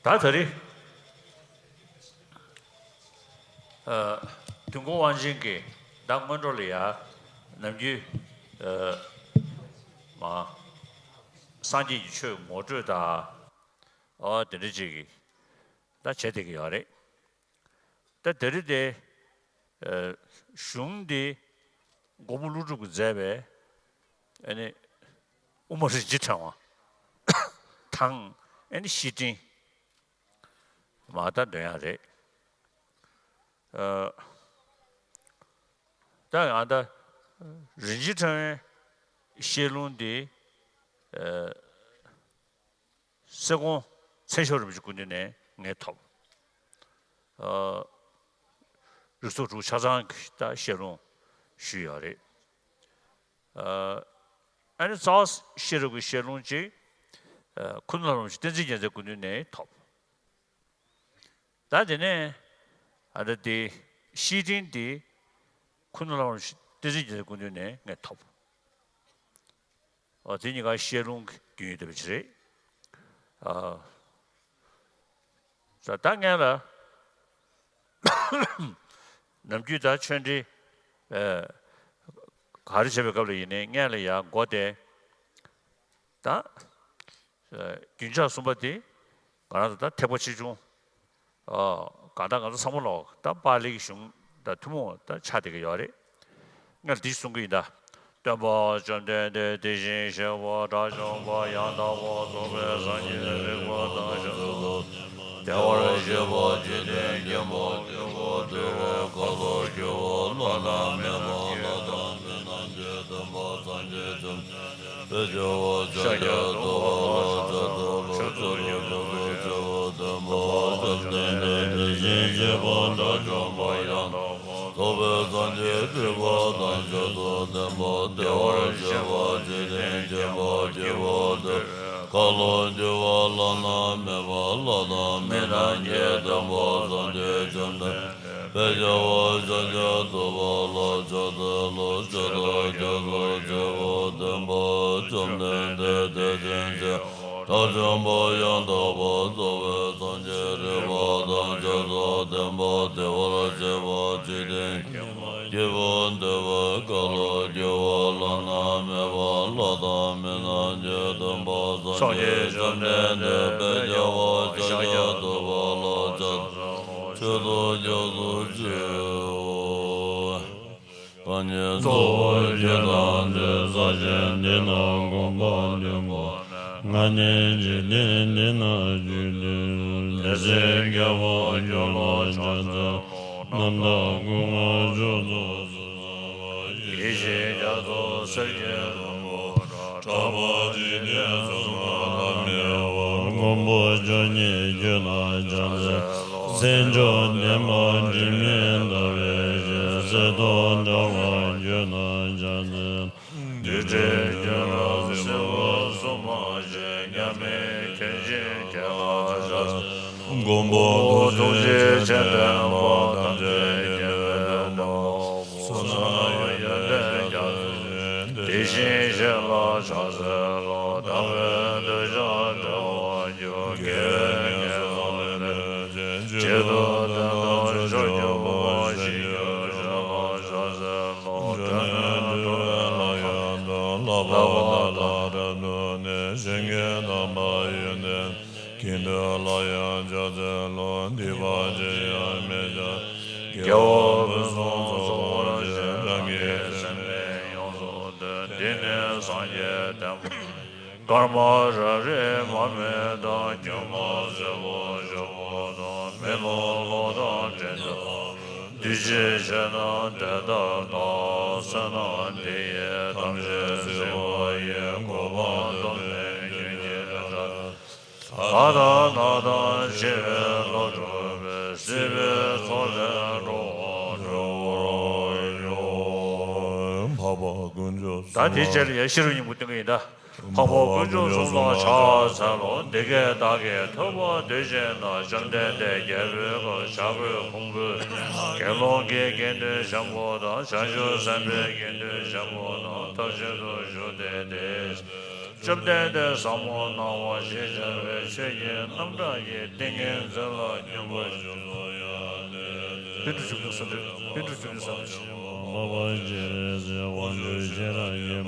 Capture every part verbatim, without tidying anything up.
ད་ད་རེས་ཨ། དུས་འཁོར་དབང་ཆེན་གྱི་ཟླ་སྔོན་འགྲོ་ལ་ཡ་ནམ་རྒྱུན་ཨ། མ་སངས་རྒྱས་ཀྱི་ཆོས་ངོ་སྤྲོད་དང་ཨ་དེ་འདྲ་ཅིག་གི་ད་བྱེད་བསྡད་ཀྱི་ཡོད་རེད། ད་དེ་རིང་དེ་ཨ། གཞུང་འདི་མགོན་པོ་ཀླུ་སྒྲུབ་ཀྱིས་མཛད་པའི་ཨ་ནི་དབུ་མ་རིན་ཆེན་ཕྲེང་བ་དང་ཨ་ནི་བཤེས་སྤྲིང་མ་ད་འདོན་ཡག་རེད། ཨ། ད་ང་ད་རིན་ཆེན་ཕྲེང་བའི་བཤད་ལུང་འདི་ཨ། སེ་གོང་ཚེ་མཆོག་རིན་པོ་ཆེ་སྐུ་མདུན་ནས་ངས་ཐོབ། ཨ། རིགས་ཚོགས་དྲུག་ཆ་ཚང་གི་ད་བཤད་ལུང་ཞུས་ཡོད་རེད། ཨ། ཨ་ནི་རྩ་བ་ཤེས་རབ་ཀྱི་བཤད་ལུང་གཅིག་ཨ། ཁུ་ནུ་ལྷ་རམས་པ་བསྟན་འཛིན་རྒྱལ་མཚན་སྐུ་མདུན་ནས་ཐོབ། ད་དེ་ནས་ཨ། ད་དེ་བཤེས་སྤྲིང་དེ་ཁུ་ནུ་ལྷ་རམས་པ་བསྟན་འཛིན་རྒྱལ་མཚན་སྐུ་མདུན་ནས་ངས་ཐོབ། ཨ། དེ་གཉིས་ཀ་བཤད་ལུང་གི་རྒྱུན་ཡོད་པ་ཅིག་རེད། ཨ། ད་ད་སྔོན་ལ་ནམ་རྒྱུན་ད་ཆོས་འབྲེལ་ཨ། ག་རེ་བྱེད་པའི་སྐབས་ལ་ཡིན་ནའི་སྔོན་ལ་ཡར་མགོ་དེ་ད་ཨ། རྒྱུན་ཆགས་གསུམ་པ་དེ་ང་རང་ཚོ་ད་ཐེག་པ་ཆེ་ཆུང་ཨ། གང་ལྟར་ང་ཚོ་ཚང་མ་ལོག་ད་པཱ་ལིའི་གཞུང་དང་ཐུན་མོང་ད་ཆགས་བསྡད་ཀྱི་ཡོད་རེད། ངས་འདི་གསུང་གི་ཡིན་ད། སྟོན་པ་བཅོམ་ལྡན་འདས་དེ་བཞིན་གཤེགས་པ་དགྲ་བཅོམ་པ་ཡང་དག་པར་རྫོགས་པའི་སངས་རྒྱས་རིག་པ་དང་ཞབས་སུ་བདེ་བར་གཤེགས་པ་འཇིག་རྟེན་མཁྱེན་པ་ཁྱད་པར་དུ་བའི་ཁ་ལོ་སྒྱུར་བ་བླ་ན་མེད་པ་ལྷ་དང་མི་རྣམས་ཀྱི་སྟོན་པ་སངས་རྒྱས་བཅོམ་ལྡན་འདས་དཔལ་རྒྱལ་བ་ཤཱཀྱ་ཐུབ་པ་ལ་ཕྱག་འཚལ་ལོ། མཆོད་དོ་སྐྱབས་སུ་མཆིའོ། སྟོན་པ་བཅོམ་ལྡན་འདས་དེ་བཞིན་གཤེགས་པ་དགྲ་བཅོམ་པ་ཡང་དག་པར་རྫོགས་པའི་སངས་རྒྱས་རིག་པ་དང་ཞབས་སུ་ལྡན་པ་བདེ་བར་གཤེགས་པ་འཇིག་རྟེན་མཁྱེན་པ་ཁྱད་པར་དུ་བའི་ཁ་ལོ་སྒྱུར་བ་བླ་ན་མེད་པ་ལྷ་དང་མི་རྣམས་ཀྱི་སྟོན་པ་སངས་རྒྱས་བཅོམ་ལྡན་འདས་དཔལ་རྒྱལ་བ་ཤཱཀྱ་ཐུབ་པ་ལ་ཕྱག་འཚལ་ལོ། མཆོད་དོ་སྐྱབས་སུ་མཆིའོ། སྟོན་པ་བཅོམ་ལྡན་འདས་དེ་བཞིན་གཤེགས་པ་དགྲ་བཅོམ་པ་ཡང་དག་པར་རྫོགས་པའི་སངས་རྒྱས་རིག་པ་དང་ཞབས་སུ་ལྡན་པ་བདེ་བར་གཤེགས་པ་འཇིག་རྟེན་མཁྱེན་པ་ཁྱད་པར་དུ་བའི་ཁ་ལོ་སྒྱུར་བ་བླ་ན་མེད་པ་ལྷ་དང་མི་རྣམས་ཀྱི་སྟོན་པ་སངས་རྒྱས་བཅོམ་ལྡན་འདས་དཔལ་རྒྱལ་བ་ཤཱཀྱ་ཐུབ་པ་ལ་ཕྱག་འཚལ་ལོ། མཆོད་དོ་སྐྱབས་སུ་མཆིའོ། བདག་ཉིད་གཙོ་བོ་ཁྱོད་དང་འདྲེས། ས་གཞི་འདི་ན་གོམ་པ་བདུན་པ་ནས། ང་ནི་འཇིག་རྟེན་འདི་ན་རྒྱུད་དུ་ཡོད། ལེགས་བཤད་མཁས་པ་ཁྱོད་ལ་ཕྱག་འཚལ་ལོ། རྣམ་དག་སྐུ་མངའ་མཆོག་ཏུ་གསོལ། ཡེ་ཤེས་རྒྱ་མཚོ་གསེར་གྱི་ལྷུན་པོ་འདྲ། གྲགས་པ་འཇིག་རྟེན་གསུམ་མགོན་ལ་སྨྲས་པ། མགོན་པོ་མཆོག་བརྙེས་ཁྱོད་ལ་ཕྱག་འཚལ་ལོ། སེམས་མཆོག་ལྡན་པ་དྲི་མེད་ཟླ་བའི་ཞལ། གསེར་ཏོག་འདྲ་བ་ཁྱོད་ལ་ཕྱག་འཚལ་ལོ། རྡུལ་བྲལ་ཁྱོད་ལ་སྲིད་པ་གསུམ་མ་མཆིས། མཉམ་མེད་ཁྱོད་བཞིན་ཁྱེད་ལ་ཕྱག་འཚལ་ལོ། མགོན་པོ་ཐུགས་རྗེ་ཆེ་ལྡན་པ། ཐམས་ཅད་མཁྱེན་པའི་སྟོན་པ། བསོད་ནམས་ཡོན་ཏན་རྒྱ་མཚོ་ཆེ། དེ་བཞིན་གཤེགས་ལ་ཕྱག་འཚལ་ལོ། དམ་པའི་གདུལ་བྱ་བདེ་བར་འགྱུར། དགེ་བའི་བསྔལ་བསགས་ལས་འདས་ཆེན། གཅིག་ཏུ་བསྟན་དང་མཆོག་གྱུར་པ། གཞིར་གྱུར་ཕྱིར་ལ་ཕྱག་འཚལ་ལོ། སྒྲོན་མེ་སྒྲོན་མེ་ལ་ཡང་འདུད། ལྷག་པར་དུ་ལྷ་དང་ལྷ་ནུབ་ནས། གཞན་གྱི་རྣམ་པར་ཡོན་ཏན། གྱེན་དུ་ལ་ཡང་ཕྱག་འཚལ་ལོ། སྡིག་པ་ཅི་ཡང་མི་བྱ། དགེ་བ་ཕུན་སུམ་ཚོགས་པར་བྱེད། རང་གི་སེམས་ནི་ཡོངས་སུ་འདུལ། འདི་ནི་སངས་རྒྱས་བསྟན་པ་ཡིན། སྐར་མ་རབ་རིབ་མར་མེ་དང་། སྒྱུ་མ་སེར་པོ་ཞོག་པོ་དང་། མེ་ལོང་གློག་དང་སྤྲིན་དང་། འདུས་བྱས་ཆོས་རྣམས་དེ་ལྟར་བལྟ། བསོད་ནམས་འདི་ཡིས་ཐམས་ཅད་གཟིགས་པ་ཡིས། གོ་འཕང་ཐོབ་ནས་ཉོན་ཅིག་སྒྲ། ལྷ་དང་ནགས་དང་ཆེ་བའི་ལྷ་གྲུབ་པའི། སྲིད་པའི་མཚོ་ལས་འགྲོ་བ་སྒྲོལ་བར་ཤོག། འཕགས་པ་དཀོན་མཆོག་གསུམ་ལ། ད་དེའི་རྗེས་ལ་ཡ་ཤེས་རབ་སྙིང་པོ་སྟོན་གྱི་ཡིན་ད། འཕགས་པ་དཀོན་མཆོག་གསུམ་ལ་ཕྱག་འཚལ་ལོ། འདི་སྐད་བདག་གིས་ཐོས་པ་དུས་གཅིག་ན། བཅོམ་ལྡན་འདས་རྒྱལ་པོའི་ཁབ་བྱ་རྒོད་ཕུང་པོའི་དགེ་སློང་གི་དགེ་འདུན་ཆེན་པོ་དང་། བྱང་ཆུབ་སེམས་དཔའི་དགེ་འདུན་ཆེན་པོ་རྣམས་ཐབས་ཆེན་དུ་བཞུགས་ཏེ། དེ་བཅོམ་ལྡན་འདས་ཟབ་མོ་སྣང་བ་ཞེས་བྱ་བའི་ཆོས་ཀྱི་རྣམ་གྲངས་ཀྱི་ཏིང་ངེ་འཛིན་ལ་སྙོམས་པར་ཞུགས་སོ། ཡ། དེ་ནས་པཎ་གྲུབ་བཅུ་བདུན་ས་འདི། པཎ་གྲུབ་བཅུ་བདུན་ས་འདི། འཕགས་པ་སྤྱན་རས་གཟིགས་དབང་ཕྱུག་ཁྱེད་རང་གི་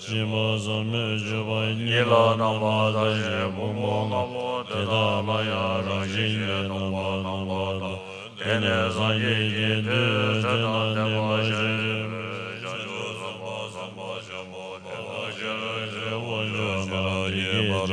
སྦྱིན་པ་ཟབ་མོའི་སྤྱོད་པ་ཉིད་ལ་རྣམ་པར་བལྟ་ཞིང་། ཕུང་པོ་ལྔ་པོ་དེ་དག་ལ་ཡང་རང་བཞིན་གྱིས་སྟོང་པར་རྣམ་པར་བལྟའོ། དེ་ནས་སངས་རྒྱས་ཀྱི་མཐུས་ཚེ་དང་ལྡན་པ་ཤཱ་རིའི་བུས་བྱང་ཆུབ་སེམས་དཔའ་སེམས་དཔའ་ཆེན་པོ་དེ་དག་ཤེས་རབ་ཀྱི་དབང་ཕྱུག་ཁྱེད་རང་གི་བར་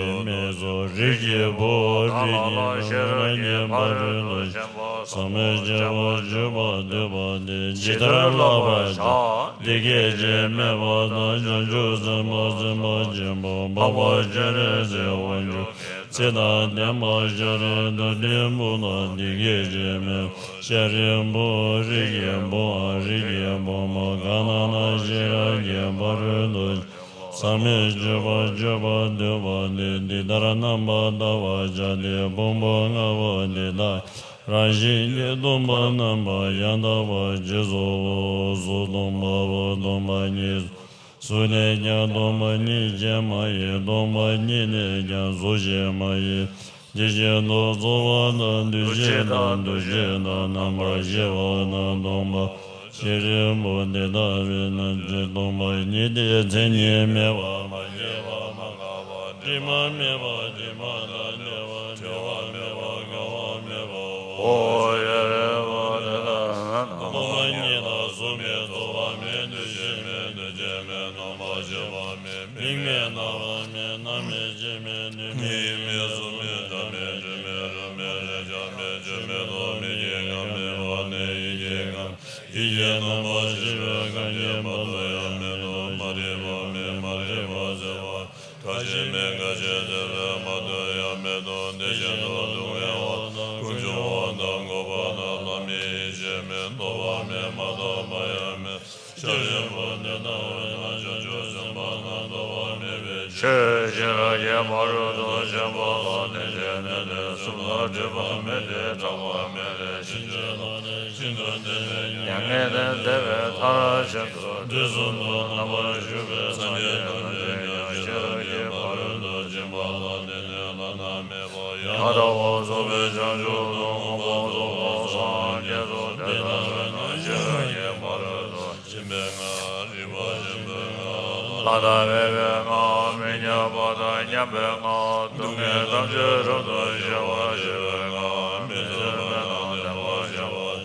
དུ་རིགས་ཀྱི་བུ་རིགས་ཀྱི་ནུ་ཤེས་རབ་ཀྱི་ཕ་རོལ་ཏུ་ཕྱིན་པ་ཟབ་མོའི་སྤྱོད་པ་སྤྱོད་པར་འདོད་པ་དེས་ཇི་ལྟར་བསླབ་པར་བྱ། འདི་སྐད་ཅེས་སྨྲས་པ་དང་། བྱང་ཆུབ་སེམས་དཔའ་སེམས་དཔའ་ཆེན་པོ་འཕགས་པ་སྤྱན་རས་གཟིགས་དབང་ཕྱུག་ཚེ་དང་ལྡན་པ་ཤཱ་ར་དྭ་ཏིའི་བུ་དག་འདི་སྐད་ཅེས་སྨྲས། ཤཱ་རིའི་བུ་རིགས་ཀྱི་བུའམ་རིགས་ཀྱི་བུ་མོ་གང་རྣམས་ན་ཤེས་རབ་ཀྱི་ཕ་རོལ་ཏུ་ཟབ་མོའི་སྤྱོད་པ་སྤྱོད་པར་འདོད་པ་དེས་འདི་ལྟར་རྣམ་པར་བལྟ་བར་བྱ་སྟེ། ཕུང་པོ་ལྔ་པོ་འདི་དག་རང་བཞིན་གྱིས་སྟོང་པར་རྣམ་པར་ཡང་དག་པར་རྗེས་སུ་དཔོག་གཟུགས་སྟོང་པའོ། སྟོང་པ་ཉིད་གཟུགས་ནས་ཀྱང་སྟོང་པ་ཉིད་ཅན་མ་ཡིན། སྟོང་པ་ཉིད་ནས་ཀྱང་གཟུགས་ཅན་མ་ཡིན། དེ་བཞིན་དུ་ཚོར་བ་དང་། འདུ་བྱེད་དང་། འདུ་བྱེད་དང་། རྣམ་པར་ཤེས་པ་རྣམས་སྟོང་པ། ཤཱ་རིའི་བུ་དེ་ལྟ་བས་ན་ཆོས་སྟོང་པ་ཉིད་དེ། མཚན་ཉིད་མེད་པ། མ་སྐྱེས་པ། མ་འགགས་པ། དྲི་མ་མེད་པ། དྲི་མ་དང་བྲལ་བ། བྲི་བ་མེད་པ། འགག་པ་མེད་པའོ། ཤཱ་རིའི་བུ་དེ་ལྟ་བས་ན་སྟོང་པ་ཉིད་དང་གཟུགས་མེད། ཚོར་བ་མེད། འདུ་བྱེད་མེད། འདུ་བྱེད་མེད། རྣམ་པར་ཤེས་པ་མེད། མིག་མེད། རྣ་བ་མེད། སྣ་མེད། ལྕེ་མེད། ལུས་མེད། ཡིད་མེད། གཟུགས་མེད། སྒྲ་མེད། དྲི་མེད། རོ་མེད། རེག་བྱ་མེད། ཆོས་མེད་དོ། མིག་གི་ཁམས་མེད་པ་ནས་ཡིད་ཀྱི་ཁམས། ཡིད་ཀྱི་རྣམ་པར་ཤེས་པའི་ཁམས་ཀྱི་བར་དུ་ཡང་མེད་དོ། མ་རིག་པ་མེད། མ་རིག་པ་སེལ་བ། ཁ་ཅིག་མེད། ཁ་ཅིག་སེལ་བའི་བར་དུ་ཡང་མེད་དོ། དེ་བཞིན་དུ་སྡུག་བསྔལ་བ་དང་། ཀུན་འབྱུང་བ་དང་། འགོག་པ་དང་། ལམ་ཡིན་ཞེས་མེད། རྟོགས་པ་མེད། མ་རྟོགས་པ་ཡང་མེད། ཤཱ་རིའི་བུ་དེ་ལྟ་བས་ན་བྱང་ཆུབ་སེམས་དཔའ་རྣམས་རྟོགས་པ་མེད་པའི་ཕྱིར། ཆོས་ཤེས་རབ་ཀྱི་ཕ་རོལ་ཏུ་ཕྱིན་པ་ལ་བརྟེན་ཏེ་གནས་དེ་གསུམ་ལ་སྒྲིབ་པ་མེད་དེ། སྐྲག་པ་མེད་དེ། ཕྱིན་ཅི་ལོག་དེ། ཤིན་ཏུ་བརྟན་ཏེ། མྱ་ངན་ལས་འདས་པའི་མཐར་ཕྱིན་ཏོ། དུས་གསུམ་དུ་རྣམ་པར་བཞུགས་པའི་སངས་རྒྱས་ཐམས་ཅད་ཀྱང་ཤེས་རབ་ཀྱི་ཕ་རོལ་ཏུ་ཕྱིན་པ་ལ་བརྟེན་ནས་བླ་ན་མེད་པ་ཡང་དག་པར་རྫོགས་པའི་བྱང་ཆུབ་ཏུ་མངོན་པར་རྫོགས་པར་སངས་རྒྱས་སོ། དེ་ལྟ་བས་ན་ཤེས་རབ་ཀྱི་ཕ་རོལ་ཏུ་ཕྱིན་པའི་སྔགས། རིག་པ་ཆེན་པོའི་སྔགས། ལྷ་དང་བེའུའི་སྔགས། མི་མཉམ་པ་དང་མཉམ་པའི་སྔགས། སྡུག་བསྔལ་ཐམས་ཅད་རབ་ཏུ་ཞི་བར་བྱེད་པའི་སྔགས། མི་རྫོགས་པ་དང་ལྡན་པར་བྱ་བ།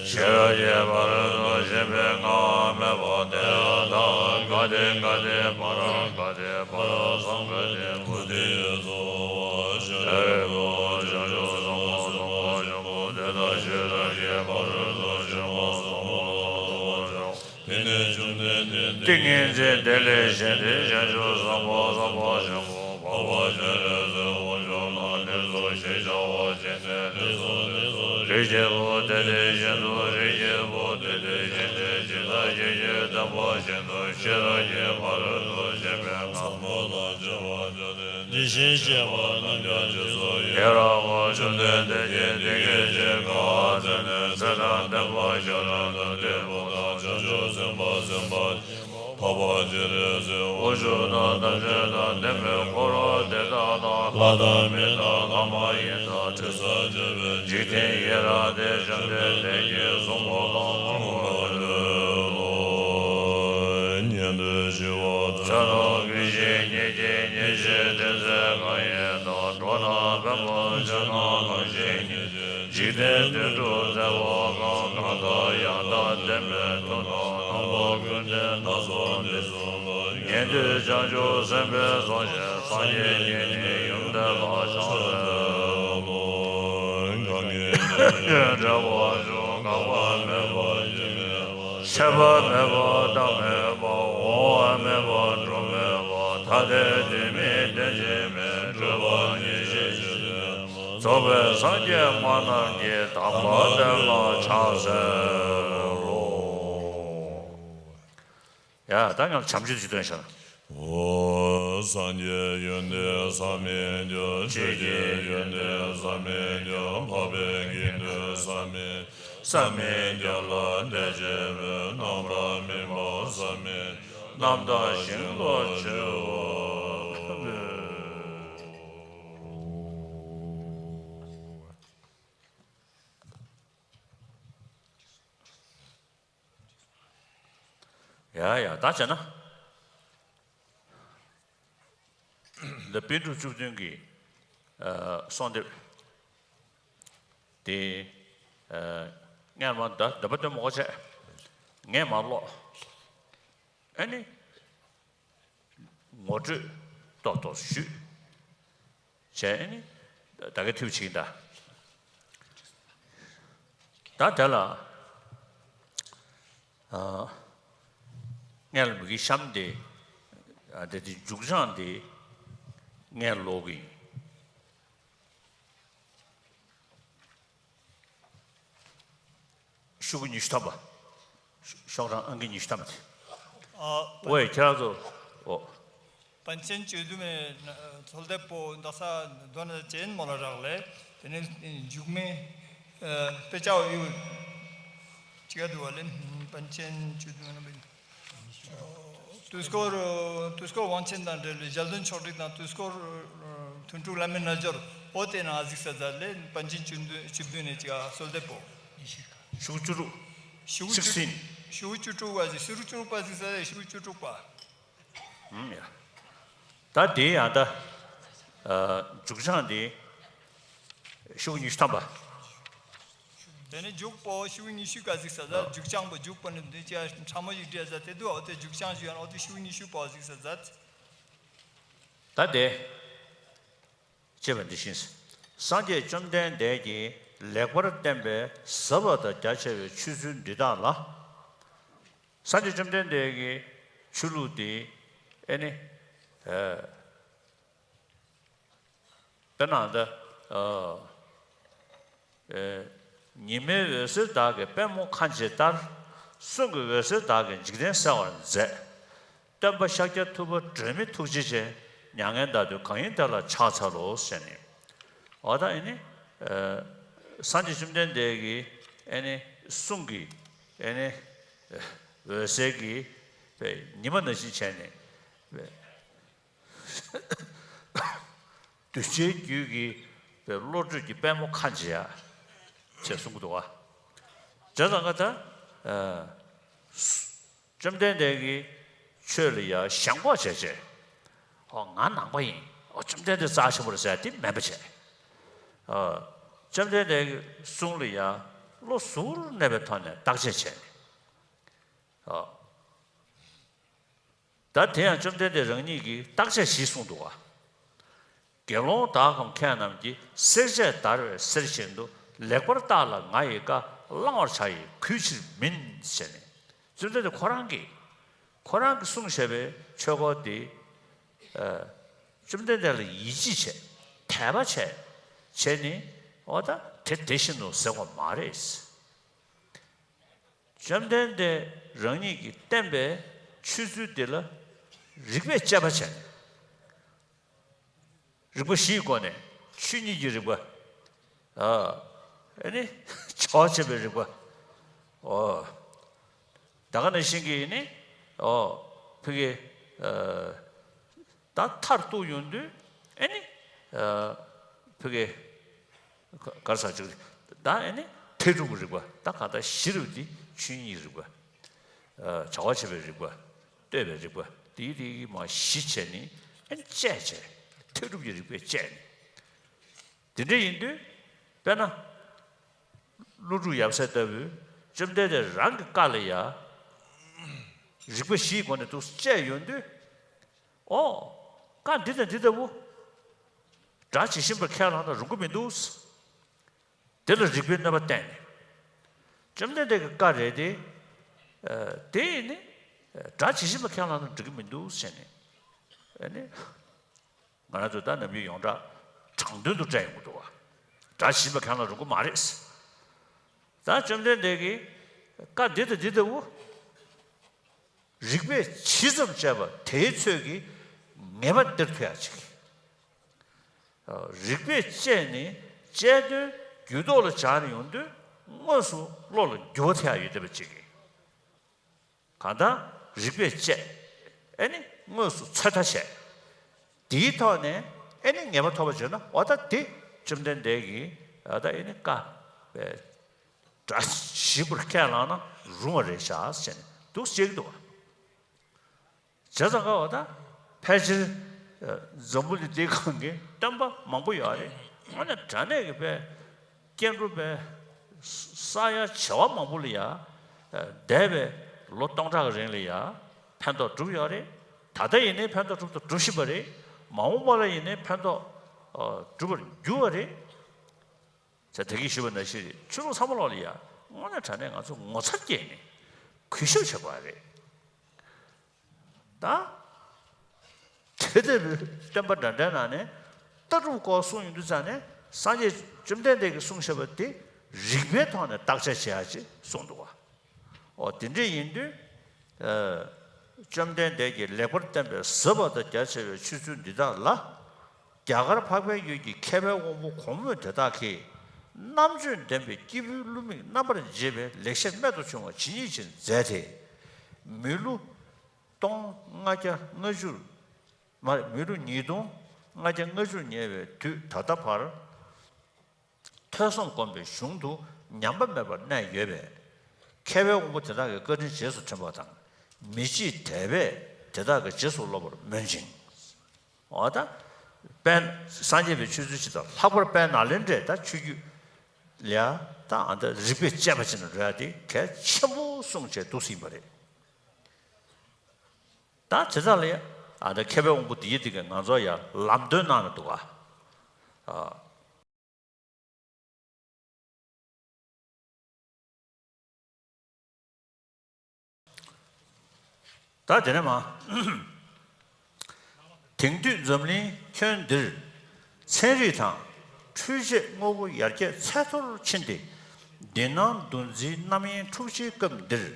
ཤེས་རབ་ཀྱི་ཕ་རོལ་ཏུ་ཕྱིན་པའི་སྔགས་སྨྲས་པ། ཏདྱ་ཐཱ། ག་ཏེ་ག་ཏེ་པཱ་ར་ག་ཏེ་པཱ་ར་སཾ་ག་ཏེ་བོ་དྷི་ཡེ་སྭཱ་ཧཱ། ཤཱ་རིའི་བུ། བྱང་ཆུབ་སེམས་དཔའ་སེམས་དཔའ་ཆེན་པོ་དེ་དག་ཤེས་རབ་ཀྱི་ཕ་རོལ་ཏུ་ཕྱིན་པ་ཟབ་མོ་སྣང་བར་བྱའོ། དེ་ནས་བཅོམ་ལྡན་འདས་ཏིང་ངེ་འཛིན་དེ་ལས་བཞེངས་ཏེ་བྱང་ཆུབ་སེམས་དཔའ་སེམས་དཔའ་ཆེན་པོ་འཕགས་པ་སྤྱན་རས་གཟིགས་དབང་ཕྱུག་ལ་ལེགས་སོ་ཞེས་བྱ་བ་བྱས་ནས། ལེགས་སོ་ལེགས་སོ། རིགས་ཀྱི་བུ་དེ་དེ་བཞིན་དུ། རིགས་ཀྱི་བུ་དེ་དེ་བཞིན་ཏེ། ཇི་ལྟར་ཤེས་བཞིན་བསྟན་པ་བཞིན་དུ། ཤེས་རབ་ཀྱི་ཕ་རོལ་ཏུ་ཕྱིན་པའི་སྔགས། ཟབ་མོ་ལ་སྦྱོར་བར་བྱ་སྟེ། འདི་བཞིན་གཤེགས་པ་རྣམས་ཀྱང་རྗེས་སུ་ཡི་རང་ངོ་། བཅོམ་ལྡན་འདས་ཀྱིས་འདི་སྐད་ཅེས་བཀའ་སྩལ་ནས། ཚེ་དང་ལྡན་པ་ཤཱ་ར་དྭ་ཏིའི་བུ་དང་། བྱང་ཆུབ་སེམས་དཔའ་སེམས་དཔའ་ཆེན་པོ་འཕགས་པ་སྤྱན་རས་གཟིགས་དབང་ཕྱུག་དང་ཐམས་ཅད་དང་ལྡན་པའི་འཁོར་དེ་དག་དང་། ལྷ་དང་མི་དང་ལྷ་མ་ཡིན་དང་། དྲི་ཟར་བཅས་པའི་འཇིག་རྟེན་ཡི་རངས་ཏེ། བཅོམ་ལྡན་འདས་ཀྱིས་གསུང་པ་ལ་མངོན་པར་ལྟོས་ལོ། ཉན་ཐོས་ཞི་བ་ལྟར། ཆོས་རྣམས་ཀུན་ཤེས་ཉིད་ཀྱི་ཉེར་ཞི། དེ་ཚེ་གང་ཡིན་ལྟར། འགྲོ་རྣམས་ཕན་པར་བྱེད་ན་གང་ཞིག་ཉེར་ཞི། འཇིག་རྟེན་དོན་གྲུབ་མཛད་པ་གང་། གང་དག་ཡང་དག་བསྟན་པའི་མཐུ་རྣམས། རྣམ་པ་ཀུན་ལྡན་སྣ་ཚོགས་འདི་གསུངས་པ། ཉན་ཐོས་བྱང་ཆུབ་སེམས་དཔའི་ཚོགས་ཀྱིས། སངས་རྒྱས་ཀྱི་ནི་ཡུམ་དེ་ལ་ཕྱག་འཚལ་ལོ། གང་གིས་ཐམས་ཅད་བསྒྲལ་བར་འགྱུར། འགག་པ་མེད་པ་ཞིང་མེད་པ། ཆད་པ་མེད་པ་རྟག་མེད་པ། འོང་བ་མེད་པ་འགྲོ་མེད་པ། ཐ་དད་དོན་མིན་རྟེན་ཅན་མིན། གྲོལ་བ་ཉེར་ཞི་ཞིང་དྲན་པ། རྫོགས་པའི་སངས་རྒྱས་སྨྲ་རྣམས་ཀྱིས། དམ་པ་དེ་ལ་ཕྱག་འཚལ་ལོ། ཡ། ད་ང་ཚོ་བྱམས་ཆོས་ཅིག་འདོན་བཞག་སངས་རྒྱས་ཡོན་ཏན་བསམ་མི་ཁྱབ། ཆོས་ཀྱི་ཡོན་ཏན་བསམ་མི་ཁྱབ། འཕགས་པའི་དགེ་འདུན་བསམ་མི་བསམ་མི་ཁྱབ་ལ་བདེ་ཆེན་མོས། རྣམ་པར་སྨིན་པ་བསམ་མི་རྣམ་དག་ཞིང་བློ་ཆེའོ། ཡ་ཡ་ད་བྱས་ན། འདི་པཎ་གྲུབ་བཅུ་བདུན་གྱི་ཨ་གསོལ་འདེབས་དེ་ཨ་སྔོན་མ་ད་འདོན་པ་སྟོན་མ་དགོས་བྱས། ངས་མར་ཀློག་ཨ་ནི་ངོ་སྤྲོད་ཏོག་ཏོག་ཞུས་བྱས། ཨ་ནི་ད་གའི་ཐུགས་ཆེན་ད། ད་དེ་ལ་ཨ་སྔོན་ལ་མི་གི་གཤམ་དེ་ཨ་དེ་དེ་མཇུག་བྱང་དེ་སྔོན་ཀློག་གི་ཡིན། ཤོག་གུ་ཉི་ཤུ་ཐམ་པ། ཤོག་གྲངས་ཨང་ཀི་ཉི་ཤུ་ཐམ་པ་དེ། ཨ། ཝེ་ཁྱེད་རང་ཚོ། ཨོ། པཎ་ཆེན་བཅུ་བདུན་མའི་གསོལ་འདེབས་པོ་འདི་ས་མདོ་ན་ཅན་མོ་ལ་རག་ལས། དེ་ནས་མཇུག་མའི་ཨ་དཔེ་ཆ་ཡོད་ཅིག་འདུག་བ་ལས། པཎ་ཆེན་བཅུ་བདུན་མ་ན་པའི། དུས་འཁོར། དུས་འཁོར་དབང་ཆེན་དང་འབྲེལ་བའི་ཞལ་འདོན་ཕྱོགས་བསྒྲིགས་དང་། དུས་འཁོར་ཐུན་དྲུག་བླ་མའི་རྣལ་འབྱོར། འོ་དེ་ནང་གཟིགས་ས་མཛད་ལས། པཎ་ཆེན་བཅུ་བདུན་བཅུ་བདུན་ནས་ཅིག་གསོལ་འདེབས་པོ། ཤོག་བཅུ་དྲུག་ཤོག་བཅུ། sixteen། ཤོག་བཅུ་དྲུག་པ་ཟིག་ཤོག་བཅུ་དྲུག་པ་གཟིགས་ས་ལས། ཤོག་བཅུ་དྲུག་པ། ཨུམ་ཡ། ད་དེ་ཡང་ད་ཨ་མཇུག་བྱང་དེ་ཤོག་ཉི་ཤུ་ཐམ་པ། དེ་ནས་མཇུག་པོ་ཤོག་ཉི་ཤུ་ཀ་གཟིགས་ས་ད། ཨ། མཇུག་བྱང་པོ། མཇུག་པོ་ནི་འདི་ཅག་ཕྲ་མོ་ཞིག་བྲིས་ས་དེ་འདུག་འོ་དེ་མཇུག་བྱང་ཞུ་ཡང་འོ་དེ་ཤོག་ཉི་ཤུ་པོ་གཟིགས་ས་ད། ད་དེ། ཅེས་པ་འདི་བཞིན། སངས་རྒྱས་བཅོམ་ལྡན་འདས་ཀྱིས་ལེགས་པར་བསྟན་པའི་ཟབ་པ་དང་རྒྱ་ཆེ་བའི་ཆོས་ཚུལ་འདི་དག་ལ། སངས་རྒྱས་བཅོམ་ལྡན་འདས་ཀྱི་ཆོས་ལུགས་འདི་ཨེ་ནི་ཨ་དཔེར་ན་ད་ཨ་ཨེ་ཉི་མའི་འོད་ཟེར་དག་གིས་པདྨོ་ཁ་འབྱེད་ལྟར། གསུང་གི་འོད་ཟེར་དག་གིས་འཇིག་རྟེན་གསལ་བར་མཛད། སྟོན་པ་ཤཱཀྱ་ཐུབ་པ་སྒྲོན་མེ་ཐུགས་རྗེ་ཅན། མྱ་ངན་འདའ་སྟོན་གང་ཡིན་དེ་ལ་ཕྱག་འཚལ་ལོ་ཟེར་ནས། འོ་ད་ཨེ་ནི་ཨ་སངས་རྒྱས་བཅོམ་ལྡན་འདས་ཀྱི་ཨེ་ནི་གསུང་གི་ཨེ་ནི་འོད་ཟེར་གྱིས་ཉི་མ་ནང་བཞིན་བྱས་ནས། གདུལ་བྱའི་རྒྱུད་ཀྱི་བློ་གྲོས་ཀྱི་པད་མོ་ཁ་འབྱེད་ཡ་ཅེས་གསུང་གི་འདུག་བ། བྱས་ཙང་ཀ་ད་ཨ་བཅོམ་ལྡན་འདས་ཀྱི་ཆོས་ལ་ཡ་ཞེན་ཁོག་བྱས་བྱས། ཨོ་ང་ནང་པ་ཡིན། ཨོ་བཅོམ་ལྡན་འདས་རྩ་ཆེན་པོ་རེད་ཟེར་ཡ་དེ་མེད་པ་བྱས། ཨ་བཅོམ་ལྡན་འདས་ཀྱི་གསུང་ལ་ཡ་བློ་གཟུར་གནས་པའི་ཐོག་ནས་བརྟག་དཔྱད་བྱས་ནས། ཨ། ད་དེ་ཡང་བཅོམ་ལྡན་འདས་རང་ཉིད་ཀྱིས་བརྟག་དཔྱད་ཞིག་གསུངས་འདུག་བ། དགེ་སློང་དག་གམ་མཁས་རྣམས་ཀྱིས། བསྲེག་བཅད་བརྡར་བའི་གསེར་བཞིན་དུ། ལེགས་པར་བརྟགས་ལ་ང་ཡི་བཀའ། བླང་བར་བྱ་ཡི་གུས་ཕྱིར་མིན། ཟེར་ནས་བཅོམ་ལྡན་འདས་ཁོ་རང་གིས་ཁོ་རང་གིས་གསུངས་བཞག་པའི་ཆོས་སྐོར་དེ་ཨ་བཅོམ་ལྡན་འདས་ལ་ཡིད་ཆེས་བྱས། དད་པ་བྱས། བྱས་ནས་འོ་ད་དེ་དེ་བཞིན་ནོ་ཟེར་བ་མ་རེད། བཅོམ་ལྡན་འདས་རང་ཉིད་ཀྱིས་བསྟན་པའི་ཆོས་ཚུལ་འདི་ལ་རིགས་པས་དཔྱད་པ་བྱས་ནས། རིགས་པ་བཞིའི་སྒོ་ནས་ཆོས་ཉིད་ཀྱི་རིགས་པ། ཨ་ཨེ་ནི་བྱ་བ་བྱེད་པའི་རིགས་པ། ཨོ། ད་ག་ནང་བཞིན་གྱི་ནི་ཨོ་ཕ་གི་ཨ་ད་མཐར་གཏུགས་ཡོང་དུས་ཨེ་ནི་ཨ་ཕ་གི་ག་རེ་ཟེར་ཅིག་ད་ཨེ་ནི་མཐར་ཐུག་གི་རིགས་པ། ད་གང་ལྟར་གཞི་རུ་འདི་ཆོས་ཉིད་རིགས་པ། ཨ་བྱ་བ་བྱེད་པའི་རིགས་པ། ལྟོས་པའི་རིགས་པ། དེའི་རིགས་མ་གཞི་བྱས་ནས་ཨེ་ནི་དཔྱད་བྱས། མཐར་ཐུག་གི་རིགས་པས་དཔྱད་ནས། དེ་འདྲ་ཡིན་དུས་དཔེར་ན། ཀླུ་སྒྲུབ་ཡབ་སྲས་ལྟ་བུས་བཅོམ་ལྡན་འདས་རང་གི་བཀའ་ལ་ཡ་རིགས་པ་བཞིའི་སྒོ་ནས་འདུག་དཔྱད་ཡོང་དུས། ཨོ། བཀའ་འདི་དང་འདི་ལྟ་བུ་སྒྲ་ཇི་བཞིན་པར་ཁས་བླངས་ན་རུང་གི་མི་འདུག་དེ་ལ་རིགས་པའི་གནོད་པ་བསྟན་ནས། བཅོམ་ལྡན་འདས་ཀྱི་བཀའ་རེད་དེ། ཨ་དེ་ནི་སྒྲ་ཇི་བཞིན་པར་ཁས་བླངས་ན་འགྲིག་གི་མི་འདུག་ཟེར་ནས། ཨ་ནི། ང་རང་ཚོ་ད་ནམ་རྒྱུན་ཡོངས་གྲགས་དྲང་དོན་དུ་སྤྲད་ཡོང་གི་འདུག་བ། སྒྲ་ཇི་བཞིན་པར་ཁས་བླངས་རུང་གི་མ་རེད། ད་བཅོམ་ལྡན་འདས་ཀྱིས་བཀའ་འདི་དང་འདི་ལྟ་བུ། རིགས་པས་ཇི་ཙམ་དཔྱད་པ་དེའི་ཚོད་ཀྱིས་ངེས་པ་སྟེར་ཐུབ་ཡག་ཅིག་རིགས་པས་དཔྱད་ནས་དཔྱད་དོན་རྒྱུད་ཐོག་ལ་སྦྱར་ནས་ཡོང་དུས་དངོས་སུ་བློ་ལ་འགྱུར་བ་ཐེབས་ཡག་ཡོད་བསྡད་པ་ཅིག་གིས། གང་ལྟར་རིགས་པས་དཔྱད། ཨེ་ནི་དངོས་སུ་ཚོད་ལྟ་བྱས། དེའི་ཐོག་ནས་ཨེ་ནི་ངེས་པ་ཐོབ་པ་བྱུང་ན་འོ་ད་དེ་བཅོམ་ལྡན་འདས་ཀྱིས་འོ་ད་ཨེ་ནི་བཀའ་བཀའ་ཞིབ་པོར་ཁས་བླངས་ན་རུང་བ་རེད་ཤག་ཟེར་ནས་འདུག་སེ་བྱེད་ཀྱི་འདུག་བ། བྱས་ཙང་ཀ་བ་ད་ཕལ་ཆེར་འཛམ་བུ་གླིང་འདིའི་སྒང་གི་སྟོན་པ་མང་པོ་ཡོད་རེད། དངོས་གནས་དྲང་གནས་ཀྱི་དཔེ་སྐྱེ་འགྲོ་དཔེ་ས་ཡ་བྱེ་བ་མང་པོ་ལ་ཡ་འདས་པའི་ལོ་སྟོང་ཕྲག་གི་རིང་ལ་ཡ་ཕན་ཐོགས་བསྒྲུབས་ཡོད་རེད། ད་ལྟ་ཡིན་ནའི་ཕན་ཐོགས་བསྒྲུབས་དང་སྒྲུབ་བཞིན་པ་རེད། མ་འོངས་པ་ལ་ཡིན་ནའི་ཕན་ཐོགས་སྒྲུབ་པར་འགྱུར་བ་རེད། ད་ད་གིན་ཞུས་པ་ནང་བཞིན་རེད། ཆོས་ལུགས་ཚང་མ་ལོག་ལ་ཡ་དངོས་གནས་དྲང་གནས་ང་ཚོ་ངོ་ཚ་སྐྱེས་ནས་གུས་ཞབས་བྱེད་དགོས་རེད། ད། དེ་ལྟ་བུའི་བསྟན་པ་འདྲ་འདྲའི་ནང་ནས་ལྟ་གྲུབ་སྐོར་གསུངས་ཡོང་དུས་ཙང་ནས་སངས་རྒྱས་བཅོམ་ལྡན་འདས་ཀྱིས་གསུངས་བཞག་པ་དེ་རིགས་པའི་ཐོག་ནས་བརྟག་དཔྱད་བྱེད་ཡག་ཅིག་གསུངས་འདུག་བ། འོ་དེ་འདྲ་ཡིན་དུས། བཅོམ་ལྡན་འདས་ཀྱིས་ལེགས་པར་བསྟན་པའི་ཟབ་པ་དང་རྒྱ་ཆེ་བའི་ཆོས་ཚུལ་འདི་དག་ལ། རྒྱ་གར་འཕགས་པའི་ཡུལ་གྱི་མཁས་པའི་དབང་པོ་གོང་སྨོས་དེ་དག་གིས་རྣམ་དཔྱོད་ལྡན་པའི་སྐྱེས་བུའི་བསླུ་མེད་རྣམ་པར་འབྱེད་པའི་ལེགས་བཤད་རྨད་དུ་བྱུང་བ་ཇི་སྙེད་ཅིག་མཛད་དེ། མི་ལོ་སྟོང་ལྔ་བརྒྱ་ལྔ་བཅུར། མ་རེད། མི་ལོ་ཉིས་སྟོང་ལྔ་བརྒྱ་ལྔ་བཅུར་ཉེ་བའི་དུས་ད་ལྟ་བར། ཐོས་བསམ་སྒོམ་པའི་གཞུང་དུ་ཉམས་པ་མེད་པར་གནས་ཡོད་པས། མཁས་པའི་དབང་པོ་དེ་དག་གི་བཀའ་དྲིན་རྗེས་སུ་དྲན་པ་དང་། མི་འཇིགས་དད་པས་དེ་དག་གི་རྗེས་སུ་སློབ་པར་སྨོན་ཅིང་། འོ་ད། དཔལ་སངས་རྒྱས་པའི་ཆོས་ཚུལ་ཇི་ལྟར་ལྷག་པར་དཔལ་ནཱ་ལེནྡྲའི་ད་ཆོས་བརྒྱུད་ལ་ཡ་ད་ཨ་ད་རིགས་པས་དཔྱད་པ་ཅིག་ནས་འགྲོ་ཡ་དེ་གལ་ཆེན་པོ་གསུངས་བྱས་འདུག་སེ་ཡིན་པ་རེད། ད་བྱས་ཙང་ལ་ཡ་ཨ་ད་མཁས་པའི་དབང་པོ་འདི་ཡི་དེ་གས་ང་ཚོ་ཡ་ལམ་སྟོན་གནང་ནས་འདུག་ག་ཨ། ད་དེ་ནས་མ། དེང་དུས་འཛམ་གླིང་ཁྱོན་འདིར་ཚན་རིག་དང་འཕྲུལ་ཆས་དངོས་པོ་ཡར་རྒྱས་ཚད་མཐོར་ཕྱིན་ཏེ། འདི་སྣང་འདུ་འཛིའི་རྣམ་གཡེང་འཁྲུག་ཆེའི་སྐབས་འདིར།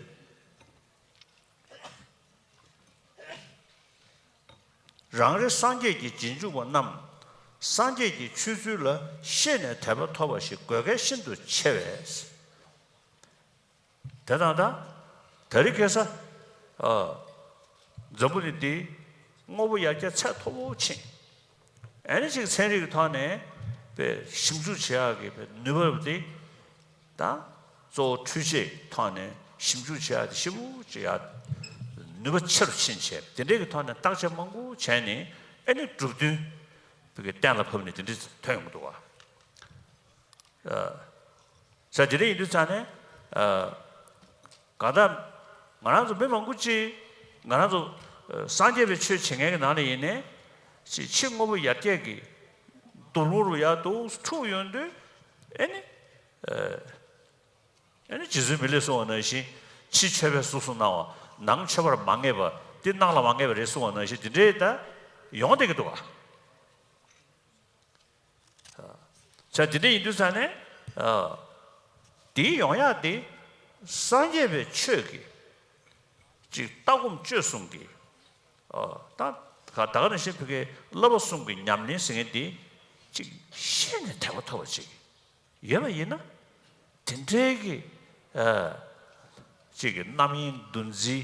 རང་རེ་སངས་རྒྱས་ཀྱི་རྗེས་འཇུག་པ་རྣམས་སངས་རྒྱས་ཀྱི་ཆོས་ཚུལ་ལ་ཤེས་ནས་དད་པ་ཐོབ་པ་ཞིག་དགོས་གལ་ཤིན་ཏུ་ཆེ་བས། དེ་དང་ད་དེ་རིང་ཁ་སང་འཛམ་བུ་གླིང་འདི་དངོས་པོ་ཡར་རྒྱས་ཚད་མཐོ་པོ་ཕྱིན། ཨ་ནི་ཅིག་ཚན་རིག་གི་ཐོག་ནས་པའི་ཞིབ་འཇུག་བྱེད་ཡག་གི་པའི་ནུས་པ་དེ་དང་གཙོ་བོ་འཕྲུལ་ཆས་ཐོག་ནས་ཞིབ་འཇུག་བྱེད་ཡག་དེ་ཞིབ་པོ་བྱེད་ཡག་ནུས་པ་ཆེ་རུ་ཕྱིན་བྱས་དེ་འདྲའི་གི་ཐོག་ནས་བརྟག་དཔྱད་མང་པོ་བྱས་ནས་ཨ་ནི་གྲུབ་དོན་གི་གཏན་ལ་ཕབ་ནས་དེ་འདྲ་ཐོན་ཡོང་གི་འདུག་བ། ས་དེ་འདྲ་ཡིན་དུས་ཙང་ནས། གང་ལྟར། ང་རང་ཚོ་མི་མང་པོ་ཅིག་ང་རང་ཚོ་སངས་རྒྱས་པའི་ཆོས་བྱེད་མཁན་གྱི་ནང་ནས་ཡིན་ནའི། ཅིག་ཕྱི་དངོས་པོ་ཡར་རྒྱས་ཀྱི་རྡོ་ལུང་རུ་ཡར་འདུག་འཁྲུག་ཡོང་དུས། ཨེ་ནི། ཨེ་ནི་རྗེ་བཙུན་མི་ལས་གསུངས་པ་ནང་བཞིན་ཕྱི་མཆོད་པའི་གཟུགས་སུ་སྣང་བ་ནང་མཆོད་པར་མ་ངེས་པ་འདི་སྣང་ལ་མ་ངེས་པ་རེད་གསུངས་པ་ནང་བཞིན་འདི་འདྲའི་ད་ཡོང་བསྡད་ཀྱི་འདུག་ག་ས་དེ་འདྲ་ཡིན་དུས་ཙང་ནས། དེའི་ཡོང་ཡག་དེ་སངས་རྒྱས་པའི་ཆོས་ཀྱི་ཅིག་ལྟ་སྒོམ་སྤྱོད་གསུམ་གྱི། ད་ད་ག་ནང་བཞིན་བོད་ཀྱི་བསླབ་པ་གསུམ་གྱི་ཉམས་ལེན་ཟེར་མཁན་དེ་ཅིག་ཤེས་ནས་དད་པ་ཐོབ་པ་ཅིག་ཡོད་པ་ཡིན་ན། དེ་འདྲའི་གི་ཅིག་གི་རྣམ་གཡེང་འདུ་འཛི་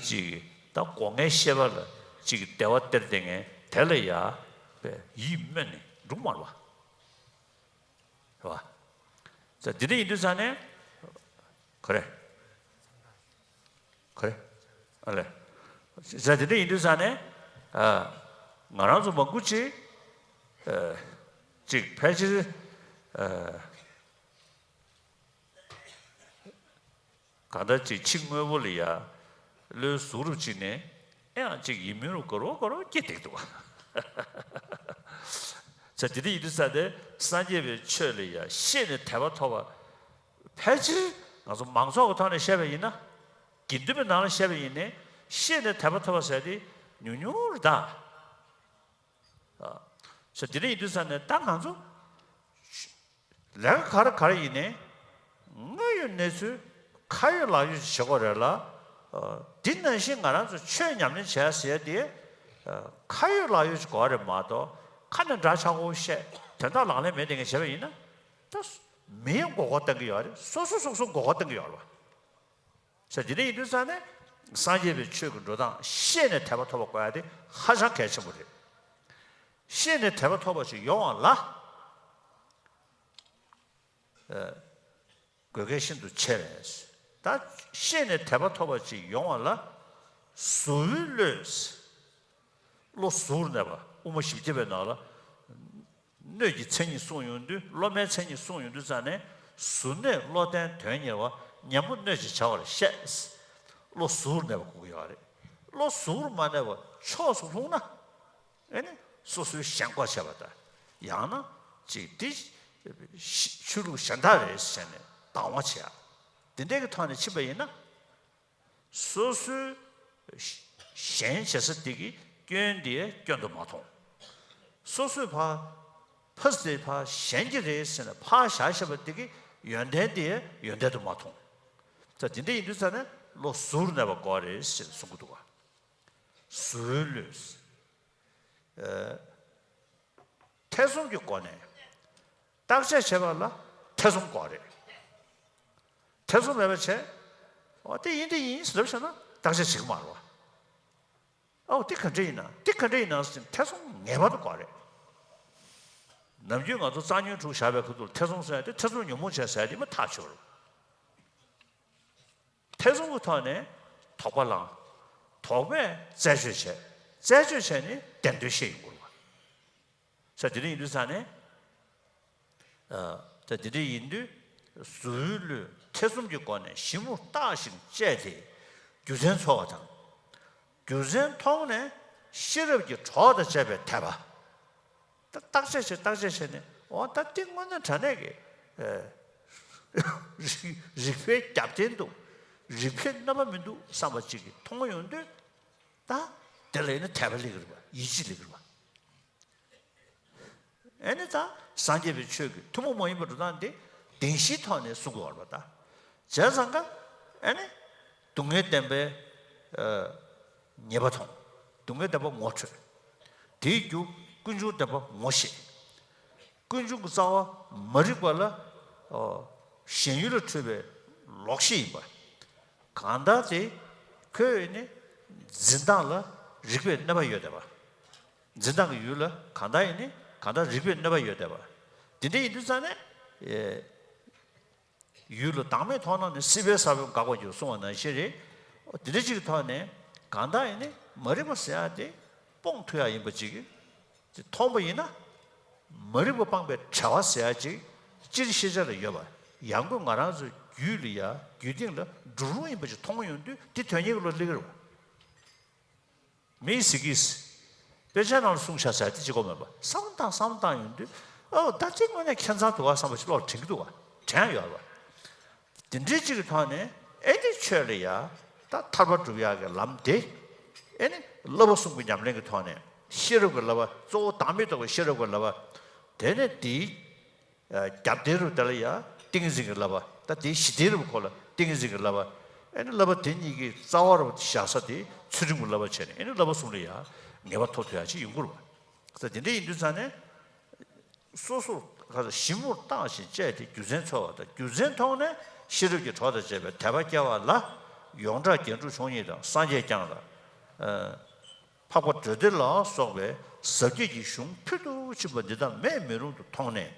ཅིག་གི་ད་སྒོ་ལྔའི་ཤེས་པ་ལ་ཅིག་གི་བདེ་བ་སྟེར་བསྡད་མཁན་དེ་ལ་ཡ་པའི་ཡིད་སྨོན་ནས་འགྲུབ་མ་རེད་བ། རེད་བ། ད་འདི་འདྲ་ཡིན་དུས་ཙང་ནས། ག་རེ། ག་རེ། ཨ་ལས། ད་འདི་འདྲ་ཡིན་དུས་ཙང་ནས། ང་རང་ཚོ་མང་པོ་ཅིག་ཅིག་ཕལ་ཆེར། གང་ལྟར་ཅིག་ཕྱི་དངོས་པོ་ལ་ཡ་བློའི་གཟུགས་རུབ་ཅིག་ནས་ཨེ་ཡང་ཅིག་ཡིན་མིན་རུ་གོ་རོ་གོ་རོ་སྐྱེ་བསྡད་འདུག་བ། ས་དེ་འདྲ་ཡིན་དུས་ས་དེ་སངས་རྒྱས་པའི་ཆོས་ལ་ཡ་ཤེས་ནས་དད་པ་ཐོབ་པ། ཕལ་ཆེར་ང་ཚོ་མང་ཚོགས་ཀྱི་ཐོག་ནས་བཤད་པ་ཡིན་ན། དགེ་འདུན་པའི་ནང་ལ་བཤད་པ་ཡིན་ནའི་ཤེས་ནས་དད་པ་ཐོབ་པ་ཟེར་དེ་ཉུང་ཉུང་རེད་ད། ས་དེ་འདྲ་ཡིན་དུས་ས་ནས་ད་ང་ཚོ། ལས་ཀ་ག་རེ་ག་རེ་ཡིན་ནའི། དངོས་ཡོད་གནས་ཚུལ་ཁ་ཡོད་ལག་ཡོད་ཅིག་བྱེད་དགོས་རེད་ལ། འདི་ནང་བཞིན་ང་རང་ཚོ་ཆོས་ཉམས་ལེན་བྱས་ཟེར་དེ། ཁ་ཡོད་ལག་ཡོད་ཅིག་དགོས་རེད་མ་གཏོགས། ཁ་ནས་འདྲ་ཆགས་པོ་བཤད། དོན་དག་ལག་ལེན་མེད་དེ་ངས་བྱས་པ་ཡིན་ན། ད་མིའི་མགོ་སྐོར་གཏོང་གི་ཡོད་རེད། སོ་སོ་སོ་སོ་མགོ་སྐོར་གཏོང་གི་ཡོད་རེད་བ། ཟེར་དེ་འདྲ་ཡིན་དུས་ཙང་ནས། སངས་རྒྱས་པའི་ཆོས་ཀྱི་འགྲོ་སྟངས་ཤེས་ནས་དད་པ་ཐོབ་པ་དགོས་ཡ་དེ་ཧ་ཅང་གལ་ཆེན་པོ་རེད། ཤེས་ནས་དད་པ་ཐོབ་པ་ཞིག་ཡོང་བ་ལ། དགོས་གལ་ཤིན་ཏུ་ཆེ་བས། ད་ཤེས་ནས་དད་པ་ཐོབ་པ་ཅིག་ཡོང་བ་ལ། གཟུ་བོའི་བློས། བློ་གཟུ་བོར་གནས་པ། དབུ་མ་བཞི་བརྒྱ་པའི་ནང་ལ། སྣོད་ཀྱི་མཚན་ཉིད་གསུངས་ཡོང་དུས། སློབ་མའི་མཚན་ཉིད་གསུངས་ཡོང་དུས་ཙང་ནས། གཟུ་གནས་བློ་ལྡན་དོན་གཉེར་བ། གཉེན་པོ་སྣོད་ཅེས་བྱ་བར་བཤད། བློ་གཟུ་བོར་གནས་པ་དགོས་ཀྱི་ཡོད་རེད། བློ་གཟུ་བོར་མ་གནས་པ་ཕྱོགས་སུ་ལྷུང་ན། ཨེ་ནི། སོ་སོའི་ཞེན་ཁོག་བྱས་པ་དང་། ཡང་ན་ཅིག་འདི་ཆོས་ལུགས་གཞན་དག་རེད་ཟེར་ནས་སྡང་བ་བྱེད་ཡ། དེ་འདྲའི་གི་ཐོག་ནས་ཕྱིན་པ་ཡིན་ན། སོ་སོའི་ཞེན་བྱེད་ས་དེ་གི་སྐྱོན་དེ་སྐྱོན་དུ་མ་མཐོང་། སོ་སོས་ཕར་ཕ་སི་དེ་ཕར་ཞེན་གྱི་རེད་ཟེར་ནས་ཕར་བཞག་བཞག་པ་དེ་གི་ཡོན་ཏན་དེ་ཡོན་ཏན་དུ་མ་མཐོང་། ད་དེ་འདྲ་ཡིན་དུས་ཙང་ནས་བློ་གཟུར་གནས་པ་དགོས་རེད་ཟེར་གསུང་གི་འདུག་ག། གཟུ་བོའི་བློས། ཨ། ཐེ་ཚོམ་གྱི་སྒོ་ནས། བརྟག་དཔྱད་བྱེད་པ་ལ་ཐེ་ཚོམ་དགོས་རེད། ཐེ་ཚོམ་མེད་པ་བྱས། འོ་དེ་ཡིན་དེ་ཡིན་ཟེར་ལབ་བྱས་ན་བརྟག་དཔྱད་བྱེད་ཀྱི་མ་རེད་བ། ཨོ་དེ་ག་འདྲ་ཡིན་ན། དེ་ག་འདྲ་ཡིན་ན་ཟེར་ཐེ་ཚོམ་ངེས་པར་དུ་དགོས་རེད། ནམ་རྒྱུན་ང་ཚོ་རྩ་ཉོན་དྲུག་བཞག་པའི་ཁུལ་དུ་ཐེ་ཚོམ་ཟེར་ཡ་དེ་ཐེ་ཚོམ་ཉོན་མོངས་བྱས་ཟེར་ཡ་དེ་མ་ཐག་ཆོད་རེད། ཐེ་ཚོམ་གྱི་ཐོག་ནས་དོགས་པ་ལངས། དོགས་པས་རྩད་གཅོད་བྱས། རྩད་གཅོད་བྱས་ནས་བདེན་དོན་ཤེས་ཡོང་གི་རེད་བ། ས་དེ་འདྲ་ཡིན་དུས་ཙང་ནས། ཨ། ད་དེ་འདྲ་ཡིན་དུས། གཟུ་བོའི་བློས་ཐེ་ཚོམ་གྱི་སྒོ་ནས་ཞིབ་མོར་བརྟགས་ཤིང་དཔྱད་དེ། རྒྱུ་མཚན་འཚོལ་བ་དང་། རྒྱུ་མཚན་མཐོང་ནས་ཤེས་རབ་ཀྱི་གྲོགས་དང་བཅས་པའི་དད་པ། ད་བརྟག་དཔྱད་བྱས་བརྟག་དཔྱད་བྱས་ནས། འོ་ད་འདི་དངོས་གནས་དྲང་གནས་ཀྱི། ཨ། རིག་རིག་པའི་རྒྱབ་རྟེན་འདུག་རིག་པའི་རྣམ་པ་མི་འདུག་བསམ་པ་ཅིག་གིས་མཐོང་ཡོང་དུས། ད་དེ་ལ་ཡིན་ན་དད་པ་སླེབས་ཀྱི་རེད་པ། ཡིད་ཆེས་སླེབས་ཀྱི་རེད་པ། ཨེ་ནི་ད་སངས་རྒྱས་པའི་ཆོས་ཀྱི་ཐུན་མོང་མ་ཡིན་པའི་འགྲོ་སྟངས་དེ་བདེན་བཞིའི་ཐོག་ནས་གསུང་དགོས་པ་རེད་པ། ད་བྱས་ཙང་ཀ། ཨེ་ནི་སྡུག་བསྔལ་བདེན་པའི། ཨ། ཉེས་པ་མཐོང་། སྡུག་བསྔལ་བདེན་པ་ངོ་འཕྲོད། དེའི་རྒྱུ་ཀུན་འབྱུང་བདེན་པ་ངོ་ཤེས། ཀུན་འབྱུང་གི་རྩ་བ་མ་རིག་པ་ལ། ཨོ། ཞེན་ཡུལ་ལ་འཁྲུལ་པའི་ལོག་ཤེས་ཡིན་པ། གང་ལྟར་དེ་ཁོའི་ནི་འཛིན་སྟངས་ལ་རིག་པའི་གནོད་པ་ཡོད་བསྡད་པ། འཛིན་སྟངས་ཀྱི་ཡུལ་ལ་གང་ལྟར་ཡིན་ནི་གང་ལྟར་རིག་པའི་གནོད་པ་ཡོད་བསྡད་པ། དེ་འདྲ་ཡིན་དུས་ཙང་ནས། ཨེ། ཡུལ་ལ་བདག་མེད་མཐོང་ན་ནི། སྲིད་པའི་ས་བོན་འགག་པར་འགྱུར་གསུངས་པ་ནང་བཞིན་རེད། དེ་འདྲ་ཅིག་གི་ཐོག་ནས་གང་ལྟར་ཡིན་ནི་མ་རིག་པ་ཟེར་ཡ་དེ་སྤོང་ཐུབ་ཡ་ཡིན་པ་ཅིག་གིས། དེ་མཐོང་པ་ཡིན་ན། མ་རིག་པ་སྤངས་པའི་བྱ་བ་ཟེར་ཡ་ཅིག་སྤྱིར་ཤེས་བྱ་ལ་ཡོད་པ། ཡང་སྒོས་ང་རང་ཚོའི་རྒྱུད་ལ་ཡ། རྒྱུད་སྟེང་ལ་འགྲོ་རུང་ཡིན་པ་ཅིག་མཐོང་ཡོང་དུས། དེ་དོན་གཉེར་གྱི་བློ་སླེབས་ཀྱི་རེད་པ། མིའི་གཟིགས་ཀྱིས། དཔེ་ཆ་ནང་ལ་གསུངས་བཞག་ཟེར་དེ་གཅིག་པོ་མེད་པ། བསམ་བློ་བཏང་བསམ་བློ་བཏང་ཡོང་དུས། ཨོ་ད་དེ་དངོས་གནས་ཁྱད་མཚར་འདུག་ག་བསམ་པ་ཞིག་བློ་ལ་དྲན་གྱི་འདུག་ག་དྲན་ཡོད་པ། དེ་འདྲའི་གཅིག་གི་ཐོག་ནས། ཨེ་ནི་ཆོས་ལ་ཡ། ད་ཐར་པ་སྒྲུབ་ཡག་གི་ལམ་དེ། ཨེ་ནི་བསླབ་པ་གསུམ་གྱི་ཉམས་ལེན་གྱི་ཐོག་ནས། ཤེས་རབ་ཀྱི་བསླབ་པ། གཙོ་བོ་བདག་མེད་རྟོགས་པའི་ཤེས་རབ་ཀྱི་བསླབ་པ། དེ་ནས་དེའི། ཨ། རྒྱབ་རྟེན་རུ་དེ་ལ་ཡ་ཏིང་ངེ་འཛིན་གྱི་བསླབ་པ། ད་དེའི་གཞི་རྟེན་རུ་ཁོ་ལ་ཏིང་ངེ་འཛིན་གྱི་བསླབ་པ། ཨེ་ནི་བསླབ་པ་དེ་གཉིས་ཀྱི་རྩ་བ་རུ་བཞག་ས་དེ་ཚུལ་ཁྲིམས་ཀྱི་བསླབ་པ་བྱས་ནས། ཨེ་ནི་བསླབ་པ་གསུམ་ལ་ཡ་ངེས་པར་ཐོབ་ཐུབ་ཡ་ཅིག་ཡོང་གི་རེད་པ། ད་དེ་འདྲ་ཡིན་དུས་ཙང་ནས། སོ་སོར་ག་ས་ཞིབ་མོར་བརྟགས་ཤིང་དཔྱད་དེ་རྒྱུ་མཚན་འཚོལ་བ་དང་། རྒྱུ་མཚན་མཐོང་ནས་ཤེས་རབ་ཀྱི་གྲོགས་དང་བཅས་པའི་དད་པ་སྐྱེ་བ་ལ། ཡོངས་གྲགས་རྒྱན་དྲུག་མཆོག་གཉིས་དང་། སངས་རྒྱས་བསྐྱངས་ལ། ཨ། འཕགས་པ་འགྲོ་འདི་ལ་སོགས་པའི་ཟབ་རྒྱས་ཀྱི་གཞུང་ཕུལ་དུ་ཕྱིན་པ་འདི་དག་མེད་མི་རུང་དུ་མཐོང་ནས།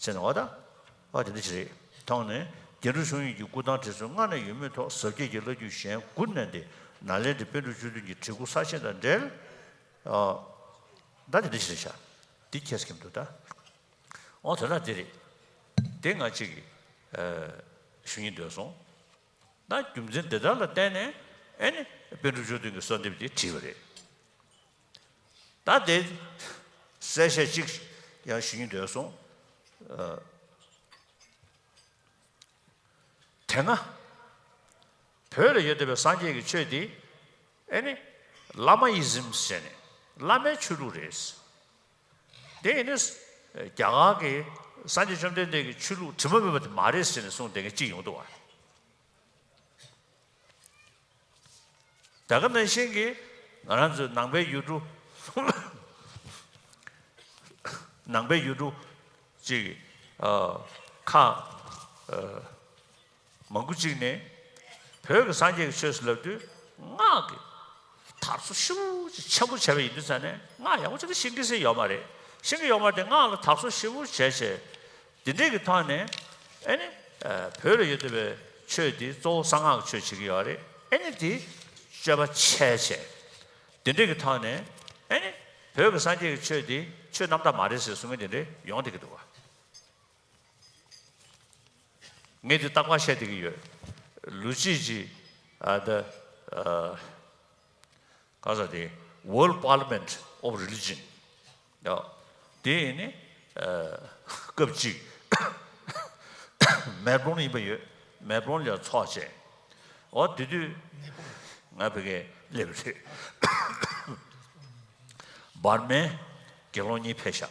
ཟེར་ནས། འོ་ད། ཨ། དེ་འདྲ་ཞིག་རེད། མཐོང་ནས། རྒྱན་དྲུག་མཆོག་གཉིས་ཀྱི་སྐུ་དང་བྲིས་གསུམ་སྔ་ནས་ཡོད་མུས་ཐོག་ཟབ་རྒྱས་ཀྱི་བླ་བརྒྱུད་གཞན་དགུར་བསྣན་ཏེ། ནཱ་ལེནྡྲའི་པཎ་གྲུབ་བཅུ་བདུན་གྱི་བྲིས་སྐུ་གསར་བཞེངས་དང་འབྲེལ། ཨ། ད་དེ་འདྲ་ཞིག་རེད་ཤག་འདི་ཁྱེད་སྐྱེམས་འདུག་ད། འོ་དོན་དག་འདི་རེད། དེ་ང་གཅིག་གིས། ཨ། ཞུ་སྙིང་འདོད་སོང་། ད་རྒྱུ་མཚན་འདི་དག་ལ་བརྟེན་ནས། ཨེ་ནི་པཎ་གྲུབ་བཅུ་བདུན་གྱི་གསོལ་འདེབས་འདི་བྲིས་པ་རེད། ད་དེ་གསལ་བཤད་གཅིག་ཡང་ཞུ་སྙིང་འདོད་སོང་། ཨ། དེ་སྔ་བོད་ལ་ཡོད་བསྡད་པའི་སངས་རྒྱས་ཀྱི་ཆོས་འདི། ཨེ་ནི་བླ་མ་ཨི་ཛིམ་ཟེར་ནས་བླ་མའི་ཆོས་ལུགས་རེད། དེ་ཡིན་ནི་རྒྱ་གར་གྱི་སངས་རྒྱས་བཅོམ་ལྡན་འདས་ཀྱི་ཆོས་ལུགས་དྲི་མ་མེད་པ་དེ་མ་རེད་ཟེར་ནས་གསུངས་བསྡད་མཁན་གཅིག་ཡོང་འདུག་བ། ད་ག་ནང་བཞིན་གྱི་ང་རང་ཚོའི་ནང་པའི་ཡུལ་གྲུ། ནང་པའི་ཡུལ་གྲུ་ཅིག་ཨ། ཁག་ཨ། མང་པོ་ཅིག་ནས་བོད་ཀྱི་སངས་རྒྱས་ཀྱི་ཆོས་སུ་ལབ་དུས་སྔགས་ཀྱི་དར་སྲོལ་ཞེ་པོ་ཅིག་ཆེན་པོ་བྱས་པ་ཡིན་དུས་ཙང་ནས་སྔགས་ཡག་པོ་ཅིག་ཤེས་ཀྱི་སྲིད་ཡོད་མ་རེད། ཤེས་ཀྱི་ཡོད་མ་རེད་དེ་སྔགས་ལ་དར་སྲོལ་ཞེ་པོ་བྱས་བྱས། དེ་འདྲས་ཀྱི་ཐོག་ནས་ཨེ་ནི་ཨ། བོད་ལ་ཡོད་བསྡད་པའི་ཆོས་དེ་གཙོ་བོ་གསང་སྔགས་ཀྱི་ཆོས་བྱེད་ཀྱི་ཡོད་རེད། ཨེ་ནི་དེ་སྤྱོད་པ་འཆལ་བྱས། དེ་འདྲས་ཀྱི་ཐོག་ནས་ཨེ་ནི་བོད་ཀྱི་སངས་རྒྱས་ཀྱི་ཆོས་དེ་ཆོས་རྣམ་དག་མ་རེད་ཟེར་གསུང་མཁན་དེ་འདྲས་ཡོང་བསྡད་ཀྱི་འདུག་བ། ངས་འདི་རྟག་པར་བཤད་བསྡད་ཀྱི་ཡོད། ལུ་ཅི་ཅི་ཨ་ད་ཨ། ག་ས་དེ་World Parliament of Religion། ཡ། དེ་ཡིན་ནི་ཨ། སྐབས་གཅིག་མེལ་བྷོན་ཡིན་པ་ཡོད། མེལ་བྷོན་ལ་ཚོགས་བྱས། འོ་དེ་དུས་ང་ཕ་གིར་སླེབས་རེད། འབར་མའི་དགེ་སློང་གཉིས་ཕེབས་ཤག་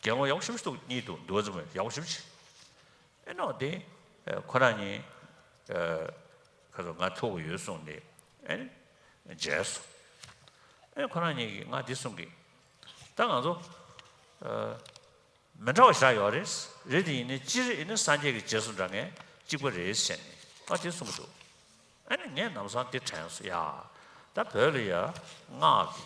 དགེ་སློང་ཡག་པོ་ཞེ་པོ་ཞིག་འདུག་གཉིས་འདུག་འདུག་ཙམ་ཡག་པོ་ཞེ་པོ་ཅིག་ཨེ་ནོ་དེ་ཁོ་རང་གཉིས་ཁ་ཚོ་ང་ཐུག་གི་ཡོད་གསུངས་ནས་ཨེ་མཇལ་སོང་། ཨེ་ཁོ་རང་གཉིས་ཀྱིས་ང་འདི་གསུང་གི། ད་ང་ཚོ་མི་འདྲ་བ་ཞིག་ཡོད་རེད། རེད་དེ་ཡིན་ནའི་སྤྱིར་ཡིན་ནའི་སངས་རྒྱས་ཀྱི་རྗེས་སུ་འབྲང་མཁན་གཅིག་པ་རེད་ཟེར་ནས་ང་དེ་གསུང་གི་འདུག་ཨ་ནི་ངས་ལམ་སང་དེ་དྲན་སོང་ཡ། ད་བོད་ལ་ཡ་སྔགས་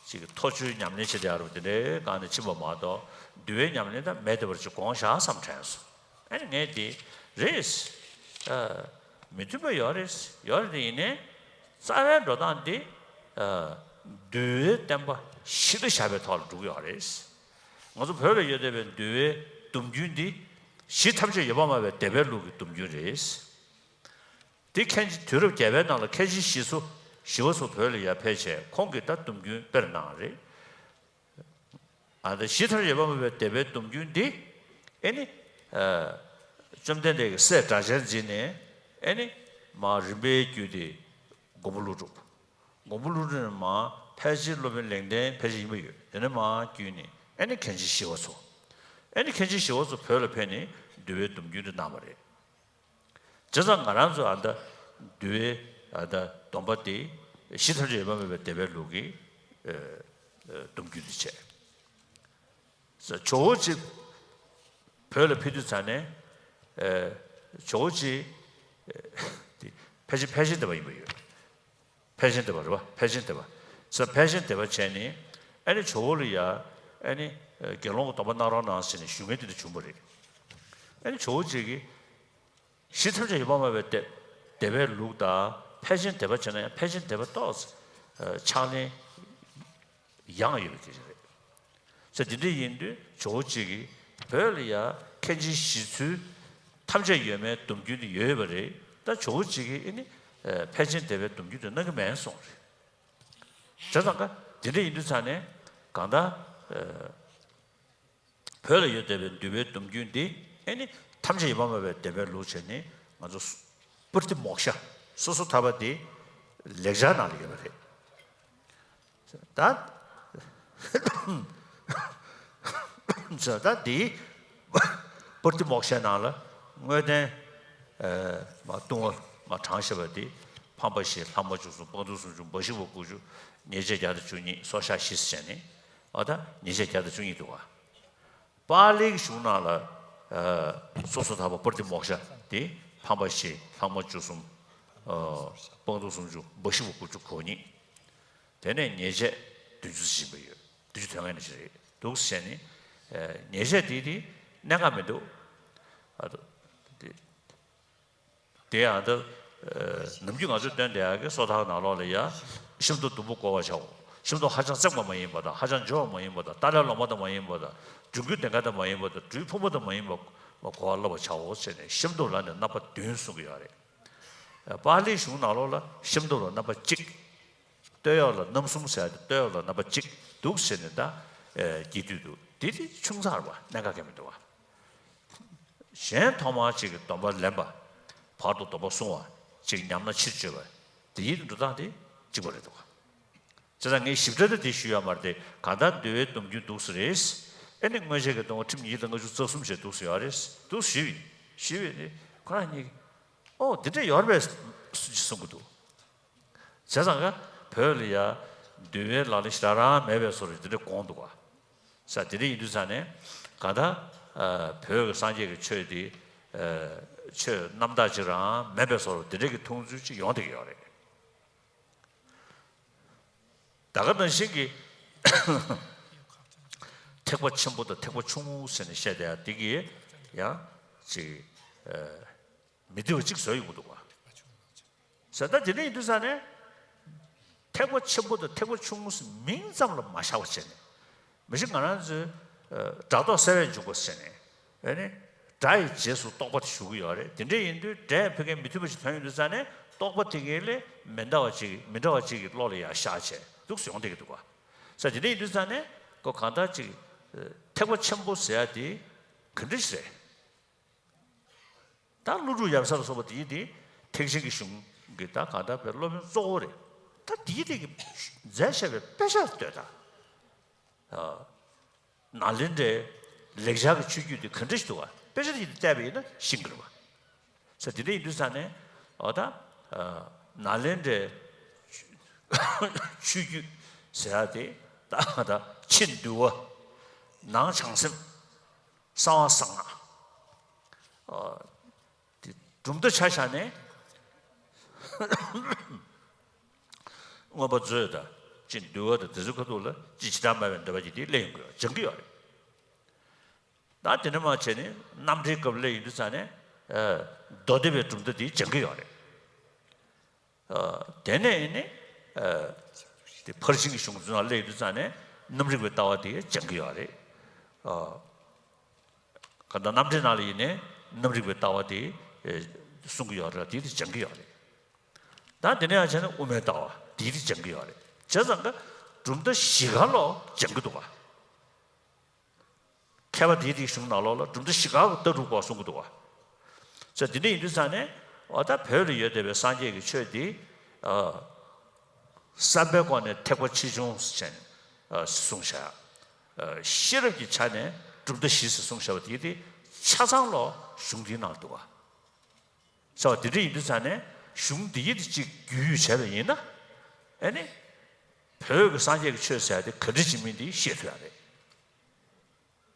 ཀྱི་ཅིག་ཐོ་ཅོའི་ཉམས་ལེན་བྱེད་དེ་ཡ་རུ་དེ་འདྲའི་སྒང་ནས་ཕྱིན་པ་མ་གཏོགས་འདུལ་བའི་ཉམས་ལེན་ད་མེད་དེ་བར་ཅིག་དགོངས་བཞག་བསམ་དྲན་སོང་། ཨ་ནི་ངས་དེ་རེད། ཨ། མི་མཐུན་པ་ཡོད་རེད། ཡོད་རེད་དེ་ཡིན་ནའི་རྩ་བའི་འགྲོ་སྟངས་དེ་ཨ། འདུལ་བའི་བསྟན་པ་གཞི་ལ་བཞག་པའི་ཐོག་ལ་འགྲོ་གི་ཡོད་རེད། ང་ཚོ་བོད་ལ་ཡོད་བསྡད་པའི་འདུལ་བའི་སྡོམ་རྒྱུན་འདི་གཞི་ཐམས་ཅད་ཡོད་པར་སྨྲ་བའི་སྡེ་པའི་ལུགས་ཀྱི་སྡོམ་རྒྱུན་རེད། དེ་མཁན་ཆེན་དུས་རབས་བརྒྱད་པའི་ནང་ལ་མཁན་ཆེན་ཞི་འཚོ། ཞི་བ་འཚོ་བོད་ལ་ཡར་ཕེབས་བྱས་ཁོང་གིས་ད་སྡོམ་རྒྱུན་སྤེལ་གནང་བ་རེད། ཨ་ད་གཞི་ཐམས་ཅད་ཡོད་པར་སྨྲ་བའི་སྡེ་པའི་སྡོམ་རྒྱུན་འདི་ཨེ་ནི་ཨ། བཅོམ་ལྡན་འདས་ཀྱི་སྲས་སྒྲ་གཅན་འཛིན་ནས་ཨེ་ནི་མར་རིམ་པས་བརྒྱུད་དེ་མགོན་པོ་ཀླུ་སྒྲུབ། མགོན་པོ་ཀླུ་སྒྲུབ་ནས་མར་ཕལ་ཆེར་སློབ་དཔོན་ལེགས་ལྡན་ཕལ་ཆེར་ཡིན་པ་ཡོད། དེ་ནས་མར་བརྒྱུད་ནས་ཨེ་ནི་མཁན་ཆེན་ཞི་བ་འཚོ། ཨེ་ནི་མཁན་ཆེན་ཞི་བ་འཚོ་བོད་ལ་ཕེབས་ནས་འདུལ་བའི་སྡོམ་རྒྱུན་དེ་གནང་བ་རེད། བྱས་ཙང་ང་རང་ཚོ་ཨ་ད་འདུལ་བའི་ཨ་ད་སྡོམ་པ་དེ་གཞི་ཐམས་ཅད་ཡོད་པར་སྨྲ་བའི་སྡེ་པའི་ལུགས་ཀྱི་ཨ་ཨ་སྡོམ་རྒྱུན་དེ་བྱས། ཇོ་བོ་གཅིག་བོད་ལ་ཕེབས་དུས་ཙ་ནས་ཨ་ཇོ་བོ་གཅིག་ཨ་དེ་ཕལ་ཆེར་ཕལ་ཆེར་སྡེ་པ་ཡིན་པ་ཡོད། ཕལ་ཆེར་སྡེ་པ་རེད་བ། ཕལ་ཆེར་སྡེ་པ། ས་ཕལ་ཆེར་སྡེ་པ་བྱས་ནས་ཨ་ནི་ཇོ་བོ་ལ་ཡ་ཨ་ནི་དགེ་སློང་གི་སྡོམ་པ་གནང་རོགས་གནང་ཟེར་ནས་ཞུ་མཁན་དེ་འདྲ་བྱུང་བ་རེད། ཨ་ནི་ཇོ་བོ་རྗེ་གིས་གཞི་ཐམས་ཅད་ཡོད་པར་སྨྲ་བའི་སྡེ་སྡེ་པའི་ལུགས་དང་ཕལ་ཆེར་སྡེ་པ་བྱས་ན་ཡང་ཕལ་ཆེར་སྡེ་པ་ཏོག་ཙམ་ཕྱག་ལེན་ཡང་ཡོད་པའི་སྐད་ཆ་རེད། ས་དེ་འདྲ་ཡིན་དུས་ཇོ་བོ་རྗེ་གིས་བོད་ལ་ཡ་མཁན་ཆེན་ཞི་འཚོའི་ཐམས་ཅད་ཡོད་མའི་སྡོམ་རྒྱུན་དེ་ཡོད་པ་རེད། ད་ཇོ་བོ་རྗེ་གིས་ཨེ་ནི་ཕལ་ཆེར་སྡེ་པའི་སྡོམ་རྒྱུན་དེ་གནང་གི་མེད་གསུངས་རེད། བྱས་ཙང་ཀ་དེ་འདྲ་ཡིན་དུས་ཙང་ནས་གང་ལྟར་བོད་ལ་ཡོད་བསྡད་པའི་འདུལ་བའི་སྡོམ་རྒྱུན་འདི་ཨེ་ནི་ཐམས་ཅད་ཡོད་པར་སྨྲ་བའི་སྡེ་པའི་ལུགས་བྱས་ནས་ང་ཚོ་པུར་ཏི་མོག་ཤ་སོ་སོ་ཐར་པ་འདི་ལེགས་སྦྱར་ནང་ལ་ཡོད་པ་རེད། ད་ད་འདི་པུར་ཏི་མོག་ཤའི་ནང་ལ་དངོས་བསྟན་མ་ལྟུང་བ་མ་དྲངས་བཞག་པ་འདི་ཕམ་པ་བཞི་ལྷག་མ་བཅུ་གསུམ་སྤངས་རྟོགས་སུམ་ཅུ་འབའ་ཞིག་པོ་དགུ་བཅུ་ཉེས་བྱས་བརྒྱ་དང་བཅུ་གཉིས་སྲོག་ཆགས་བཞི་ཟེར་ནས་ཨ་ད་ཉེས་བྱས་བརྒྱ་དང་བཅུ་གཉིས་འདུག་བ། པཱ་ལིའི་གཞུང་ནང་ལ་ཨ་སོ་སོ་ཐར་པ་པུར་ཏི་མོག་ཤ་དེ་ཕམ་པ་བཞི་ལྷག་མ་བཅུ་གསུམ་ཨ་སྤངས་རྟོགས་སུམ་ཅུ་འབའ་ཞིག་པོ་དགུ་བཅུ་གོ་གཉིས། དེ་ནས་ཉེས་བྱས་བདུན་ཅུ་ཟིན་པ་ཡོད། བདུན་ཅུ་དོན་ལྔ་ནས་ཅི་རེད་འདུག་ཟེར་ནས་ཨ་ཉེས་བྱས་དེ་དེ་གནད་འགག་མི་འདུག་ཨ་དེ་དེ་ཡང་ད་ནམ་རྒྱུན་ང་ཚོས་སྟོན་བསྡད་ཡག་གི་སོ་ཐར་ནང་ལོགས་ལ་ཡ་ཤིན་ཏུ་སྡུག་པོ་བསྒོ་བར་བྱའོ། ཤིན་ཏུ་ཧ་ཅང་བརྩེགས་པ་མ་ཡིན་པ་དང་ཧ་ཅང་འབྱོར་བ་མ་ཡིན་པ་དང་ཏཱ་ལའི་ལོ་མ་དང་མ་ཡིན་པ་དང་སྦྲུལ་མགོའི་གདེངས་ཀ་དང་མ་ཡིན་པ་དང་སྦྲུལ་ཕུང་པོ་དང་མ་ཡིན་པ་བསྒོ་བ་བསླབ་པར་བྱའོ་ཟེར་ནས་ཤིན་ཏུ་ལ་ནི་རྣམ་པ་བདུན་གསུང་གི་ཡོད་རེད། པཱ་ལིའི་གཞུང་ནང་ལོགས་ལ་ཤིན་ཏུ་ལ་རྣམ་པ་གཅིག་སྟོད་གཡོགས་ལ་རྣམ་གསུམ་ཟེར་ཏེ་སྟོད་གཡོགས་ལ་རྣམ་པ་གཅིག་འདུག་ཟེར་ནས་ད་ཨེ་རྒྱས་བསྡུས་འདུག་དེ་དེ་ཆུང་ཙག་རེད་བ། གནད་འགག་གང་ཡང་མི་འདུག་བ། གཞན་ཐོག་མར་གཅིག་གི་སྡོམ་པ་ལེན་པ། བར་དུ་སྡོམ་པ་བསྲུང་བ། གཅིག་ཉམས་ན་ཕྱིར་བཅོས་པ། དེ་ཡིད་དུ་འགྲོ་སྟངས་དེ་གཅིག་པ་རེད་འདུག་བ། བྱས་ཙང་ངས་ཞིབ་ཕྲ་ད་དེ་ཞུ་ཡ་མ་རེད་དེ་གང་ལྟར་འདུལ་བའི་སྡོམ་རྒྱུན་འདུག་སེ་རེད། ཨེ་ནི་སྔོན་ཆད་ཀྱི་སྡོམ་པ་ཁྲིམས་ཉིས་དང་ལྔ་བཅུ་རྩ་གསུམ་ཞེས་འདུག་སེ་ཡོད་རེད། འདུག་སེ་ཞུས་པ་ཡིན། ཞུས་པ་ཡིན་ཁོ་རང་གཉིས་ཀྱིས་ཨོ་འདི་འདྲ་ཡོད་རེད་པས་སུ་ཅིག་གསུང་གི་འདུག་བྱས་ཙང་ཀ་བོད་ལ་ཡ་འདུལ་བའི་ལག་ལེན་ཞེ་དྲག་རང་མེད་པའི་བཟོ་འདྲ་དེ་འདྲ་དགོངས་འདུག་ག་ས་དེ་འདྲ་ཡིན་དུས་ཙང་ནས་གང་ལྟར་བོད་ཀྱི་སངས་རྒྱས་ཀྱི་ཆོས་དེ་ཆོས་རྣམ་དག་ཅིག་རང་མེད་པའི་བཟོ་འདྲ་དེ་འདྲ་གི་མཐོང་ཚུལ་ཅིག་ཡོང་བསྡད་ཀྱི་ཡོད་རེད། ད་ག་ནང་བཞིན་གྱི་ཐེག་པ་ཆེན་པོ་དང་ཐེག་པ་ཆུང་ངུ་ཟེར་ནས་བཤད་བསྡད་ཡ་དེ་གི་ཡང་ཅིག་མི་བདེ་བ་ཅིག་བཟོ་ཡོང་གི་འདུག་ག་ཟེར་ད་དེ་འདྲ་ཡིན་དུས་ཙང་ནས་ཐེག་པ་ཆེན་པོ་དང་ཐེག་པ་ཆུང་ངུ་ཟེར་མིང་ཙམ་ལ་མ་བཞག་པ་བྱས་ནས་མི་ཤི་ང་རང་ཚོའི་སྒྲ་རྟོག་གསལ་བས་འཇུག་པ་ཟེར་ནས་ཨེ་ནི་སྒྲ་ཡི་རྗེས་སུ་རྟོག་པ་དེ་ཞུགས་ཀྱི་ཡོད་རེད། དེ་འདྲ་ཡིན་དུས་སྒྲས་ཕ་གིའི་མི་མཐུན་པ་ཞིག་ཐོན་ཡོང་དུས་ཙང་ནས་རྟོག་པ་དེ་གའི་ལས་མི་འདྲ་བ་ཅིག་མི་འདྲ་བ་ཅིག་གི་བློ་ལ་ཡར་ཤར་བྱས་འདུག་སེ་ཡོང་བསྡད་ཀྱི་འདུག་ག་ས་དེ་འདྲ་ཡིན་དུས་ཙང་ནས་ཁོ་གང་ལྟར་ཅིག་ཐེག་པ་ཆེན་པོ་ཟེར་ཡ་དེ་ག་འདྲ་ཞིག་རེད། ད་ཀླུ་སྒྲུབ་ཡབ་སྲས་ལ་སོགས་པ་དེ་དེ་ཐེག་ཆེན་གྱི་གཞུང་གི་ད་གང་ལྟར་བའི་སློབ་དཔོན་གཙོ་བོ་རེད། ད་དེ་དེ་གི་མཛད་བྱ་བའི་དཔེ་ཆ་ལྟོས་དང་། ནཱ་ལེནྡྲའི་ལེགས་སྦྱར་གྱི་ཆོས་བརྒྱུད་དེ་ག་འདྲ་ཞིག་འདུག་ག་དཔེ་ཆ་དེ་བལྟས་པ་ཡིན་ན་ཤེས་ཀྱི་རེད་བ། ས་དེ་འདྲ་ཡིན་དུས་ཙང་ནས་འོ་ད་ནཱ་ལེནྡྲའི་ཆོས་བརྒྱུད་ཟེར་ཡ་དེ་ད་ད་ཕྱི་འདུལ་བ། ནང་བྱང་སེམས། གསང་བ་གསང་སྔགས། དེ་གྲུབ་མཐའ་ཆ་བཞག་ནས་མངོན་པ་མཛོད་དང་ཅིག་འདུལ་བ་དང་དེ་ཚོའི་ཁ་ཐུག་ལ་ཅིག་བྱེ་བྲག་སྨྲ་བའི་འདོད་པ་ཅིག་དེ་སླེབས་ཡོང་གི་ཡོད་སྦྱང་གི་ཡོད་རེད། ད་དེ་འདྲ་མ་བྱས་ནས་རྣམ་འགྲེལ་སྐབས་སླེབས་ཡོང་དུས་ཙང་ནས་མདོ་སྡེ་པའི་གྲུབ་མཐའ་དེ་སྦྱང་གི་ཡོད་རེད། དེ་ནས་ནི་དེ་ཕར་ཕྱིན་གྱི་གཞུང་ཚོ་ནང་སླེབས་ཡོང་དུས་ཙང་ནས་རྣམ་རིག་པའི་ལྟ་བ་དེ་སྦྱང་གི་ཡོད་རེད། གང་ལྟར་རྣམ་འགྲེལ་ནང་ལ་ཡིན་ནའི་རྣམ་རིག་པའི་ལྟ་བ་དེ་གསུང་གི་ཡོད་རེད། དེ་དེ་སྦྱང་གི་ཡོད་རེད། ད་དེ་ནས་ཡང་བྱས་ན་དབུ་མའི་ལྟ་བ་དེ་དེ་སྦྱང་གི་ཡོད་རེད། བྱས་ཙང་ཀ་གྲུབ་མཐའ་བཞི་ཀ་ལོ་སྦྱང་གི་འདུག་ག་མཁས་པ་དེའི་རིགས་གཞུང་ནང་ལོགས་ལ་གྲུབ་མཐའ་བཞི་ཀ་གི་ལྟ་གྲུབ་སྐོར་གསུང་གི་འདུག་ག་ས་དེ་འདྲ་ཡིན་དུས་ཙང་ནས་འོ་ད་བོད་ལ་ཡོད་བསྡད་པའི་སངས་རྒྱས་ཀྱི་ཆོས་འདི་བསམ་པའི་སྒོ་ནས་ཐེག་པ་ཆེ་ཆུང་ཟེར་ནས་གསུངས་བཞག་ཤེས་རབ་ཀྱི་ཆ་ནས་གྲུབ་མཐའ་བཞི་ཟེར་གསུངས་བཞག་པ་དེ་དེ་ཆ་ཚང་ལོ་གཞུང་འདིའི་ནང་འདུག་ག་ས་བ་དེ་འདྲ་ཡིན་དུས་ཙང་ནས་གཞུང་འདི་ཡི་དེ་གཅིག་རྒྱུས་ཡོད་བྱས་པ་ཡིན་ན་ཨེ་ནི་བོད་ཀྱི་སངས་རྒྱས་ཀྱི་ཆོས་ཟེར་ཡ་དེ་ག་འདྲ་ཅིག་མིན་དེ་ཤེས་ཐུབ་ཡ་རེད།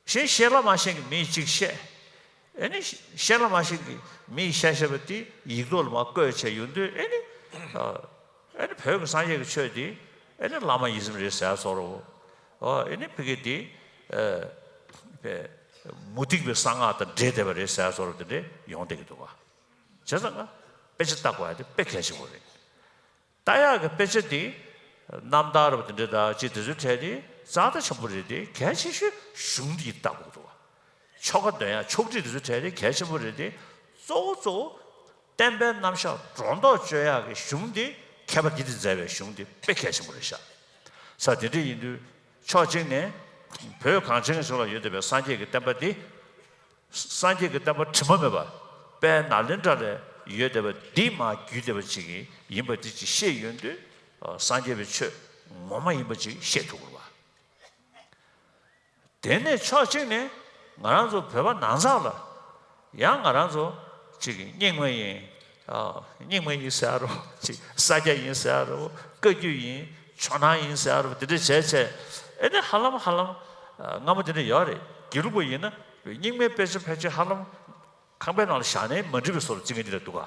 གཞན་ཤེས་ལ་མ་ཤེས་ཀྱི་མིས་གཅིག་བཤད། ཨེ་ནི་ཤེས་ལ་མ་ཤེས་ཀྱི་མིས་བཤད་བཤད་པ་དེ་ཡིག་ཐོག་ལ་མར་བཀོད་བྱས་ཡོང་དུས་ཨེ་ནི་ཨེ་ནི་བོད་ཀྱི་སངས་རྒྱས་ཀྱི་ཆོས་དེ་ཨེ་ནི་བླ་མ་ཡིད་བཞིན་རེད་ཟེར་བཟོ་འདྲ་བོ། ཨེ་ནི་ཕ་གི་དེ་མུ་སྟེགས་པའི་གསང་སྔགས་དང་འདྲེས་བསྡད་པ་རེད་ཟེར་བཟོ་འདྲ་བོ་དེ་འདྲ་ཡོང་བསྡད་ཀྱི་འདུག་ག་བྱས་ཙང་ཀ་དཔེ་ཆ་ལྟ་དགོས་ཡ་དེ་དཔེ་གལ་ཆེན་པོ་རེད། ལྟ་ཡག་གི་དཔེ་ཆ་འདི་རྣམ་ཐར་རབ་དེ་འདྲ་དང་ཅིག་དེ་ཚོའི་གྲས་དེ་རྩ་ད་ཆེན་པོ་རེད་དེ་གལ་ཆེ་ཤོས་གཞུང་འདི་ལྟ་དགོས་འདུག་ཆོ་ག་འདོན་ཡག་ཆོག་ཁྲིགས་དེ་ཚོའི་གྲས་དེ་གལ་ཆེན་པོ་རེད་དེ་གཙོ་བོ་གཙོ་བོ་བསྟན་པའི་རྣམ་གཞག་སྒྲོ་འདོགས་གཅོད་ཡག་གི་གཞུང་འདི་མཁས་པ་འདི་དེ་མཛད་པའི་གཞུང་འདི་དཔེ་གལ་ཆེན་པོ་རེད་ཤག་ས་དེ་འདྲ་ཡིན་དུས་ཕྱོགས་གཅིག་ནས་བོད་གངས་ཅན་གྱི་ལྗོངས་ལ་ཡོད་བསྡད་པའི་སངས་རྒྱས་ཀྱི་བསྟན་པ་འདི། སངས་རྒྱས་ཀྱི་བསྟན་པ་དྲི་མ་མེད་པ་དཔལ་ནཱ་ལེནྡྲ་ལ་ཡོད་བསྡད་པ་འདི་མར་བརྒྱུད་བསྡད་པ་ཅིག་ཡིན་པ་འདི་ཅིག་ཤེས་ཡོང་དུས་སངས་རྒྱས་པའི་ཆོས་ངོ་མ་ཡིན་པ་ཅིག་ཤེས་ཐུབ་དགོས་པ། དེ་ནས་ཕྱོགས་གཅིག་ནས་ང་རང་ཚོ་བོད་པ་ནང་ཚང་ལ་ཡང་ང་རང་ཚོ་ཅིག་རྙིང་མ་ཡིན། རྙིང་མ་ཡིན་ཟེར་རོ། ཅིག་ས་སྐྱ་ཡིན་ཟེར་རོ། བཀའ་བརྒྱུད་ཡིན། ཇོ་ནང་ཡིན་ཟེར་རོ། དེ་འདྲ་བྱས་བྱས་ཨེ་ནི་ཧ་ལམ་ཧ་ལམ་སྔ་མོ་དེ་འདྲ་ཡོད་རེད། དགེ་ལུགས་པ་ཡིན་ན་རྙིང་མའི་དཔེ་ཆ་ཕལ་ཆེར་ཧ་ལམ་ཁང་པའི་ནང་ལ་བཞག་ནའི་མ་འགྲིག་པའི་བཟོ་འདྲ་བརྩི་མཁན་དེ་འདྲ་འདུག་ག་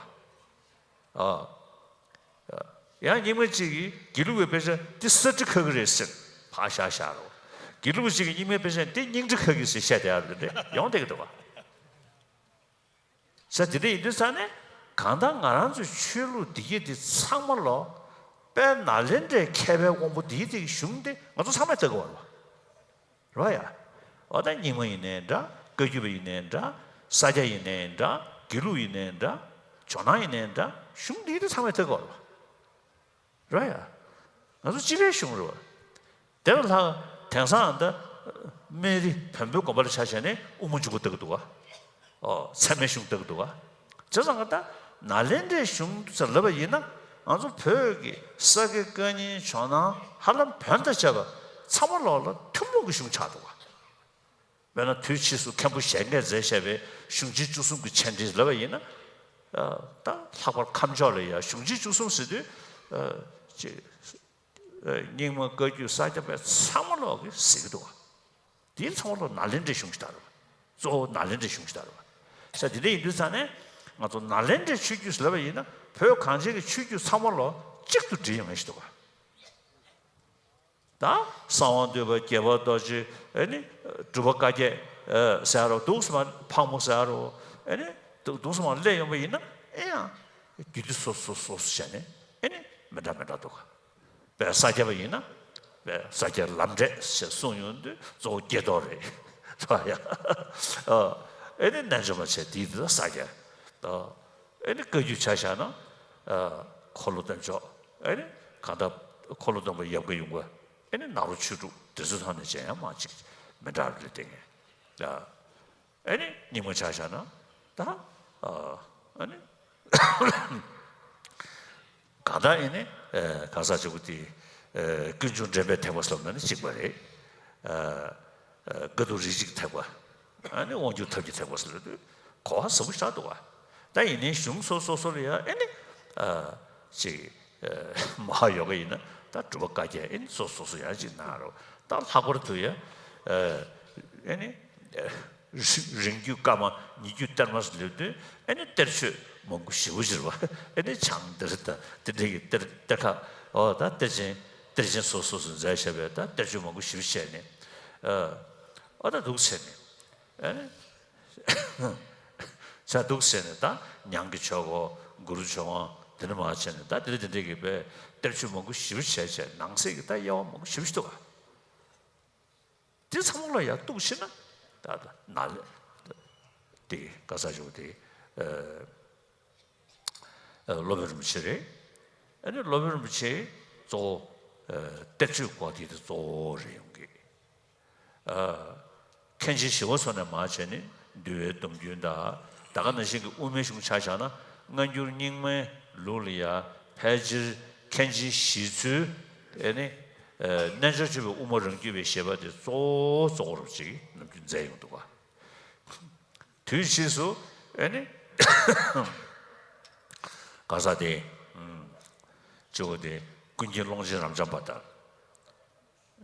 ཡང་རྙིང་མ་གཅིག་གིས་དགེ་ལུགས་པའི་དཔེ་ཆ་འདི་ས་ཁྲི་ཁ་གི་རེད་ཟེར་ཕར་བཞག་བཞག་རོ། དགེ་ལུགས་པ་གཅིག་གིས་རྙིང་མའི་དཔེ་ཆ་འདི་སྙིང་ཁྲི་ཁ་གི་ཟེར་བཤད་བསྡད་ཡ་རེད། དེ་འདྲ་ཡོང་བསྡད་ཀྱི་འདུག་ག་ས་དེ་འདྲ་ཡིན་དུས་ཙང་ནས་གང་ལྟར་ང་རང་ཚོའི་ཆོས་ལུགས་འདི་གི་འདི་ཚང་མ་ལོ་དཔལ་ནཱ་ལེནྡྲའི་མཁས་པའི་དབང་པོ་འདི་གི་འདི་གི་གཞུང་འདི་ང་ཚོ་ཚང་མས་ལྟ་དགོས་པ་རེད་བ། རེད་བ་ཡ། འོ་ད་རྙིང་མ་ཡིན་ནའི་འདྲ། བཀའ་བརྒྱུད་པ་ཡིན་ནའི་འདྲ། ས་སྐྱ་ཡིན་ནའི་འདྲ། དགེ་ལུགས་ཡིན་ནའི་འདྲ། ཇོ་ནང་ཡིན་ནའི་འདྲ། གཞུང་འདི་གི་འདི་ཚང་མས་ལྟ་དགོས་པ་རེད་བ། རེད་ཡ། ང་ཚོ་སྤྱི་པའི་གཞུང་རེད་བ། དེ་ལ་ལྷག་དེང་སང་ད་སྨན་རི་བོན་པོའི་དགོན་པ་ལ་ཆ་བཞག་ནས་དབུ་མ་འཇུག་པ་ལྟ་གི་འདུག་ག་ཨོ་ཚད་མའི་གཞུང་ལྟ་གི་འདུག་ག་བྱས་ཙང་ད་ནཱ་ལེནྡྲའི་གཞུང་ཟེར་ལབ་པ་ཡིན་ན་ང་ཚོ་བོད་ཀྱི་ས་སྐྱ་བཀའ་རྙིང་ཇོ་ནང་ཧ་ལམ་བོན་དང་བཅས་པ་ཚང་མ་ལོག་ལ་ཐུན་མོང་གི་གཞུང་ཆགས་འདུག་ག་དཔེར་ན་དུས་ཕྱིས་སུ་མཁན་པོ་ཞལ་འགས་མཛད་བཞག་པའི་གཞུང་ཆེན་བཅུ་གསུམ་གྱི་མཆན་འགྲེལ་ལབ་པ་ཡིན་ན། ད་ལྷག་པར་ཁམས་ཕྱོགས་ལ་ཡང་གཞུང་ཆེན་བཅུ་གསུམ་ཟེར་དུས། ཅེས། རྙིང་མ་བཀའ་བརྒྱུད་ས་སྐྱ་པའི་ཚང་མ་ལོག་གིས་ཟེར་གྱི་འདུག་བ། དེའི་ཚང་མ་ལོག་ནཱ་ལེནྡྲའི་གཞུང་ཞིག་ལྟར་བ། གཙོ་བོ་ནཱ་ལེནྡྲའི་གཞུང་ཞིག་ལྟར་བ། ས་དེ་འདྲ་ཡིན་དུས་ཙང་ནས་ང་ཚོ་ནཱ་ལེནྡྲའི་ཆོས་བརྒྱུད་ཟེར་བ་ཡིན་ན་བོད་གངས་ཅན་གྱི་ཆོས་བརྒྱུད་ཚང་མ་ལོག་གཅིག་ཏུ་སྒྲིལ་ཡོང་ངེས་ཞིག་འདུག་བ། ད་གསང་བ་འདུས་པ་རྒྱལ་བ་རྡོ་རྗེ་ཨེ་ནི་སྒྲུབ་པ་བཀའ་བརྒྱད་ཟེར་རོ་འདུག་སེ་མ་ཕག་མོ་ཟེར་རོ་ཨེ་ནི་འདུག་སེ་མ་སླེབས་ཡོང་པ་ཡིན་ན་ཨེ་ཡང་རྒྱུད་སྡེ་སོ་སོ་སོ་སོ་བྱས་ནས་ཨེ་ནི་མི་འདྲ་མི་འདྲ་འདུག་ག་བས་ས་སྐྱ་པ་ཡིན་ན་བས་ས་སྐྱ་ལམ་འབྲས་ཞེས་གསུངས་ཡོང་དུས་གཙོ་བོ་དགྱེས་རྡོར་རེད། ཨེ་ནི་རྣལ་འབྱོར་མ་བྱས་དེའི་དུས་ས་སྐྱ། ཨེ་ནི་བཀའ་བརྒྱུད་ཆ་བཞག་ན། འཁོར་ལོ་སྟོན་མཆོག་ཨེ་ནི་གང་ལྟར་འཁོར་ལོ་སྟོན་པ་ཡབ་དགའ་ཡུམ་དགའ། ཨེ་ནི་ནཱ་རོ་ཆོས་དྲུག་དེ་ཚོའི་ཐོག་ནས་མཇལ་ཡང་མང་ཅིག་མི་འདྲ་རེད་དེ་ངས། ཨེ་ནི་རྙིང་མ་ཆ་བཞག་ན་ད་ཨེ་ནི་གང་ལྟར་ཨེ་ནི་གང་ཟག་གཅིག་པུ་དེ་ཀུན་འབྱུང་འདྲེན་པའི་ཐེག་པ་ཟེར་ན་ནི་གཅིག་པ་རེད། དཀའ་ཐུབ་རིགས་གཅིག་ཐེག་པ། ཨ་ནི་དབང་སྒྱུར་ཐབས་ཀྱི་ཐེག་པ་ཟེར་ལབ་དུས་གོ་བ་ཟབ་པོ་ཞིག་འདུག་བ། ད་ཡིན་ནའི་གཞུང་སོ་སོ་སོ་ལ་ཡང་ཨེ་ནི། ཅིག་མ་ཧཱ་ཡོ་ག་ཡིན་ན་ད་སྒྲུབ་པ་བཀའ་བརྒྱད་ཨེ་ནི་སོ་སོ་སོ་ཡང་ཅིག་གནང་རོགས། ད་ལྷག་པར་དུ་ཡང་ཨེ་ནི། རིང་བརྒྱུད་བཀའ་མ་ཉེ་བརྒྱུད་གཏེར་མ་ཟེར་ལབ་དུས་ཨེ་ནི་གཏེར་ཆོས་མང་པོ་ཞེ་པོ་ཅིག་རེད་བ། ཨེ་ནི་བྱང་གཏེར་དང་དེ་འདྲ་གི་གཏེར་གཏེར་ཁ་ཨོ་ད་གཏེར་ཆེན་གཏེར་ཆེན་སོ་སོ་སོ་མཛད་བཞག་པའི་ད་གཏེར་ཆོས་མང་པོ་ཞེ་པོ་བྱས་ནས་ཨོ་ད་འདུག་བྱས་ནས། ཨེ་ནི། བྱ་འདུག་ཟེར་ནས་ད་ཉང་གི་ཆོས་སྐོར་གུ་རུ་ཆོས་དབང་དེ་འདྲ་མ་བྱས་ནས་ད་དེ་འདྲ་དེ་འདྲ་གི་པའི་གཏེར་ཆོས་མང་པོ་ཞེ་པོ་བྱས་བྱས་ནང་གསེས་ཀྱི་ད་དབྱེ་བ་མང་པོ་ཞེ་པོ་ཞིག་འདུག་ག་དེ་ཚང་མ་ལ་ཡང་གཏུགས་ཤེས་ན་ད་ད་ན་ལེ་དེ་ག་ས་ཞུ་དེ་སློབ་དཔོན་རིན་པོ་ཆེ་རེད། ཨ་ནི་སློབ་དཔོན་རིན་པོ་ཆེ་གཙོ་བོ་གཏེར་ཆོས་སྐོར་དེ་དེ་གཙོ་བོ་རེད་ཡོང་གི་མཁན་ཆེན་ཞི་བ་འཚོ་ནས་མར་བྱས་ནས་འདུལ་བའི་སྡོམ་རྒྱུན་དང་ད་ག་ནང་བཞིན་གྱི་དབུ་མའི་གཞུང་ཆ་བཞག་ན་སྔ་འགྱུར་རྙིང་མའི་ལུགས་ལ་ཡང་ཕལ་ཆེར་མཁན་ཆེན་ཞི་འཚོའི་ཨེ་ནི་རྣལ་འབྱོར་སྤྱོད་པའི་དབུ་མ་རང་རྒྱུད་པའི་བཞེད་པ་དེ་གཙོ་བོ་གཙོ་བོར་ཅིག་ནམ་རྒྱུན་མཛད་ཡོང་འདུག་ག་དུས་ཕྱིས་སུ་ཨེ་ནི་ག་ས་དེ་གཙོ་བོ་དེ་ཀུན་མཁྱེན་ཀློང་ཆེན་རབ་འབྱམས་པ་དང་།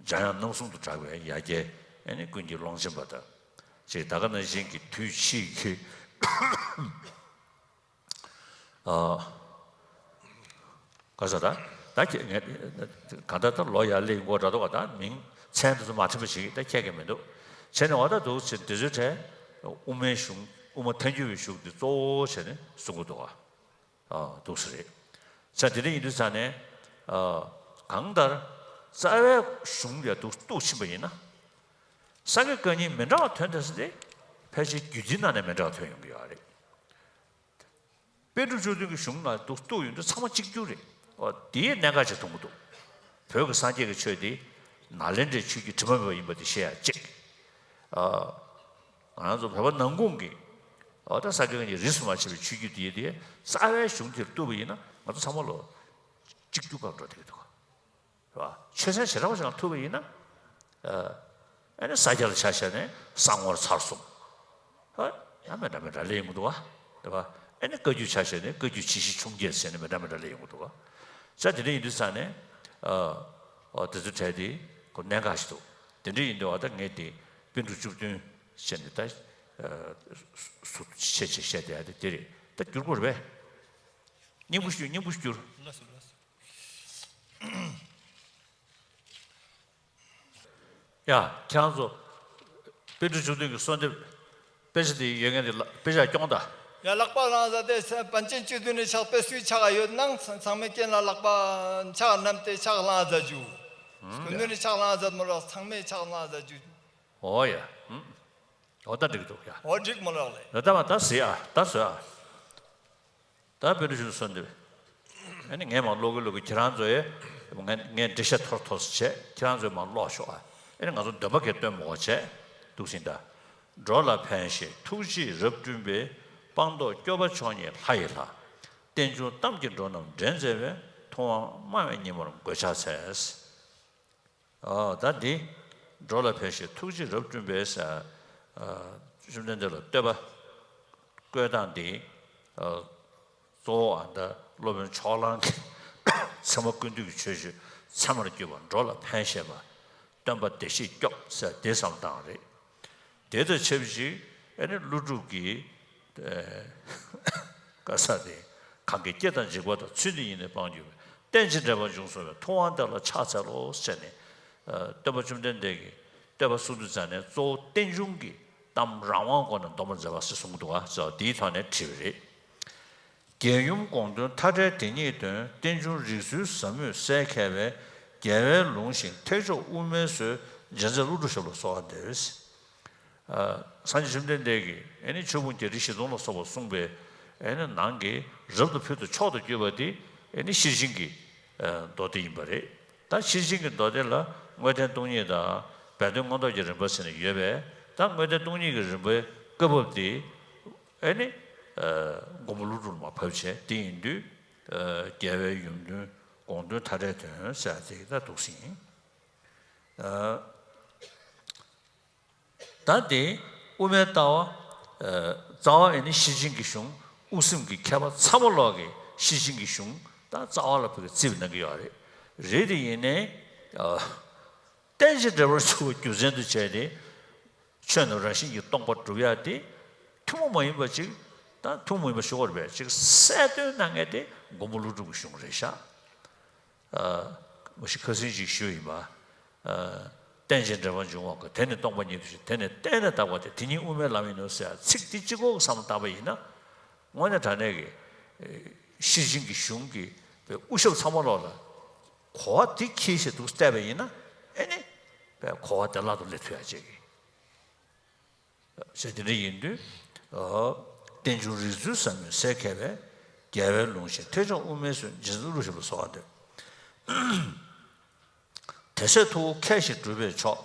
འཇམ་དབྱངས་རྣམ་གསུམ་དུ་གྲགས་པའི་ཡ་གྱལ་ཨེ་ནི་ཀུན་མཁྱེན་ཀློང་ཆེན་པ་དང་། ཅེས་ད་ག་ནང་བཞིན་གྱི་དུས་ཕྱིས་ཀྱི་ཨ། ག་ས་ད་ད་ཁྱེད་ངས་ག་ད་ད་ལོ་ཡར་སླེབས་མགོ་འདྲ་འདུག་ག་ད་མིང་མཚན་དེ་ཚོ་མ་འཁྲེལ་བ་ཞིག་ད་ཁྱད་ཀྱི་མི་འདུག་བྱས་ནས་འོ་ད་འདུག་ཅེས་དེ་ཚོའི་གྲས་དབུ་མའི་གཞུང་དབུ་མ་ཐལ་འགྱུར་བའི་གཞུང་དེ་གཙོ་བོ་བྱས་ནས་གསུང་གི་འདུག་ག་ཨ་འདུག་ས་རེད། ས་དེ་འདྲ་ཡིན་དུས་ཙང་ནས་ཨ་གང་ལྟར་རྩ་བའི་གཞུང་ལ་འདུག་གཏུགས་ཕྱིན་པ་ཡིན་ན། སངས་རྒྱས་བཀའ་རྙིང་མི་འདྲ་བ་ཐོན་ཐལ་ས་དེ་ཕལ་ཆེར་རྒྱུད་སྡེའི་ནང་ནས་མི་འདྲ་བ་ཐོན་ཡོང་གི་ཡོད་རེད། པཎ་གྲུབ་བཅུ་བདུན་གྱི་གཞུང་ལ་འདུག་གཏུགས་ཡོང་དུས་ཚང་མ་གཅིག་གྱུར་རེད། འོ་དེའི་གནད་འགག་ཅིག་མཐོང་གི་འདུག་བོད་ཀྱི་སངས་རྒྱས་ཀྱི་ཆོས་དེ་ནཱ་ལེནྡྲའི་ཆོས་བརྒྱུད་དྲི་མ་མེད་པ་ཡིན་པ་དེ་ཤེས་ཡ་གཅིག་ཨ། ང་རང་ཚོ་བོད་པ་ནང་ཁུལ་གྱི་ཨོ་ད་ས་དགེ་བཀའ་རྙིང་རིས་སུ་མ་ཆད་པའི་ཆོས་བརྒྱུད་དེ་དེ་རྩ་བའི་གཞུང་དེར་གཏུགས་པ་ཡིན་ན་ང་ཚོ་ཚང་མ་ལོ་གཅིག་གྱུར་གང་འགྲོ་དེ་གི་འདུག་ག་རེད་བ། ཆོས་ཚན་ཞེ་དྲག་པ་ཞིག་ལ་ཐུག་པ་ཡིན་ན་ཨ་ནི་ས་སྐྱ་ལ་ཆ་བཞག་ནས་གསང་བར་ཚར་གསུམ་ཧ་ཡང་མེད་འདྲ་མེད་འདྲ་ལས་ཡོང་གི་འདུག་ག་རེད་བ། ཨ་ནི་བཀའ་བརྒྱུད་ཆ་བཞག་ནས་བཀའ་བརྒྱུད་ཇི་བཞིན་ཆུང་བརྒྱད་ཟེར་ནས་མེད་འདྲ་མེད་འདྲ་ལས་ཡོང་གི་འདུག་ག་ས་དེ་འདྲ་ཡིན་དུས་ཙང་ནས་ཨ་ཨོ་དེ་ཚོ་གྲས་དེ་ཁོ་གནད་འགག་ཞིག་འདུག་དེ་འདྲ་ཡིན་དུས་ཨ་ད་ངས་དེ་པཎ་གྲུབ་བཅུ་བདུན་བཤད་ནས་ད་ཨ་སུ་ཆེ་ཆེ་བཤད་བསྡད་ཡ་དེ་དེ་རེད། ད་བསྒྱུར་དགོས་རེད་པས། སྙིང་པོ་ཞིག་སྙིང་པོ་ཞིག་བསྒྱུར། ལགས་སོ་ལགས་སོ། ཡ་ཁྱེད་རང་ཚོ་པཎ་གྲུབ་བཅུ་བདུན་གྱི་གསོལ་འདེབས་དཔེ་ཆ་དེ་ཡོད་མཁན་དེ་ལ་དཔེ་ཆ་སྐྱོང་དང་། ཡ་ལག་པ་བླངས་ཟ་དེ་པཎ་ཆེན་བཅུ་བདུན་ནས་ཕྱག་དཔེ་སུའི་ཕྱག་ཡོད་ནང་ཚང་མས་སྐྱེན་ལ་ལག་པ་ཕྱག་བསྣམས་ཏེ་ཕྱག་བླངས་ཟ་རྒྱུ། སྐུ་མདུན་ནས་ཕྱག་བླངས་ཟ་མོ་ར་ཚང་མས་ཕྱག་བླངས་ཟ་རྒྱུ། ཨོ་ཡ། ཨོ་ད་འགྲིག་འདུག་ཡ། ཨོ་འགྲིག་མོ་རག་ལས། ད་ད་བ་ད་ཟེར་ཨ་ད་ཟེར་ཨ། ད་དཔེ་འདྲ་ཞུ་སོན་འདེབས། ཨ་ནི་ངས་མ་ཀློག་གི་ཀློག་གི་ཁྱེད་རང་ཚོས་ངས་ངས་འགྲེལ་བཤད་ཐོར་ཐོར་བྱས་ཁྱེད་རང་ཚོས་མ་ཀློག་ཤོག་ཨ། ཨ་ནི་ང་ཚོ་འདོན་པ་གས་སྟོན་མོ་བྱས་འདུག་ཟིན་ད། འགྲོ་ལ་ཕན་ཞིང་ཐུགས་རྗེས་རབ་བསྐྲུན་པའི། སྤངས་རྟོགས་སྐྱོབ་པ་མཆོག་བརྙེས་ལྷ་ཡི་ལྷ། རྟེན་འབྱུང་གཏམ་གྱིས་འགྲོ་རྣམས་འདྲེན་མཛད་པའི། ཐུབ་དབང་སྨྲ་བའི་ཉིན་མོར་འགོད་ཕྱག་འཚལ། ཨོ་ད་འདི། འགྲོ་ལ་ཕན་ཞིང་ཐུགས་རྗེས་རབ་བསྐྲུན་པའི་ཟེར། ཨ་བཅོམ་ལྡན་འདས་ལ་བསྟོད་པ་བཀོད་སྟངས་འདི། ཨ་གཙོ་བོ་ཨ་ད་སློབ་དཔོན་ཕྱོགས་གླང་གི་ ཚད་མ་ཀུན་བཏུས་ཀྱི་ཆོས་སྤྱོད་ཚད་མར་གྱུར་པ་འགྲོ་ལ་ཕན་བཞེད་པ། སྟོན་པ་བདེ་གཤེགས་སྐྱོབ་ཟེར་དེ་བསམ་བཏང་རེད། དེ་དང་ཆབས་ཅིག་ཨེ་ནི་ཀླུ་སྒྲུབ་ཀྱིས་ཨེ་བཀའ་སྩལ་ཏེ། གང་གིས་སྐྱེ་དང་འཇིག་པ་དང་། ཚུལ་འདི་ཉིད་ནི་སྤང་གྱུར་པའི། རྟེན་ཅིང་འབྲེལ་པར་འབྱུང་གསུངས་པས། ཐུབ་དབང་དེ་ལ་ཕྱག་འཚལ་ལོ་ཟེར་ནས། ཨ་སྟོན་པ་བཅོམ་ལྡན་འདས་ཀྱིས་བསྟོད་པ་གསུང་དུས་ཙམ་ནས་གཙོ་བོ་རྟེན་འབྱུང་གི་གཏམ་རང་དབང་སྒོ་ནས་འདོམས་པར་མཛད་པ་ཞེས་གསུངས་འདུག་ག་ཟེར་བ་དེའི་ཐོག་ནས་བྲིས་པ་རེད། རྒྱལ་ཡུམ་དགོངས་དོན་མཐའ་བྲལ་དེ་ཉིད་དོན། རྟེན་འབྱུང་རིགས་ཚུལ་ཟབ་མོས་གསལ་མཁས་པའི། རྒྱལ་བས་ལུང་ཞིང་ཐེག་མཆོག་དབུ་མའི་སྲོལ། འཇལ་མཛད་ཀླུ་སྒྲུབ་ཞབས་ལ་གསོལ་བ་འདེབས། ཨ་སངས་རྒྱས་བཅོམ་ལྡན་འདས་ཀྱིས་ཨེ་ནི་ཆོས་ཕུང་བརྒྱད་ཁྲི་བཞི་སྟོང་ལ་སོགས་པ་གསུངས་པའི་ཨེ་ནི་ནང་གི་རབ་ཏུ་ཕུལ་དུ་མཆོག་ཏུ་གྱུར་པ་དེ་ཨེ་ནི་ཤེར་ཕྱིན་གྱི་ཨ་མདོ་སྡེ་ཡིན་པ་རེད། ད་ཤེར་ཕྱིན་གྱི་མདོ་སྡེ་ལ་དངོས་བསྟན་སྟོང་ཉིད་དང་སྦས་དོན་མངོན་རྟོགས་ཀྱི་རིམ་པ་ཟེར་ནས་ཡོད་པས། ད་དངོས་བསྟན་སྟོང་ཉིད་ཀྱི་རིམ་པའི་བཀའ་བབས་དེ་ཨེ་ནི་ཨ་མགོན་པོ་ཀླུ་སྒྲུབ་ལ་མར་བབས་བྱས། དེ་ཡིན་དུས་ཨ་རྒྱལ་བའི་ཡུམ་དོན་དགོངས་དོན་མཐའ་བྲལ་དོན་ཟེར་ཡ་དེ་ད་འདུག་སེ་ཡིན། ཨ་ད་དེ་དབུ་མའི་ལྟ་བ། ཨ་རྩ་བ་ཨེ་ནི་ཤེར་ཕྱིན་གྱི་གཞུང་། དབུ་སེམས་ཀྱི་མཁས་པ་ཚང་མ་ལོག་གི་ཤེར་ཕྱིན་གྱི་གཞུང་ད་རྩ་བ་ལ་བོད་ཀྱི་རྩིས་པ་གནང་གི་ཡོད་རེད། རེད་དེ་ཡིན་ནའི་ཨ་རྟེན་ཅིང་འབྲེལ་བར་འབྱུང་བའི་རྒྱུ་མཚན་དུ་བྱས་ཏེ། ཆོས་རྣམས་རང་བཞིན་གྱིས་སྟོང་པར་སྒྲུབ་ཡ་དེ་ཐུན་མོང་མ་ཡིན་པ་ཅིག་ད་ཐུན་མོང་མ་ཡིན་པ་ཞུ་བར་བས་ཅིག་གསལ་སྟོན་གནང་མཁན་དེ་མགོན་པོ་ཀླུ་སྒྲུབ་ཀྱི་གཞུང་རེད་ཤག་ཨ་མ་གཞི་ཁ་སང་ཅིག་ཞུས་ཡིན་པ། ཨ་རྟེན་ཅིང་འབྲེལ་པར་འབྱུང་བ་ཀུན། དེ་ནི་སྟོང་པ་ཉིད་དུ་ཤེས། དེ་ནི་གཏན་ནས་དག་པ་སྟེ། དེ་ཉིད་དབུ་མའི་ལམ་ཡིན་ནོ་ཟེར་ཚིག་འདི་གཅིག་པོ་བསམ་བཏང་པ་ཡིན་ན། དངོས་གནས་དྲང་གནས་ཀྱི་ཨེ་ཤེར་ཕྱིན་གྱི་གཞུང་གི་དབུ་ཞབས་ཚང་མ་ལོག་ལ་གོ་བ་འདི་འཁྱེར་བྱས་འདུག་བལྟས་པ་ཡིན་ན། ཨེ་ནི་གོ་བ་དེ་ལག་ཏུ་སླེབས་ཐུབ་ཡ་བྱེད་ཀྱི། ཞེས་དེ་འདྲ་ཡིན་དུས། ཨ་རྟེན་འབྱུང་རིགས་ཚུལ་ཟབ་མོས་གསལ་མཁས་པའི། རྒྱལ་བའི་ལུང་བཞིན་ཐེག་མཆོག་དབུ་མའི་སྲོལ། འཇལ་མཛད་ཀླུ་སྒྲུབ་ཞབས་ལ་གསོལ་བ་འདེབས། དེ་ཚེ་ཐུ་བོ་མཁས་ཤིང་གྲུབ་པའི་མཆོག་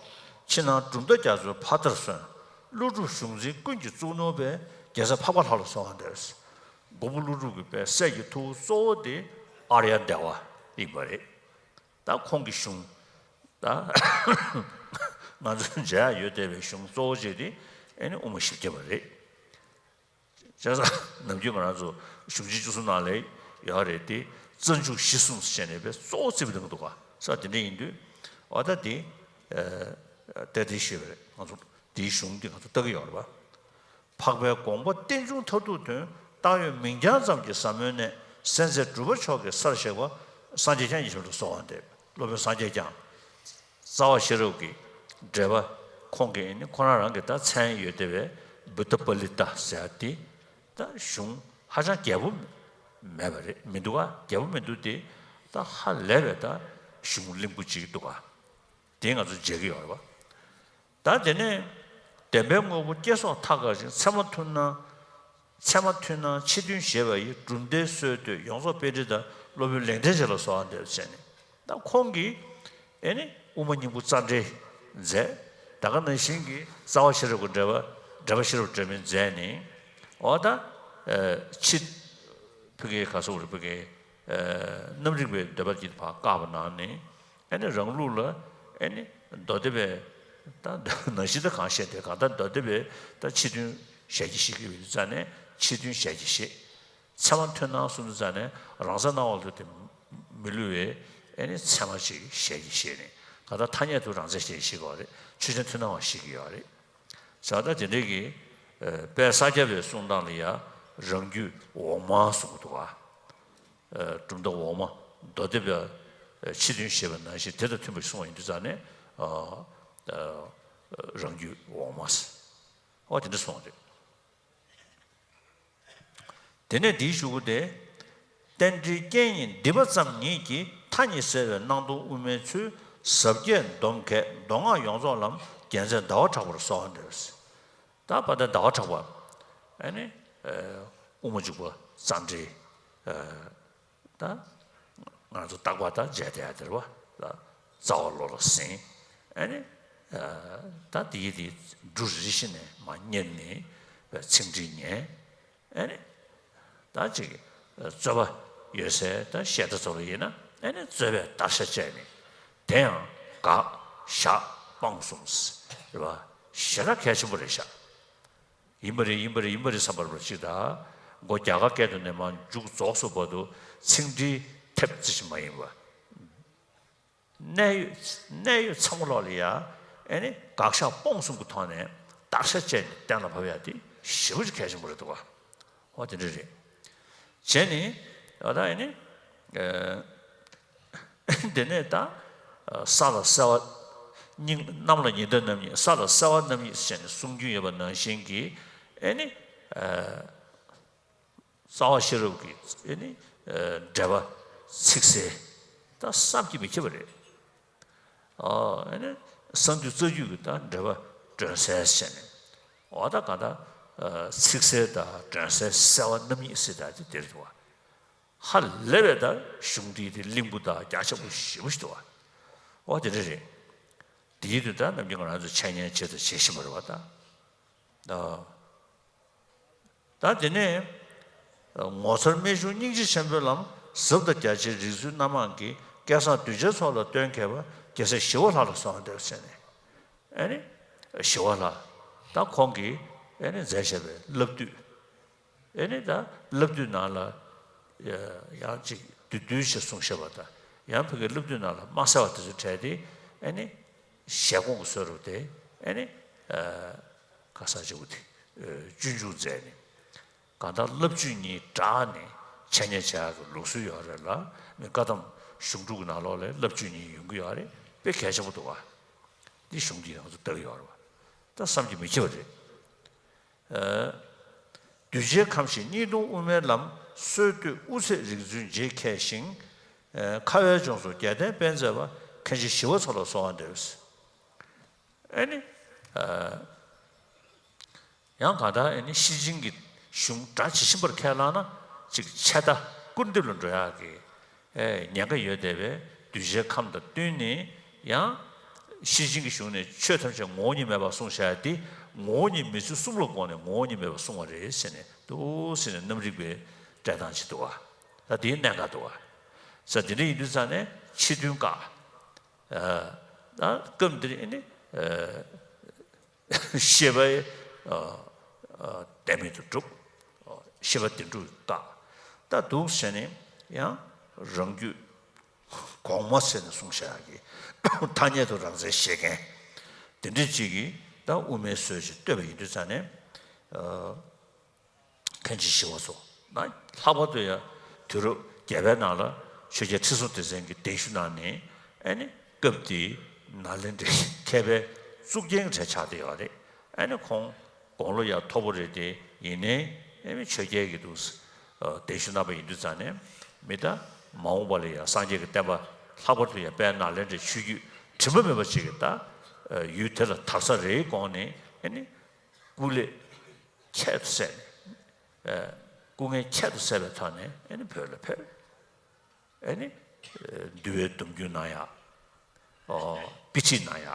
ཕྱི་ནང་གྲུབ་མཐའ་རྒྱ་མཚོའི་ཕ་མཐར་སོན། ཀླུ་སྒྲུབ་གཞུང་འཛིན་ཀུན་གྱི་གཙུག་ནོར་བས། རྒྱལ་སྲས་འཕགས་པ་ལྷ་ལ་གསོལ་བ་འདེབས། མགོན་པོ་ཀླུ་སྒྲུབ་ཀྱི་པའི་སྲས་ཀྱི་ཐུ་བོ་གཙོ་བོ་དེ་ཨཱརྱ་དེ་བ་ཡིན་པ་རེད། ད་ཁོང་གི་གཞུང་། ད་ང་ཚོ་མཇལ་ཡ་ཡོད་བསྡད་པའི་གཞུང་གཙོ་བོ་གཅིག་དེ་ཨེ་ནི་དབུ་མ་བཞི་བརྒྱ་པ་རེད། བྱས་ཙང་ནམ་རྒྱུན་ང་རང་ཚོ་གཞུང་ཆེན་བཅུ་གསུམ་ནང་ལ་ཡོད་རེད་དེ། རྩ་འཇུག་གཞི་གསུམ་ཟེར་ནས་པའི་གཙོ་བོ་བརྩི་བ་འདུག་ག་ས་དེ་འདྲ་ཡིན་དུས། འོ་ད་དེ་ཨ་ཏན་ཏན་ཞུས་པ་རེད། ང་ཚོ་དེའི་གཞུང་འདི་ང་ཚོ་ལྟ་གི་ཡོད་རེད་པ། འཕགས་པའི་དགོངས་པ་རྟེན་འབྱུང་མཐར་ཐུག་དོན། བཏགས་ཡོད་མིང་རྐྱང་ཙམ་གྱི་ཟབ་མོའི་གནད། གསན་མཛད་གྲུབ་པ་མཆོག་གི་སར་གཤེགས་པ། སངས་རྒྱས་བསྐྱངས་ཀྱི་ཞབས་ལ་གསོལ་བ་འདེབས། སློབ་དཔོན་སངས་རྒྱས་བསྐྱངས། རྩ་བ་ཤེས་རབ་ཀྱི་འགྲེལ་པ། ཁོང་གིས་ནི་ཁོ་རང་རང་གི་ད་མཚན་ཡོད་བསྡད་པའི་བུདྡྷ་པཱ་ལི་ཏ་ཟེར་ཡ་དེ། ད་གཞུང་ཧ་ཅང་རྒྱས་པོ་མེད་པ་རེད། མི་འདུག་ག་རྒྱས་པོ་མི་འདུག་སྟེ། ད་ཧ་ལས་པའི་ད་གཞུང་གླེང་པོ་ཅིག་འདུག་ག་དེ་ང་ཚོ་མཇལ་གྱི་ཡོད་རེད་པ། ད་དེ་ནས་བདེན་པའི་དངོས་པོ་སྐྱེ་སོགས་མཐའ་དགག་ཅིང་། ཚད་མ་མཐུན་སྣང་། ཚད་མ་མཐུན་སྣང་ཕྱི་དོན་བཞེད་པ་ཡི། གྲུབ་མཐའི་སྲོལ་བཏོད་ཡོངས་རྫོགས་པཎྜི་ཏ། སློབ་དཔོན་ལེགས་ལྡན་འབྱེད་ལ་གསོལ་བ་འདེབས་ཟེར་ནས། ད་ཁོང་གིས་ཨེ་ནི་དབུ་མ་སྙིང་པོ་རྩ་འགྲེལ་མཛད། ད་ག་ནང་བཞིན་གྱི་རྩ་བ་ཤེས་རབ་ཀྱི་འགྲེལ་པ། འགྲེལ་པ་ཤེས་རབ་འགྲེལ་མིན་མཛད་ནས། འོ་ད་ཨ་ཕྱི་ཕ་གིའི་ག་སོགས་རེད། ཕ་གིའི་ཨ་རྣམ་རིག་པའི་འདོད་པ་ཅིག་ཕར་བཀག་པ་ནང་ནས། ཨེ་ནི་རང་ལུགས་ལ་ཨེ་ནི་མདོ་སྡེ་པའི་ད་ནང་བཞིན་ད་གང་བཤད་དེ་གང་ལྟར་མདོ་སྡེ་པའི་ད་ཕྱི་དོན་ཞལ་གྱིས་བཞེས་ཀྱི་ཡོད་དུས་ཙང་ནས་ཕྱི་དོན་ཞལ་གྱིས་བཞེས། ཚད་མ་མཐུན་སྣང་གསུང་དུས་ཙང་ནས་རང་མཚན་སྣང་བ་ལ་དེ་མི་བསླུ་བའི་ཨེ་ནི་ཚད་མ་ཅིག་ཞལ་གྱིས་བཞེས་ནས། གང་ལྟར་ཐ་སྙད་དུ་རང་མཚན་ཞལ་གྱིས་བཞེས་དགོས་རེད། ཆོས་ཅན་མཐུན་སྣང་བ་བཞེས་ཀྱི་ཡོད་རེད། ཟེར་བ་ད་དེ་འདྲའི་གི་ཨ་དཔལ་ས་སྐྱ་པའི་གསུང་སྟངས་ལ་ཡ་རང་རྒྱུད་འོག་མ་གསུང་གི་འདུག་ག་ཨ་གྲུབ་མཐའ་འོག་མ། མདོ་སྡེ་པའི་ཨ་ཕྱི་དོན་བཞེད་པ་ནང་བཞིན་དེ་དང་མཐུན་པ་ཞིག་གསུངས་པ་ཡིན་དུས་ཙང་ནས། ཨ་ཨ་རང་རྒྱུད་འོག་མ་ཟེར། འོ་དེ་འདྲ་གསུངས་པ་རེད། དེ་ནས་འདིའི་གཞུག་གུ་དེ། རྟེན་འབྲེལ་རྐྱེན་གཉིས་འདི་པ་ཙམ་ཉིད་ཀྱིས། མཐའ་གཉིས་བསལ་བའི་སྣང་སྟོང་དབུ་མའི་ཚུལ། ཟབ་རྒྱས་འདོམས་མཁས་མདོ་སྔགས་ཡོངས་རྫོགས་ལམ། རྒྱལ་མཚན་ཟླ་བ་གྲགས་པར་གསོལ་བ་འདེབས། ད་བ་དན་ཟླ་བ་གྲགས་པ། ཨ་ནི་ཨ་དབུ་མ་འཇུག་པ་རྩ་འགྲེལ། ཨ་ད་ང་ཚོ་རྟག་པར་ད་མཇལ་བསྡད་ཡ་དེ་རེད་པ། ད་རྩ་བ་ལོ་ལ་ཟིན། ཨ་ནི་ཨ་ད་དེ་ཡི་དེ་འབྲུ་རེ་རེ་བཞིན་ནས་མར་གཉེར་ནས་ཚིག་འགྲེལ་ཉན། ཨ་ནི་ད་ཅིག་རྩོད་པ་ཡོད་སའི་ད་བཤད་གྲྭ་ཚོ་ལ་ཡིན་ན། ཨ་ནི་རྩོད་པའི་བརྡར་ཤ་བཅད་ནས། དེ་ཡང་དགག་བཞག་སྤང་གསུམ་རེད་པ། ཞེ་དྲག་གལ་ཆེན་པོ་རེད་ཤག་ཡིན་པ་རེད། ཡིན་པ་རེད། ཡིན་པ་རེད་བསམ་པ་རེད་པ། ཅིག་ད་མགོ་རྒྱ་གར་སྐད་དུ་ནས་མར་མཇུག་རྫོགས་སུ་བར་དུ་ཚིག་འགྲེལ་ ཐེབས་རྩིས་ཤིག་མ་ཡིན་པ། གནད་ཡོད་གནད་ཡོད་ཚང་མ་ལོག་ལ་ཡ་ཨེ་ནི་དགག་བཞག་སྤོང་གསུམ་གྱི་ཐོག་ནས་བརྟག་དཔྱད་བྱས་ནས་གཏན་ལ་ཕབ་ཡ་དེ་ཞེ་པོ་ཅིག་གལ་ཆེན་པོ་རེད་འདུག་བ། འོ་དེ་འདྲ་རེད། བྱས་ནས་ད་ཨེ་ནི་ཨ། དེ་ནས་ད་ས་ལ་གསལ་བ། སྙིང་། གནམ་ལ་ཉི་ཟླ་རྣམ་གཉིས། ས་ལ་གསལ་བ་རྣམ་གཉིས་ཟེར་ནས་གསུང་རྒྱུན་ཡོད་པ་ནང་བཞིན་གྱི་ཨེ་ནི་ཨ། རྩ་བ་ཤེས་རབ་ཀྱི་ཨེ་ནི་ཨ། འགྲེལ་པ་ཚིག་གསལ་ད་བསམ་གྱིས་མི་ཁྱབ་པ་རེད། ཨ། ཨེ་ནི་གསང་འདུས་རྩ་རྒྱུད་ཀྱི་ད་འགྲེལ་པ་སྒྲོན་གསལ་ཟེར་ནས། འོ་ད་ག་ད་ཨ། ཚིག་གསལ་དང་སྒྲོན་གསལ་གསལ་བ་རྣམ་གཉིས་ཟེར་ད་དེ་དེར་འདུག་བ། ཧ་ལས་པའི་ད་གཞུང་འདི་དེ་བརླིང་པོ་དང་རྒྱ་ཆེན་པོ་ཞེ་པོ་ཞིག་འདུག་བ། འོ་དེ་འདྲ་རེད། དེའི་དུས་ད་ནམ་རྒྱུན་ང་རང་ཚོ་འཆད་ཉན་བྱེད་དང་བྱེད་བཞིན་པ་རེད་བ་ད། ཨ། ད་དེ་ནས་ངོ་མཚར་རྨད་བྱུང་སྙིང་རྗེ་ཆེན་པོའི་ལམ། ཟབ་དང་རྒྱ་ཆེའི་རིགས་ཚུལ་སྣ་མང་གིས། སྐལ་བཟང་གདུལ་བྱའི་ཚོགས་ལ་སྟོན་མཁས་པ། རྒྱལ་སྲས་ཞི་བ་ལྷ་ལ་གསོལ་བ་འདེབས་ཟེར་ནས། ཨེ་ནི་ཞི་བ་ལྷ་ད་ཁོང་གིས་ཨེ་ནི་མཛད་བཞག་པའི་བསླབ་བཏུས། ཨེ་ནི་ད་བསླབ་བཏུས་ནང་ལ་ཡང་ཅིག་བསྡུས་བསྡུས་ཤིག་གསུངས་བཞག་པ་དང་། ཡང་ཕ་གིའི་བསླབ་བཏུས་ནང་ལ་མ་གསལ་བ་དེ་ཚོ་བྲལ་ཏེ་ཨེ་ནི་ཞལ་གོང་གི་བཟོ་འདྲ་དེ་ཨེ་ནི་ཁ་སང་ཅིག་དེ་སྤྱོད་འཇུག་མཛད་ནས། གང་ལྟར་བསླབ་བརྗོད་གཉིས་སྦྲགས་ནས་འཆད་ཉན་བྱ་ཡག་གི་ལུགས་སྲོལ་ཡོད་རེད་ལ། མི་བཀའ་གདམས་གཞུང་དྲུག་གི་ནང་ལོགས་ལ་བསླབ་བརྗོད་གཉིས་ཡོང་གི་ཡོད་རེད། དཔེ་གལ་ཆེན་པོ་འདུག་བ། འདི་གཞུང་འདི་ང་ཚོ་ལྟ་གི་ཡོད་རེད་བ། ད་བསམ་གྱིས་མི་ཁྱབ་པ་རེད། ཨ། གདུལ་བྱའི་ཁམས་ཤིང་གཉིས་སྟོང་དབུ་མའི་ལམ། སྲོལ་གཏོད་དབུ་ཚད་རིག་རྫུན་རྗེས་མཁས་ཤིང་། ཨ། ཁ་བའི་ལྗོངས་སུ་རྒྱལ་བསྟན་སྤེལ་མཛད་པ། མཁན་ཆེན་ཞི་བ་འཚོ་ལ་གསོལ་བ་འདེབས། ཨེ་ནི། ཨ། ཡང་གང་ལྟར་ཨེ་ནི་ཤེར་ཕྱིན་གྱི་གཞུང་སྒྲ་ཇི་བཞིན་པར་ཁས་བླངས་ན་ཅིག་ཆད་ལྟ་སྐུར་འདེབས་ལ་འགྲོ་ཡག་གི། ཨེ། ཉེན་ཁ་ཡོད་བསྡད་པས་གདུལ་བྱའི་ཁམས་དང་བསྟུན་ནས་ཡང་། ཤེར་ཕྱིན་གྱི་གཞུང་ནས་ཆོས་ཐམས་ཅད་ངོ་བོ་ཉིད་མེད་པར་གསུངས་བཞག་ཡ་དེ་ངོ་བོ་ཉིད་མེད་ཚུལ་གསུམ་ལ་དགོངས་ནས་ངོ་བོ་ཉིད་མེད་པར་གསུངས་པ་རེད་ཟེར་ནས་འདུག་ཟེར་ནས་རྣམ་རིག་པའི་འགྲེལ་སྟངས་ཅིག་འདུག་བ། ད་དེའི་གནད་འགག་འདུག་བ། ས་དེ་འདྲ་ཡིན་དུས་ཙང་ནས་ཕྱི་དོན་བཀག་ཨ། ད་སྐབས་འདིར་ཨེ་ནི། ཨ། ཤེས་པ་ཨ། ཨ། བདེན་མེད་དུ་སྒྲུབ། ཤེས་པ་བདེན་གྲུབ་བཀག་ད་འདུག་ཟེར་ནས་ཡང་རང་རྒྱུད་གོང་མ་ཟེར་ནས་གསུངས་བཞག་གི། ཐ་སྙད་དུ་རང་མཚན་བཞེད་མཁན་དེ་འདྲ་ཅིག་གིས་ད་དབུ་མའི་སྲོལ་ཞིག་བཏོད་པ་ཡིན་དུས་ཙང་ནས། ཨ། མཁན་ཆེན་ཞི་བ་འཚོ་ན་ལྷག་པར་དུ་ཡང་དུས་རབས་བརྒྱད་པའི་ནང་ལ་ཆོས་རྒྱལ་ཁྲི་སྲོང་ལྡེ་བཙན་གྱི་གདན་ཞུ་གནང་ནས། ཨེ་ནི་སྐབས་དེའི་ནཱ་ལེནྡྲའི་མཁས་པའི་གཙུག་རྒྱན་གྱི་གྲས་ཆགས་བསྡད་ཡོད་རེད། ཨེ་ནི་ཁོང་དགུང་ལོ་ཡང་མཐོ་པོ་རེད་དེ། ཡིན་ནའི་ཨེ་ནི་ཆོས་རྒྱལ་གྱི་འདུག་གདན་ཞུ་གནང་པ་ཡིན་དུས་ཙང་ནས་མི་ད་མ་འོངས་པ་ལ་ཡང་སངས་རྒྱས་ཀྱི་བསྟན་པ་ལྷག་པར་དུ་ཡང་དཔལ་ནཱ་ལེནྡྲའི་ཆོས་བརྒྱུད་དྲི་མ་མེད་པ་ཅིག་གི་ད་ཡུལ་དེ་ལ་དར་ས་རེད་དགོངས་ནས། ཨེ་ནི་སྐུ་ལས་ཁྱད་དུ་བསད་ནས། ཨ། སྐུ་ངལ་ཁྱད་དུ་བསད་པའི་ཐོག་ནས་ཨེ་ནི་བོད་ལ་ཕེབས། ཨེ་ནི་འདུལ་བའི་སྡོམ་རྒྱུན་གནང་ཡག་ཨོ། དཔེ་ཁྲིད་གནང་ཡག་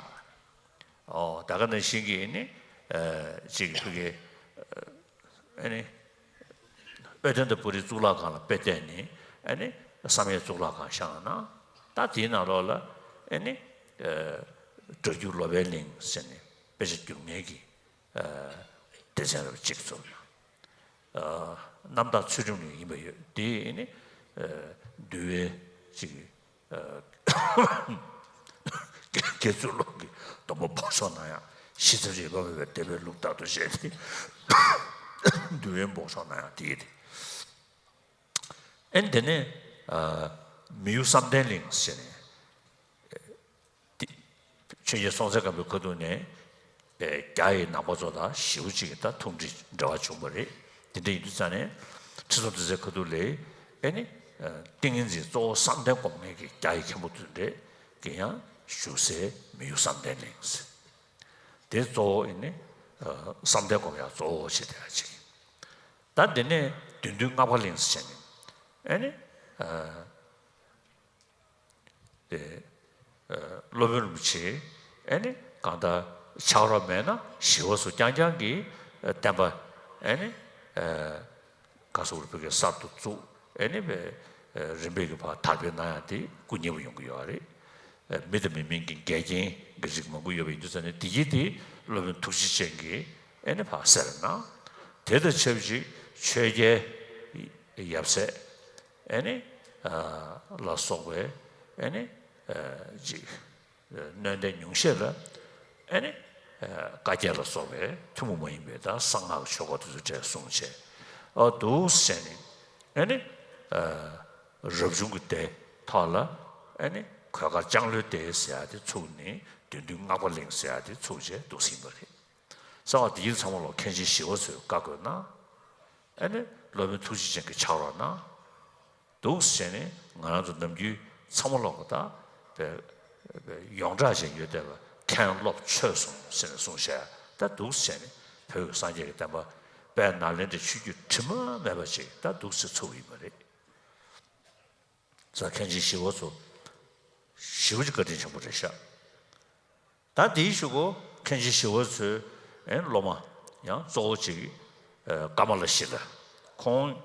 ཨོ། ད་ག་ནང་བཞིན་གྱི་ཨེ་ནི། ཨ། ཅིག་ཕ་གི། ཨེ་ནི། དཔལ་ལྡན་དང་པོ་རིའི་གཙུག་ལག་ཁང་ལ་དཔེ་བལྟས་ནས། ཨེ་ནི་བསམ་ཡས་གཙུག་ལག་ཁང་བཞེངས་གནང་། ད་དེའི་ནང་ལོགས་ལ་ཨེ་ནི། ཨ། སྒྲ་བསྒྱུར་ལོ་པཎ་གླིང་ཟེར་ནས་དཔེ་ཆ་བསྒྱུར་མཁན་གྱི། ཨ། སྡེ་ཚན་རབ་གཅིག་བཙུགས་གནང་། ཨ། རྣམ་དག་ཚུལ་ཁྲིམས་གླིང་ཡིན་པ་ཡོད། དེ་ནི། ཨ། འདུལ་བའི་ཅིག་ཨ། དགེ་ཚུལ་སློང་གི་སྡོམ་པ་འབོགས་ཆོག་གནང་ཡག་ཞི་འཚམས་རིག་པ་མེད་པའི་བསྟན་པའི་ལུགས་ལྟར་དུ་བྱས་ཏེ་འདུལ་བའི་འབོགས་ཆོག་གནང་ཡག་དེ་ཡིན་ཏེ། ཨེ་ནི་དེ་ནས། ཨ། མི་གཡོ་བསམ་གཏན་གླིང་ཟེར་ནས། ཆོས་རྒྱལ་སྲོང་བཙན་སྒམ་པོའི་ཁ་ཐུག་ནས། ཨེ། རྒྱ་ཡི་ནང་པ་ཚོ་དང་ཞེ་པོ་ཅིག་གི་ད་ཐུགས་འདྲིས་འབྲེལ་བ་བྱུང་བ་རེད། དེ་འདྲ་ཡིན་དུས་ཙང་ནས་ཁྲི་སྲོང་ལྡེ་བཙན་ཁ་ཐུག་ལ། ཨེ་ནི། ཨ། ཏིང་ངེ་འཛིན་གཙོ་བོ་བསམ་གཏན་སྒོམ་མཁན་གྱི་རྒྱ་ཡི་མཁན་པོ་དེ་འདྲས་ཀྱིས་ཡང་བཞུགས་སའི་མི་གཡོ་བསམ་གཏན་གླིང་ཟེར། དེ་གཙོ་བོ་ཨེ་ནི། ཨ། བསམ་གཏན་སྒོམ་ཡག་གཙོ་བོ་བྱེད་བསྡད་ཡག་ཅིག་ད་དེ་ནས་བདུད་འདུལ་ལྔ་པ་གླིང་ཟེར་བྱས་ནས། ཨེ་ནི། ཨ། དེ། ཨ། སློབ་དཔོན་རིན་པོ་ཆེ་ཨེ་ནི་གང་ལྟར་ཆགས་རོགས་མེད་ན་ཞི་བ་འཚོ་རྐྱང་རྐྱང་གི་བསྟན་པ་ཨེ་ནི། ཨ། ག་སོགས་རིག་པའི་གསར་དུ་བཙུགས། ཨེ་ནི་བས། ཨ། རིམ་པས་ཀྱི་བར་དར་སྤེལ་གནང་ཡག་དེ་སྐུ་ཉེ་བོ་ཡོང་གི་ཡོད་རེད། ཨ། མི་དང་མི་མིན་གྱི་འགལ་རྐྱེན་གྱི་རིགས་མང་པོ་ཡོད་པ་ཡིན་དུས་ཙང་ནས་དེ་གྱིས་དེ་སློབ་དཔོན་ཐུགས་རྗེ་ཅན་གྱིས་ཨེ་ནི་ཕར་སེལ་གནང་། དེ་དང་ཆབས་ཅིག་ཆོས་རྒྱལ་ཡབ་སྲས། ཨེ་ནི། ལ་སོགས་པའི་ཨེ་ནི་ཅིག་སྣོད་ལྡན་ཉུང་ཤས་ལ་ཨེ་ནི་བཀའ་བརྒྱད་ལ་སོགས་པའི་ཐུན་མོང་མ་ཡིན་པའི་ད་གསང་སྔགས་ཆོས་སྐོར་དེ་ཚོ་གྲས་གསུངས་བྱས། ཨོ་འདུག་སེ་བྱས་ནས་ཨེ་ནི་རབ་བྱུང་གི་སྡེ་ཐོག་ལ་ཨེ་ནི་གོས་དཀར་ལྕང་ལོའི་སྡེ་ཟེར་ཡ་དེ་ཚུགས་ནས་བདུད་འདུལ་སྔགས་པ་གླིང་ཟེར་ཡ་དེ་ཚུགས་བྱས་འདུག་སེ་ཡིན་པ་རེད། གསང་བ་འདི་ཡིན་ཚང་མ་ལོ་མཁན་ཆེན་ཞི་བ་འཚོས་བཀའ་བསྒོས་གནང་། ཨེ་ནི་སློབ་དཔོན་ཐུགས་རྗེ་ཅན་གྱིས་ཕྱག་རོགས་གནང་། འདུག་སེ་བྱས་ནས་ང་རང་ཚོ་ནམ་རྒྱུན་ཚང་མ་ལོག་གི་ད་པའི་ཡོངས་གྲགས་ཅན་ཡོད་བསྡད་པ་མཁན་སློབ་ཆོས་གསུམ་ཟེར་ནས་གསུངས་བྱས། ད་འདུག་སེ་བྱས་ནས་བོད་ཀྱི་སངས་རྒྱས་ཀྱི་བསྟན་པ་དཔལ་ནཱ་ལེནྡྲའི་ཆོས་བརྒྱུད་དྲི་མ་མེད་པ་ཅིག་ད་འདུག་སེ་ཚུགས་ཡིན་པ་རེད། ས་མཁན་ཆེན་ཞི་བ་འཚོ་ཞེ་པོ་ཅིག་བཀའ་དྲིན་ཆེན་པོ་རེད་ཤག་ད་དེའི་གཞུག་གུ་མཁན་ཆེན་ཞི་བ་འཚོའི་ཨེ་སློབ་མ་ཡང་གཙོ་བོ་གཅིག་ཨེ་ཀ་མ་ལ་ཤཱི་ལ། ཁོང་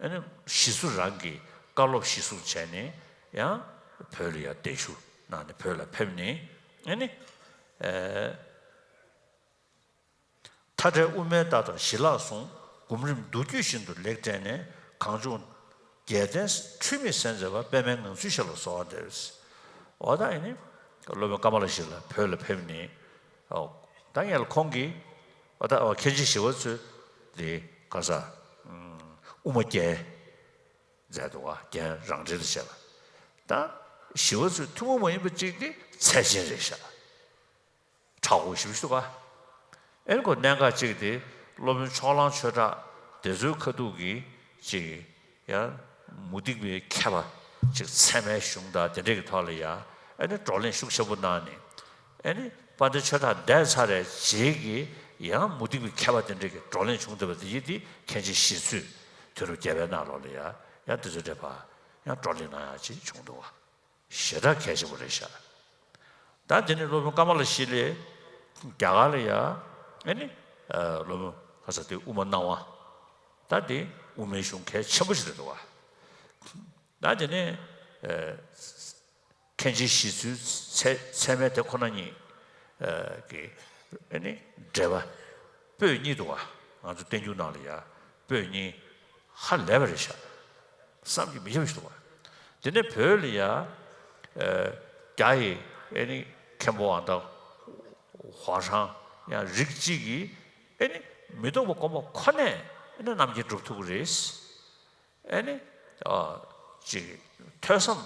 ཨེ་ནི་ཞི་འཚོ་རང་གི་བཀའ་སློབ་གཞི་བཟུང་བྱས་ནས་ཡང་བོད་ལ་ཡང་གདན་ཞུ་གནང་ནས་བོད་ལ་ཕེབས་ནས་ཨེ་ནི་ཨེ་མཐའ་བྲལ་དབུ་མའི་རྟགས་དང་ཞི་ལྷག་གསུང་སྒོམ་རིམ་མདོ་རྒྱུད་བཞིན་དུ་ལེགས་བཀྲལ་ནས་གངས་ལྗོངས་རྒྱལ་བསྟན་འཁྲུལ་མེད་གསལ་མཛད་པ་པདྨའི་ངང་ཚུལ་ཞལ་ལ་གསོལ་བ་འདེབས། འོ་ད་ཨེ་ནི་སློབ་དཔོན་ཀ་མ་ལ་ཤཱི་ལ་བོད་ལ་ཕེབས་ནས། ཨོ་ད་ངས་ལ་ཁོང་གིས་འོ་ད་མཁན་ཆེན་ཞི་བ་འཚོ་དེ་ག་ས་དབུ་མ་རྒྱལ་མཛད་འདུག་བ། རྒྱན་རང་འགྲེལ་དུ་བྱས་པ། ད་ཞི་བ་འཚོའི་ཐུན་མོང་མ་ཡིན་པ་གཅིག་དེ་ཚད་ཆེན་རེད་ཤག་གྲགས་པོ་ཞེ་པོ་ཞིག་འདུག་ག་ཨེ་ནི་ཁོ་གནད་འགག་གཅིག་དེ་སློབ་དཔོན་ཕྱོགས་གླང་ཆོས་གྲགས་དེ་ཚོའི་ཁ་ཐུག་གི་ཅིག་ཡང་མུ་སྟེགས་པའི་མཁས་པ་ཅིག་ཚད་མའི་གཞུང་དང་དེ་འདྲས་ཀྱི་ཐོག་ལ་ཡང་ཨེ་ནི་བགྲོ་གླེང་ཤུགས་ཆེན་པོ་གནང་ནས། ཨེ་ནི་དཔལ་ལྡན་ཆོས་གྲགས་འདས་ཚར་བའི་རྗེས་ཀྱི་ཡང་མུ་སྟེགས་པའི་མཁས་པ་དེ་འདྲས་ཀྱི་བགྲོ་གླེང་བྱུང་བསྡད་པ་དེ་ཡིན་དེ་མཁན་ཆེན་ཞི་འཚོས་དུས་རབས་བརྒྱད་པའི་ནང་ལོགས་ལ་ཡང་ཡང་དེ་ཚོའི་འགྲེལ་པ་ཡང་བགྲོ་གླེང་གནང་ཡག་ཅིག་བྱུང་འདུག་བ། ཞེ་དྲག་གལ་ཆེན་པོ་རེད་ཤག་ད་དེ་ནས་སློབ་དཔོན་ཀ་མ་ལ་ཤཱི་ལས་རྒྱ་གར་ལ་ཡ་ཨེ་ནི་སློབ་དཔོན་ཁ་ས་དེ་དབུ་མ་སྣང་བ། ད་དེ་དབུ་མའི་གཞུང་གལ་ཆེན་པོ་ཞིག་རེད་འདུག་བ། ད་དེ་ནས་མཁན་ཆེན་ཞི་འཚོའི་ཚད་ཚད་མའི་དེ་ཁོ་ན་ཉིད་ཀྱི་ཨེ་ནི་འགྲེལ་པ་པོད་གཉིས་འདུག་བ། ང་ཚོ་བསྟན་འགྱུར་ནང་ལ་ཡ་པོད་གཉིས། ཧ་ལས་པ་རེད་ཤག་བསམ་གྱིས་མི་ཁྱབ་པ་ཞིག་འདུག་བ། དེ་ནས་བོད་ལ་ཡ་རྒྱ་ཡི་ཨེ་ནི་མཁན་པོ་ཨ་མདའ་ཧྭ་ཧྲང་ཡང་རིགས་གཅིག་གིས་ཨེ་ནི་མི་ལྡོག་པ་སྒོམ་པ་ཁོ་ནས་ཨེ་ནི་རྣམ་མཁྱེན་སྒྲུབ་ཐུབ་ཀྱི་རེད། ཨེ་ནི་ཅིག་ཐོས་བསམ་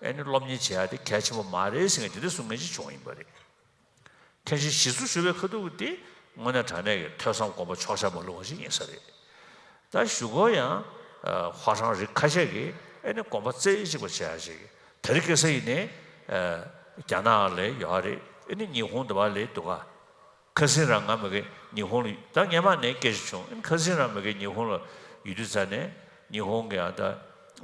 ཨེ་ནི་སློབ་གཉེར་བྱེད་ཡ་དེ་གལ་ཆེན་པོ་མ་རེད་ཟེར་མཁན་དེ་འདྲ་གསུང་མཁན་ཅིག་བྱུང་བ་ཡིན་པ་རེད། མཁན་ཆེན་ཞི་འཚོ་ཞུ་བའི་ཁ་ཐུག་དེ་དངོས་གནས་དྲང་གནས་ཀྱི་ཐོས་བསམ་སྒོམ་པ་ཕྱོགས་ཆ་མ་ལྷུང་བ་ཞིག་ཡིན་ས་རེད། ད་གཞུག་གུ་ཡང་ཧྭ་ཧྲང་རིགས་ཁ་ཤས་ཀྱིས་ཨེ་ནི་དགོངས་པ་རྩེ་གཅིག་པ་བྱེད་ཡ་ཞིག་ད་རེས་ཁ་སང་ཡིན་ནའི་རྒྱ་ནག་ལ་ཡོད་རེད། ཨེ་ནི་ཉི་ཧོང་དུ་བ་ལ་འདུག་ག་ཁ་སང་རང་ང་མ་གི་ཉི་ཧོང་ལ་ད་སྔས་མ་ནས་སྐད་ཆ་བྱུང་། ཨེ་ནི་ཁ་སང་རང་མ་གི་ཉི་ཧོང་ལ་ཡོད་དུས་ཙ་ནས་ཉི་ཧོང་གི་ཡང་ད་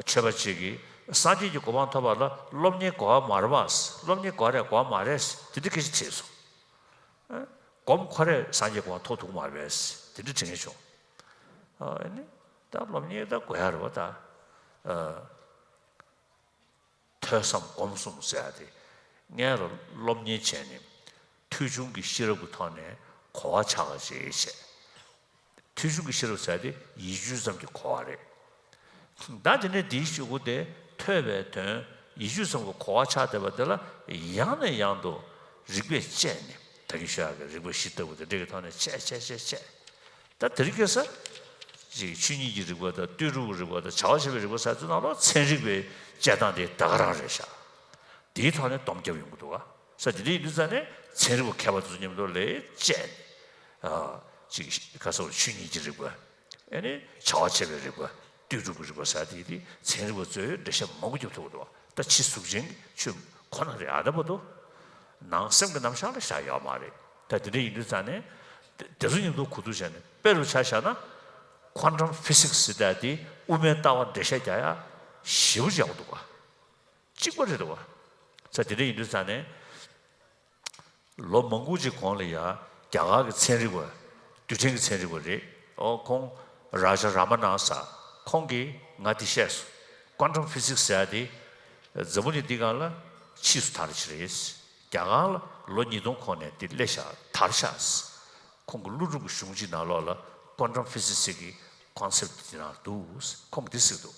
ཆོས་པ་ཅིག་གིས་སངས་རྒྱས་ཀྱི་གོ་འཕང་ཐོབ་པ་ལ་སློབ་གཉེར་དགོས་པ་མ་རེད་པ། སློབ་གཉེར་དགོས་རེད་དགོས་མ་རེད་དེ་འདྲ་སྐད་ཆ་དྲིས་སོང་། སྒོམ་ཁོ་རས་སངས་རྒྱས་གོ་འཕང་ཐོབ་ཐུབ་མ་རེད་དེ་འདྲ་དྲི་ངེས་བྱུང་། ཨ་ནི་ད་སློབ་གཉེར་ད་དགོས་ཡ་རེད་པ་ད། ཐོས་བསམ་སྒོམ་གསུམ་ཟེར་ཡ་དེ་སྔོན་ལ་སློབ་གཉེར་བྱས་ནས་ཐོས་བྱུང་གི་ཤེས་རབ་ཀྱི་ཐོག་ནས་གོ་བ་ཆགས་པ་ཞིག་བྱས། ཐོས་བྱུང་གི་ཤེས་རབ་ཟེར་དེ་ཡིད་དཔྱོད་ཙམ་གྱི་གོ་བ་རེད། ད་དེ་ནས་དེའི་གཞུག་གུ་དེ་ཐོས་པའི་དོན་ཡིད་དཔྱོད་ཙམ་གྱི་གོ་བ་ཆགས་བསྡད་པ་དེ་ལ་ཡང་ནས་ཡང་དུ་རིགས་པས་དཔྱད་ནས་ད་གིན་ཞུ་ཡག་གི་རིགས་པ་བཞི་ལྟ་བུ་དེ་འདྲ་གི་ཐོག་ནས་དཔྱད་དཔྱད་དཔྱད་དཔྱད། ད་དེ་རིང་ཁ་སང་ཅིག་ཆོས་ཉིད་ཀྱི་རིགས་པ་དང་ལྟོས་གྲུབ་ཀྱི་རིགས་པ་དང་བྱ་བ་བྱེད་པའི་རིགས་པ་ཟེར་ཚུལ་ནང་ལོགས་ཚན་རིག་པའི་དཔྱད་སྟངས་དེ་ད་ག་རང་རེད་ཤག་དེའི་ཐོག་ནས་སྡོམ་རྒྱབ་ཡོང་གི་འདུག་ག་ས་དེ་འདྲ་ཡིན་དུས་ཙང་ནས་ཚན་རིག་པ་མཁས་པ་དེ་ཚོ་མཉམ་དུ་ལས་བཅས་ནས་ཅིག་ཁ་སང་ཆོས་ཉིད་ཀྱི་རིགས་པ། ཨེ་ནི་བྱ་བ་བྱེད་པའི་རིགས་པ། ལྟོས་གྲུབ་ཀྱི་རིགས་པ་ཟེར་དེ་དེ་ཚན་རིག་པ་ཚོས་འགྲེལ་བཤད་མང་པོ་རྒྱབ་ཐུབ་ཀྱི་འདུག་ད་ཕྱི་གཟུགས་ཅན་གྱི་ཆོས་ཁོ་ན་རེད་ཨ་ད་བར་དུ། ནང་སེམས་ཀྱི་རྣམ་གཞག་ལ་བཞག་ཡོད་མ་རེད། ད་དེ་འདྲ་ཡིན་དུས་ཙང་ནས་དེ་དེ་ཚོ་མཉམ་དུ་གོ་བསྡུར་བྱས་ནས་དཔེ་རུ་ཆ་བཞག་ན་Quantum Physics་ཟེར་ད་དེ་དབུ་མའི་ལྟ་བ་འགྲེལ་བཤད་རྒྱག་ཡ་ཞེ་པོ་ཅིག་ཡག་པོ་འདུག་ག་གཅིག་པ་རེད་འདུག་ག་ས་དེ་འདྲ་ཡིན་དུས་ཙང་ནས། ལོ་མང་པོ་ཅིག་གོང་ལ་ཡ་རྒྱ་གར་གྱི་ཚན་རིག་པ། རྡུལ་ཕྲན་གྱི་ཚན་རིག་པ་རེད། ཨོ་ཁོང་རཱ་ཇ་རཱ་མ་ནན་ཟེར། ཁོང་གིས་ང་འདི་བཤད་སོང་། Quantum Physics་ཟེར་ཡ་དེ་འཛམ་བུ་གླིང་འདི་སྒང་ལ་ཕྱིས་སུ་དར་ཞིག་རེད། རྒྱ་གར་ལ་ལོ་ཉིས་སྟོང་གོང་ནས་འདི་སླེབས་ཤག་དར་ཤག་ཁོང་གི་ཀླུ་སྒྲུབ་ཀྱི་གཞུང་ཅིག་ནང་ལོགས་ལ་Quantum Physics་ཟེར་གྱི་concept་འདི་ནང་འདུག་ཁོང་གིས་འདི་ཟེར་གྱི་འདུག་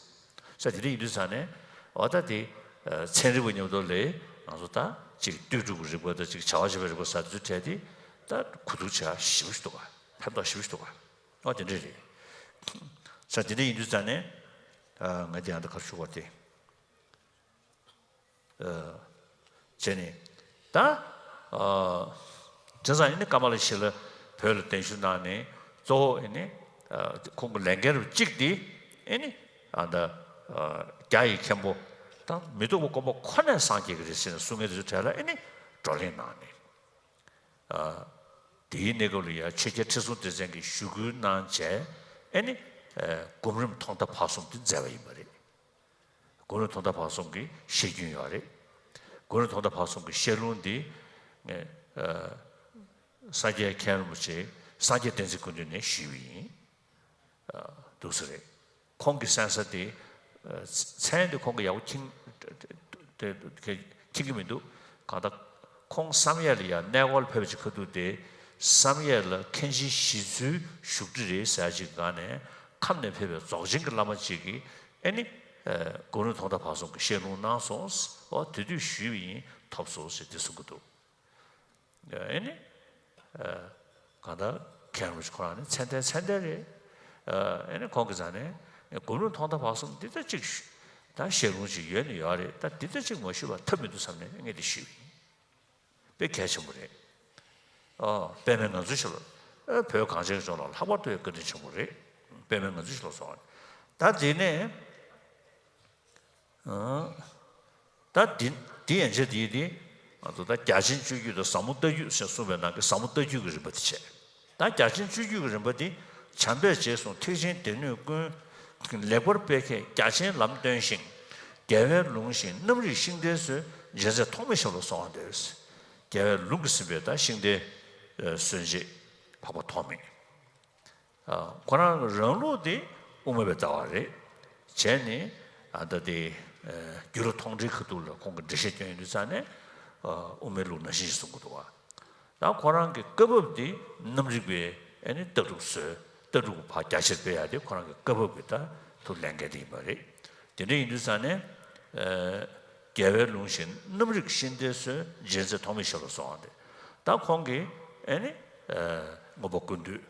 ས་དེ་འདྲ་ཡིན་དུས་ཙང་ནས་ འོ་ད་དེ་ཚན་རིག་པ་མཉམ་དུ་ལས་ང་ཚོ་ད་ཅིག་ལྟོས་གྲུབ་ཀྱི་རིག་པ་དང་ཅིག་བྱ་བ་བྱེད་པའི་རིག་པ་ཟེར་དུས་བྲལ་ཏེ་ད་གོ་བསྡུར་བྱ་ཞིབ་ཞིབ་འདུག་ག་ཕན་ཐོགས་ཞིབ་ཞིབ་འདུག་ག་འོ་དེ་འདྲས་རེད། ས་དེ་འདྲས་ཡིན་དུས་ཙང་ནས་ང་དེ་ཡང་ད་གར་ཞུ་བ་དེ། བྱས་ནས་ད་བྱས་ཙང་ཨེ་ནི་ཀ་མ་ལ་ཤི་ལ་བོད་ལ་གདན་ཞུ་གནང་ནས་གཙོ་བོ་ཨེ་ནི་ཁོང་གི་ལས་འགན་རུ་གཅིག་དེ་ཨེ་ནི་ཨ་ད་རྒྱ་ཡི་མཁན་པོ་དང་མི་ལྡོག་པ་མགོན་པོ་ཁོ་ནས་སངས་རྒྱས་ཀྱི་རེད་ཟེར་ནས་གསུང་མཁན་དེ་ཚོའི་གྲས་ལ་ཨེ་ནི་བགྲོ་གླེང་གནང་ནས། དེའི་གནས་སྐབས་ལ་ཡང་ཆོས་རྒྱལ་ཁྲི་སྲོང་ལྡེ་བཙན་གྱིས་ཞུ་སྐུལ་གནང་བྱས་ཨེ་ནི་སྒོམ་རིམ་ཐོག་མཐའ་བར་གསུམ་དེ་མཛད་པ་ཡིན་པ་རེད། སྒོམ་རིམ་ཐོག་མཐའ་བར་གསུམ་གྱི་བཤད་རྒྱུན་ཡོད་རེད། སྒོམ་རིམ་ཐོག་མཐའ་བར་གསུམ་གྱི་བཤད་ལུང་འདི་ངས་ཨ་སངས་རྒྱས་མཁན་རིན་པོ་ཆེ་སངས་རྒྱས་བསྟན་འཛིན་སྐུ་མདུན་ནས་ཞུས་པ་ཡིན། ཨ་འདུག་ས་རེད། ཁོང་གི་གསན་ས་དེ་ཨ་མཚན་དེ་ཁོང་གི་ཡག་པོ་མཁྱེན་དེ་མཁྱེན་གྱི་མི་འདུག་གང་ལྟར་ཁོང་བསམ་ཡས་ལ་ཡང་གནས་སྐོར་ཕེབས་པ་ཅིག་ཁ་ཐུག་དེ་བསམ་ཡས་ལ་མཁན་ཆེན་ཞི་འཚོའི་བཞུགས་ཁྲི་རེད་ཟེར་ཅིག་སྒང་ནས་ཁམས་ནས་ཕེབས་པའི་རྫོགས་ཆེན་གྱི་བླ་མ་ཅིག་གིས། ཨེ་ནི། སྒོམ་རིམ་ཐོག་མཐའ་བར་གསུམ་གྱི་བཤད་ལུང་གནང་སོང་། འོ་དེ་དུས་ཞུས་པ་ཡིན་ཐོབ་སོང་ཞེས་དེ་གསུང་གི་འདུག་ཨེ་ནི། གང་ལྟར་མཁན་རིན་པོ་ཆེ་ཁོ་རང་ནི་མཚན་ལྡན་མཚན་ལྡན་རེད། ཨེ་ནི་ཁོང་གི་རྩ་ནས་སྒོམ་རིམ་ཐོག་མཐའ་བར་གསུམ་འདི་ལྟ་ཅིག་ད་བཤད་ལུང་ཅིག་ཡོད་ནི་ཡོད་རེད། ད་འདི་ལྟ་ཅིག་མ་ཞུས་པ་ཐབས་མི་འདུག་བསམ་ནས་ངས་འདི་ཞུས་པ་ཡིན། དཔེ་གལ་ཆེན་པོ་རེད། ཨ་དཔེ་མེད་ང་ཚོའི་ཆེད་ལ་ཨ་བོད་གངས་ཅན་ལྗོངས་ལ་ལྷག་པར་དུ་ཡང་བཀའ་དྲིན་ཆེན་པོ་རེད། དཔེ་མེད་ང་ཚོའི་ཆེད་ལ་སོང་བ་རེད། ད་དེ་ནས་ཨ་ད་འདི་འདི་ཡན་ཆད་དེ་དེ་ང་ཚོ་ད་རྒྱ་ཆེན་སྤྱོད་བརྒྱུད་དང་ཟབ་མོ་ལྟ་བརྒྱུད་ཞེས་གསུངས་པའི་ནང་གི་ཟབ་མོ་ལྟ་བརྒྱུད་ཀྱི་རིམ་པ་དེ་བྱས། ད་རྒྱ་ཆེན་སྤྱོད་བརྒྱུད་ཀྱི་རིམ་པ་འདི་བྱམས་པས་རྗེས་བཟུང་ཐེག་ཆེན་སྡེ་སྣོད་ཀུན། ལེགས་པར་སྤེལ་མཁས་རྒྱ་ཆེན་ལམ་སྟོན་ཞིང་། རྒྱལ་བའི་ལུང་བཞིན་རྣམ་རིག་ཤིང་རྟའི་སྲོལ། འབྱེད་མཛད་ཐོགས་མེད་ཞབས་ལ་གསོལ་བ་འདེབས། རྒྱལ་བའི་ལུང་གིས་ཟིན་པའི་ད་ཤིང་རྟའི་སྲོལ་འབྱེད་འཕགས་པ་ཐོགས་མེད། ཁོ་རང་རང་ལུགས་དེ་དབུ་མ་པའི་ལྟ་བ་རེད། བྱས་ནས་ད་དེ་རྒྱུད་ལ་མཐོང་གྲོལ་ཁ་ཐུག་ལ་ཁོང་གིས་འགྲེལ་བཤད་སྐྱོན་ཡོང་དུས་ཙང་ནས་དབུ་མའི་ལུགས་ནང་བཞིན་ཞིག་གསུང་གི་འདུག་བ། ད་ཁོ་རང་གི་བཀའ་བབས་དེ་རྣམ་རིག་པའི་ཨེ་ནི་ལྟ་གྲུབ་སྲོལ་ལྟ་གྲུབ་ཕར་རྒྱ་ཆེར་སྤེལ་ཡག་དེ་ཁོ་རང་གི་བཀའ་བབས་ཀྱི་ད་ཐུགས་ལས་འགན་དེ་ཡིན་པ་རེད། དེ་འདྲ་ཡིན་དུས་ཙང་ནས་རྒྱལ་བའི་ལུང་བཞིན་རྣམ་རིག་ཤིང་རྟའི་སྲོལ། འབྱེད་མཛད་ཐོགས་མེད་ཞབས་ལ་གསོལ་བ་འདེབས། ད་ཁོང་གིས་ཨེ་ནི་མངོན་པ་ཀུན་བཏུས་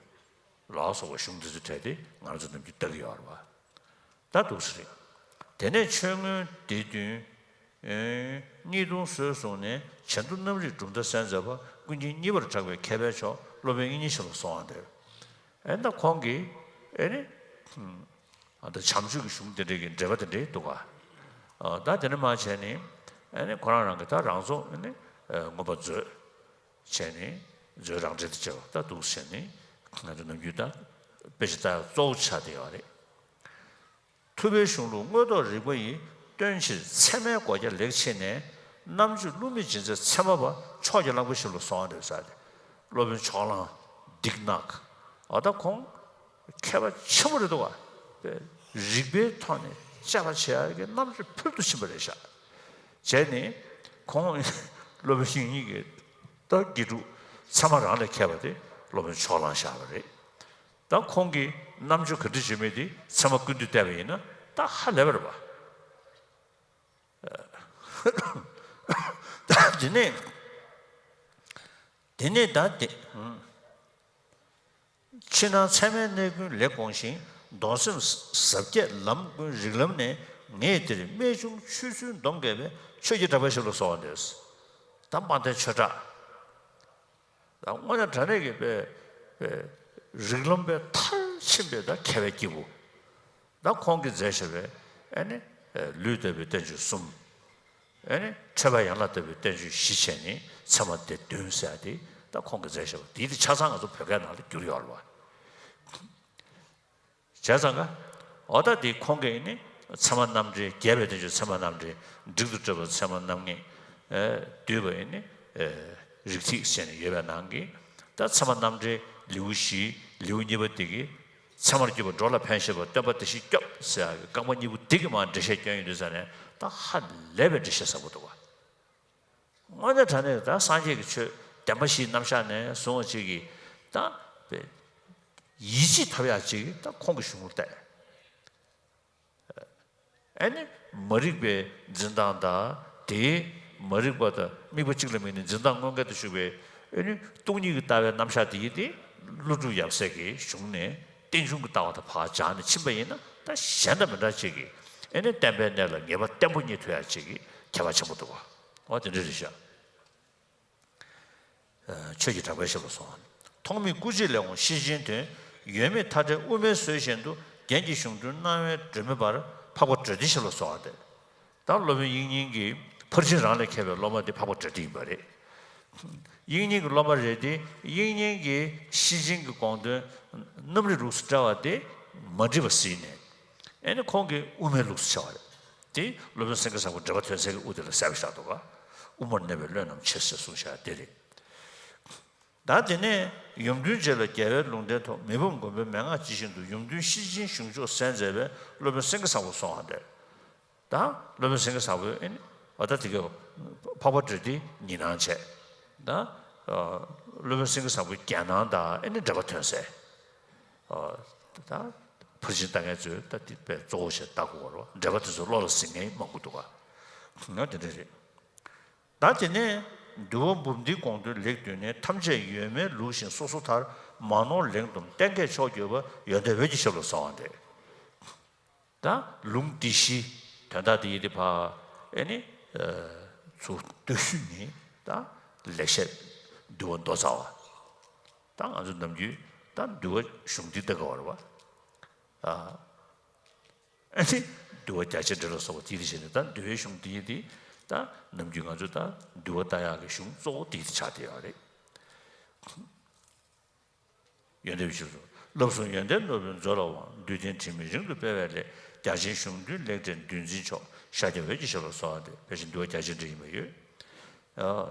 ལ་སོགས་པ་གཞུང་འདི་ཚོ་བྲལ་ཏེ་ང་རང་ཚོ་ནམ་རྒྱུན་ལྟ་གི་ཡོད་རེད་བ། ད་འདུག་སེ་རེད། དེ་ནས་ཆོས་མངོན་སྡེ་བདུན། ཨེ། གཉིས་སྟོང་སྲོལ་བཟུང་ནས་བྱས་མདོ་རྣམ་རིག་གྲུབ་མཐའ་གསལ་མཛད་པ་ཀུན་མཁྱེན་གཉིས་པར་གྲགས་པའི་མཁས་པའི་མཆོག་སློབ་དཔོན་དབྱིག་གཉེན་ཞབས་ལ་གསོལ་བ་འདེབས། ཨེ་ད་ཁོང་གིས་ཨེ་ནི། ཨ་ད་བྱམས་ཆོས་ཀྱི་གཞུང་དེ་འདྲའི་གི་འགྲེལ་པ་དེ་འདྲའི་འདུག་ག་ཨ་ད་དེ་ནས་མར་བྱས་ནས་ཨེ་ནི་ཁོ་རང་རང་གི་ད་རང་ཚོ་ཨེ་ནི་མངོན་པ་མཛོད་བྱས་ནས་མཛོད་རང་འགྲེལ་དུ་བྱས་པ་ད་འདུག་བྱས་ནས་ང་ཚོ་ནམ་རྒྱུན་ད་དཔེ་ཆ་ལྟ་ཡག་གཙོ་བོ་ཆགས་བསྡད་ཡོད་རེད། ཐུབ་པའི་གཞུང་ལུགས་དངོས་ཐོག་རིག་པ་ཡིས། སྟོན་ཕྱིར་ཚད་མའི་སྒོ་རྒྱ་ལེགས་ཕྱེ་ནས། རྣམ་དཔྱོད་བསླུ་མེད་འབྱེད་མཛད་ཚད་མ་པ། ཕྱོགས་ཀྱི་གླང་པོ་ཆེ་ལ་གསོལ་བ་འདེབས་ས་དེ། སློབ་དཔོན་ཕྱོགས་གླང་། སྡིག་ནག་ཨ་ད་ཁོང་མཁས་པ་ཆེན་པོ་རེད་འདུག་བ། རིག་པའི་ཐོག་ནས་དཔྱད་པ་བྱེད་ཡག་གི་རྣམ་དཔྱོད་ཕུལ་དུ་ཕྱིན་པ་རེད་ཤག་བྱས་ནས་ཁོང་སློབ་དཔོན་དབྱིག་གཉེན་གྱི་ད་དགེ་ཕྲུག་ཚད་མ་རང་ལས་མཁས་པ་དེ་སློབ་དཔོན་ཕྱོགས་གླང་བཞག་པ་རེད། ད་ཁོང་གིས་རྣམ་དཔྱོད་ག་འདྲ་བྱེད་མིན་དེ་ཚད་མ་ཀུན་བཏུས་བལྟས་པ་ཡིན་ན་ད་ཧ་ལས་པ་རེད་པ། ད་དེ་ནས་དེ་ནས་ད་དེ། ཕྱི་ནང་ཚད་མའི་གནས་ཀུན་ལེགས་སྐོང་ཞིང་། གདོང་སེམས་ཟབ་རྒྱས་ལམ་ཀུན་རིགས་ལམ་ནས། ངས་འདིར་རྨད་བྱུང་ཆོས་ཚུལ་འདོམས་དགོས་པས། ཆོས་ཀྱི་གྲགས་པའི་ཞབས་ལ་གསོལ་བ་འདེབས། ད་དཔལ་ལྡན་ཆོས་གྲགས། ད་དངོས་གནས་དྲང་གནས་ཀྱི་པའི་པའི་རིགས་ལམ་པའི་མཐར་ཕྱིན་པའི་ད་མཁས་པའི་སྐྱེས་བུ། ད་ཁོང་གིས་མཛད་བཞག་པའི་ཨེ་ནི་ལུས་ལྟ་བུའི་བསྟན་བཅོས་གསུམ། ཨེ་ནི་འཕྲོས་པ་ཡན་ལག་ལྟ་བུའི་བསྟན་བཅོས་བཞི་བྱས་ནས་ཚད་མ་སྡེ་བདུན་ཟེར་ཡ་དེ་ད་ཁོང་གིས་མཛད་བཞག་པ་དེ་དེ་ཆ་ཚང་ང་ཚོ་བོད་སྐད་ནང་ལ་བསྒྱུར་ཡོད་རེད་བ། བྱས་ཙང་ཀ་འོ་ད་དེ་ཁོང་གིས་ནི་ཚད་མ་རྣམ་འགྲེལ་རྒྱས་པའི་བསྟན་བཅོས་ཚད་མ་རྣམ་འགྲེལ། འགྲིག་ཏུ་བཀྲལ་བ་ཚད་མ་རྣམ་ངེས། བསྡུས་པ་ཡིན་ནི་རིགས་ཐིགས་ཟེར་ནས་ཡོད་པའི་ནང་གི་ད་ཚད་མ་རྣམ་འགྲེལ་ལེའུ་བཞི་ལེའུ་གཉིས་པ་དེ་གི་ཚད་མར་གྱུར་པ་འགྲོ་ལ་ཕན་བཞེད་པ། སྟོན་པ་བདེ་གཤེགས་སྐྱོབ་ཟེར་ཡག་གི་རྐང་པ་གཉིས་པོ་འདི་གི་མར་འགྲེལ་བཤད་སྐྱོན་ཡོང་དུས་ཙང་ནས་ད་ཧ་ལས་པའི་འགྲེལ་བཤད་ཟབ་པོ་འདུག་བ། དངོས་གནས་དྲང་གནས་ད་སངས་རྒྱས་ཀྱི་ཆོས་བདེན་པ་བཞིའི་རྣམ་གཞག་ནས་བཟུང་བ་ཅིག་གིས་ད་ཡིད་ཆེས་ཐོབ་ཡག་ཅིག་ད་ཁོང་གི་གཞུང་ལུགས་བལྟས། ཨེ་ནི་མ་རིག་པའི་འཛིན་སྟངས་དང་དེའི་མ་རིག་པ་དང་དམིགས་པ་གཅིག་ལ་དམིགས་ནས་འཛིན་སྟངས་དངོས་འགལ་དུ་ཞུགས་པའི་ཨེ་ནི་སྟོང་ཉིད་ཀྱི་ལྟ་བའི་རྣམ་གཞག་དེ་ཡིན་ཏེ། ཀླུ་སྒྲུབ་ཡབ་སྲས་ཀྱི་གཞུང་ནས་རྟེན་འབྱུང་གི་ལྟ་བ་དང་ཕར་སྦྱངས་ནས་ཕྱིན་པ་ཡིན་ན། ད་གཞན་དང་མི་འདྲ་ཅིག་གིས་ཨེ་ནི་བསྟན་པའི་གནས་ལ་ངེས་པ་བརྟན་པོ་རྙེད་ཐུབ་ཡ་ཅིག་གི་ཁྱད་པར་ཆེན་པོ་འདུག་བ། འོ་དེ་འདྲ་རེད་ཤག་ཆོས་ཀྱི་གྲགས་པའི་ཞབས་ལ་སོགས། ཐོགས་མེད་སྐུ་མཆེད་ལས་འོངས་ཤེར་ཕྱིན་དོན། ཡོད་མེད་མཐའ་བྲལ་དབུ་མའི་སྲོལ་བཞིན་དུ། རྒྱན་གྱི་གཞུང་དོན་སྣང་བས་སྒྲོན་མེ་འབར། འཕགས་པ་བགྲོད་ལྡན་ཞབས་ལ་སོགས་པ་སྟེ། ད་སློབ་དཔོན་དབྱིག་གཉེན་གྱི་ཕར་ཕྱིན་རང་ལས་མཁས་པའི་སློབ་མ་དེ་འཕགས་པ་བགྲོད་ལྡན་ཡིན་པ་རེད། དབྱིག་གཉེན་གྱི་སློབ་མ་རེད་དེ། དབྱིག་གཉེན་གྱི་ཤེར་ཕྱིན་གྱི་དགོངས་དོན་རྣམ་རིག་ལུགས་སུ་བཀྲལ་བ་དེ་མ་འགྲིག་པ་གཟིགས་ནས། ཨེ་ནི་ཁོང་གིས་དབུ་མའི་ལུགས་སུ་བྱས་པ་རེད། དེ་སློབ་དཔོན་སེང་གེ་བཟང་པོ་འགྲེལ་པ་དོན་གསལ་གྱི་དབུ་དེ་ལ་གསལ་པོ་བཞག་འདུག་ག་དབུ་མར་གནས་པའི་བློས་རྣམ་མཁྱེན་ཟེར་གསུངས་བཞག་དེ་རེད། ད་དེ་ནས་ཡུམ་བདུན་རྗེ་ལ་རྒྱལ་བའི་ལུང་བསྟན་ཐོབ། མི་ཕམ་མགོན་པོའི་མན་ངག་ཇི་བཞིན་དུ། ཡུམ་བདུན་ཤེར་ཕྱིན་གཞུང་ཕྱོགས་གསན་མཛད་པའི། སློབ་དཔོན་སེང་གེ་བཟང་པོ་སོང་བ་རེད། ད་སློབ་དཔོན་སེང་གེ་བཟང་པོས་ཨེ་ནི་འོ་ད་དེ་གའི་འཕགས་པ་བགྲོད་ལྡན་ཉིན་སྣང་བྱས། ད་སློབ་དཔོན་སེང་གེ་བཟང་པོའི་རྒྱན་སྣང་དང་ཨེ་ནི་འགྲེལ་པ་དོན་གསལ། ད་ཕར་ཕྱིན་ལྟ་མཁན་ཚོས་ད་དེ་དཔེ་གཙོ་བོ་བྱས་ལྟ་དགོས་པ་རེད་བ། འགྲེལ་པ་དེ་ཚོ་བློ་ལ་ཟིན་མཁན་མང་པོ་འདུག་ག་ང་དེ་འདྲ་རེད། ད་དེ་ནས་འདུལ་བ་འབུམ་སྡེའི་དགོངས་དོན་ལེགས་བསྡུས་ནས། ཐམས་ཅད་ཡོད་མེད་ལུགས་བཞིན་སོ་སོ་མཐར། མ་ནོར་ལེགས་འདོམས་གཏན་འཁེལ་མཆོག་གྱུར་པ། ཡོན་ཏན་འོད་ཀྱི་ཞབས་ལ་སོགས་པ་སྟེ། ད་ལུང་སྡེ་བཞི་དོན་དག་དེ་ཡི་དེ་ཕ་ཨེ་ནི་ཚུར་བསྡུས་ནས་ད་ལེགས་བཤད་འདུལ་བ་མདོ་རྩ་བ། ད་ང་ཚོ་ནམ་རྒྱུན་ད་འདུལ་བ་གཞུང་འདི་ལྟ་ག་བར་བ། ཨ་ནི་འདུལ་བ་རྒྱ་ཆེར་འགྲེལ་ལ་སོགས་པ་དེ་དེ་བྱས་ནས། ད་འདུལ་བའི་གཞུང་འདི་ཡི་དེ་ད་ནམ་རྒྱུན་ང་ཚོ་ད་འདུལ་བ་ལྟ་ཡག་གི་གཞུང་གཙོ་བོ་དེ་དེ་ཆགས་བསྡད་ཡོད་རེད། ཡོན་ཏན་ཞུ་སོ། བསླབ་གསུམ་ཡོན་ཏན་ནོར་བུའི་མཛོད་ལ་དབང་། འདུལ་བསྟན་དྲི་མེད་རིང་དུ་སྤེལ་བའི་སླད། རྒྱ་ཆེན་གཞུང་འདུས་ལེགས་སྤྲས་འདུལ་འཛིན་མཆོག། ཤཱཀྱ་འོད་ཀྱི་ཞབས་ལ་སོགས་པ་སྟེ། ཕལ་ཆེར་འདུལ་བ་རྒྱ་ཆེར་འགྲེལ་ཡིན་པ་ཡོད།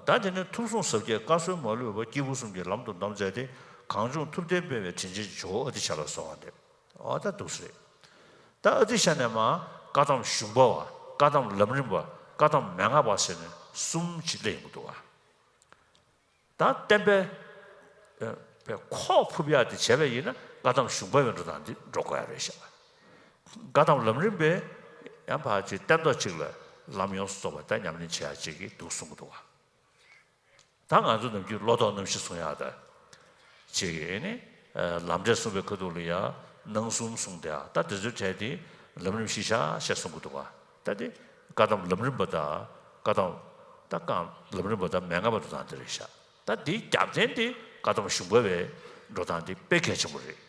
ད་དེ་ནས་ཐུགས་གསུང་ཟབ་རྒྱས་བཀའ་སྲོལ་མ་ལུས་པ། སྐྱེས་བུ་གསུམ་གྱི་ལམ་དུ་འདོམས་མཛད་དེ། གངས་ལྗོངས་ཐུབ་བསྟན་སྤེལ་བའི་དྲིན་ཅན་ཇོ་བོ་ཨ་ཏི་ཤ་ལ་སོགས་པ་སྟེ། འོ་ད་འདུག་སེ་རེད། ད་ཨ་ཏི་ཤ་ནས་མར་བཀའ་གདམས་གཞུང་པ་བ། བཀའ་གདམས་ལམ་རིམ་པ། བཀའ་གདམས་མན་ངག་པ་ཟེར་ནས་གསུམ་ཅིག་སླེབས་ཡོང་གི་འདུག་བ། ད་བསྟན་པའི་ཁོག་ཕུབ་ཡག་དེ་བྱས་པ་ཡིན་ན། བཀའ་གདམས་གཞུང་པ་བའི་འགྲོ་སྟངས་འདི་འགྲོ་དགོས་ཡ་རེད་ཤག་བཀའ་གདམས་ལམ་རིམ་པས་ཡང་ཕར་ཅིག་སྟན་ཐོག་གཅིག་ལ་ལམ་ཡོངས་སུ་རྫོགས་པ་ད་ཉམས་ལེན་བྱེད་ཡག་ཅིག་གི་འདུག་གསུང་གི་འདུག་བ། ད་ང་ཚོ་ནམ་རྒྱུན་བློ་ལྡོག་རྣམ་བཞི་གསུང་ཡག་ད་ཅིག་གི་ནི་ལམ་འབྲས་གསུངས་པའི་ཁ་ཐུག་ལ་ཡ་སྣང་གསུམ་གསུངས་ཏེ། ད་དེ་ཚོའི་གྲས་དེ་ལམ་རིམ་བཞི་ཤ་ཤ་གསུང་གི་འདུག་བ། ད་དེ་བཀའ་གདམས་ལམ་རིམ་པ་དང་བཀའ་གདམས་ད་བཀའ་ལམ་རིམ་པ་དང་མན་ངག་པའི་འགྲོ་སྟངས་དེ་རེད་ཤག་ད་དེའི་རྒྱབ་རྟེན་དེ་བཀའ་གདམས་གཞུང་པ་བའི་འགྲོ་སྟངས་དེ་དཔེ་གལ་ཆེན་པོ་རེད།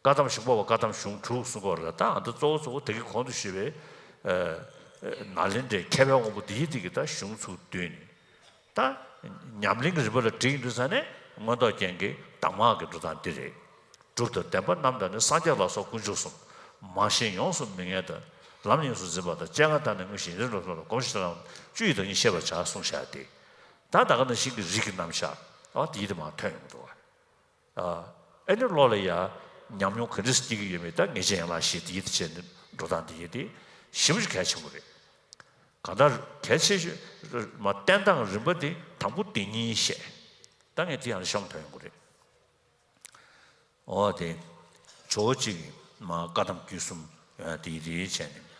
བཀའ་གདམས་གཞུང་པ་བ་བཀའ་གདམས་གཞུང་དྲུག་གསུང་གི་ཡོད་རེད། ད་ཨ་ད་གཙོ་བོ་གཙོ་བོ་དེ་གི་གོང་དུ་ཞུས་པའི་ཨ་ནཱ་ལེནྡྲའི་མཁས་པའི་དབང་པོ་འདི་ཡི་དེ་གི་ད་གཞུང་ཚུར་བསྡུས་ནས། ད་ཉམས་ལེན་གྱི་རིམ་པ་ལ་འགྲིག་འདུག་ས་ནས་མངོན་རྟོགས་རྒྱན་གྱི་གདམས་ངག་གི་འགྲོ་སྟངས་འདི་རེད། གྲུབ་དང་བདེན་པ་རྣམས་དང་ནི། སངས་རྒྱས་ལ་སོགས་དཀོན་མཆོག་གསུམ། མ་ཤེས་ཡོངས་སུ་མི་ངེས་དང་། ལམ་ཡིན་གསུངས་འཛིན་པ་དང་། སྤྱན་སྔར་བལྟ་ནས་མངོན་ཞིང་ཡུན་རིང་ལ་སོགས་ལ། གོམས་ཤིང་དེ་ལ་བཅུ་ཡི་བདག་ཉིད་ཤེས་པར་བྱ་གསུངས་བཞག་སྟེ། ད་ད་ག་ནང་བཞིན་གྱི་རིགས་ཀྱི་རྣམ་གཞག་ཨ་དེ་ཡི་དེ་མར་ཐོན་ཡོང་གི་འདུག་བ། ཨ་ཨེ་ནི་བློ་ལ་ཡ་ཉམས་མྱོང་ག་འདྲ་སེ་སྐྱེ་གི་ཡོད་མེད། ད་ངེས་ཅན་ཡན་ལག་བཞི་དེ་ཡི་དེ་བྱས་ནས་འགྲོ་སྟངས་དེ་ཡི་དེ་ཞེ་པོ་ཅིག་གལ་ཆེན་པོ་རེད། གང་ལྟར་གལ་ཆེ་ཤོས་མ་བསྟན་སྟངས་རིམ་པ་དེ་དང་པོ་དེ་ཉིད་བཤད། ད་ངས་དེ་ཡང་ཤོང་ཐོན་ཡོང་གི་རེད། འོ་དེ་ཇོ་བོ་གཅིག་མ་བཀའ་གདམས་དཀྱུས་གསུམ་དེ་ཡི་དེ་བྱས་ནས།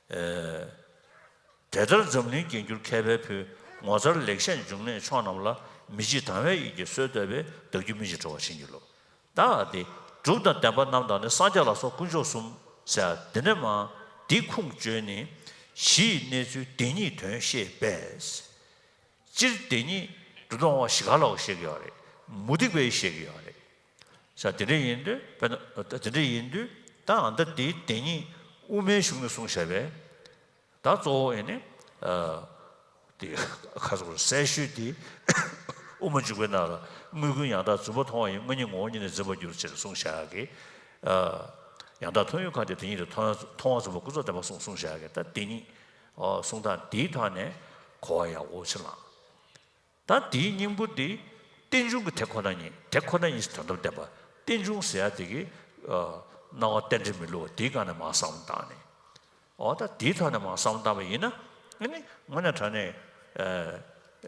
དེ་ལྟར་འཛམ་གླིང་རྒྱན་གྱུར་མཁས་པའི་ཕུལ། ངོ་མཚར་ལེགས་བཤད་འབྱུང་གནས་མཆོག་རྣམས་ལ། མི་འཇིགས་དང་བའི་ཡིད་ཀྱིས་གསོལ་བཏབ་པས། བདག་རྒྱུད་སྨིན་ཅིང་གྲོལ་བར་བྱིན་གྱིས་རློབས། ད་དེ་གྲུབ་དང་བདེན་པ་རྣམས་དང་ནི། སངས་རྒྱས་ལ་སོགས་དཀོན་མཆོག་གསུམ་ཟེར་ཡ་དེ་ནས་མར་དེ་ཁུངས་བཅོལ་ནས་གཞི་ཡི་གནས་ཚུལ་བདེན་གཉིས་དོན་བཤད་པས། སྤྱིར་བདེན་གཉིས་གྲུབ་མཐའ་དབང་བཞི་ག་ལ་བཤད་ཀྱི་ཡོད་རེད། མུ་སྟེགས་པས་བཤད་ཀྱི་ཡོད་རེད། ས་དེ་འདྲ་ཡིན་དུས་དཔེར་ན་དེ་འདྲ་ཡིན་དུས་ད་ཨ་ད་དེའི་བདེན་གཉིས་དབུ་མའི་གཞུང་ནས་གསུངས་བཞག་པས། ད་གཙོ་བོ་ཨེ་ནི་ཨ་དེ་ཁ་སོགས་གསལ་ཤོས་དེ་དབུ་མ་འཇུག་པའི་ནང་ལ། དངོས་ཀུན་ཡང་དག་རྫུན་པ་མཐོང་བ་ཡིས། དངོས་ཉིད་ངོ་བོ་ཉིད་ནི་འཛིན་པར་འགྱུར། ཅེས་གསུངས་བཞག་གི། ཨ་ཡང་དག་མཐོང་ཡུལ་གང་དེ་དེ་ཉིད་དུ། མཐོང་བ་མཐོང་བ་རྫུན་པ་ཀུན་རྫོབ་བདེན་པར་གསུངས་གསུངས་བཞག་གི། ད་དེ་ཉིད་ཨ་གསུང་སྟངས་དེའི་ཐོག་ནས་གོ་བ་ཡག་པོ་ཕྱིར་བླངས། ད་དེའི་སྙིང་པོ་འདི་རྟེན་འབྱུང་གི་དེ་ཁོ་ན་ཉིད། དེ་ཁོ་ན་ཉིད་དོན་དམ་བདེན་པ། རྟེན་འབྱུང་ཟེར་ཡ་དེ་གི་ཨ་སྣང་བ་རྟེན་འབྲེལ་མི་བསླུ་བ་དེའི་སྒང་ནས་མར་བསམ་བློ་བཏང་ནས། འོ་ད་དེའི་ཐོག་ནས་མར་བསམ་བློ་བཏང་བ་ཡིན་ན། ཨ་ནི་དངོས་གནས་དྲང་གནས་ཨ་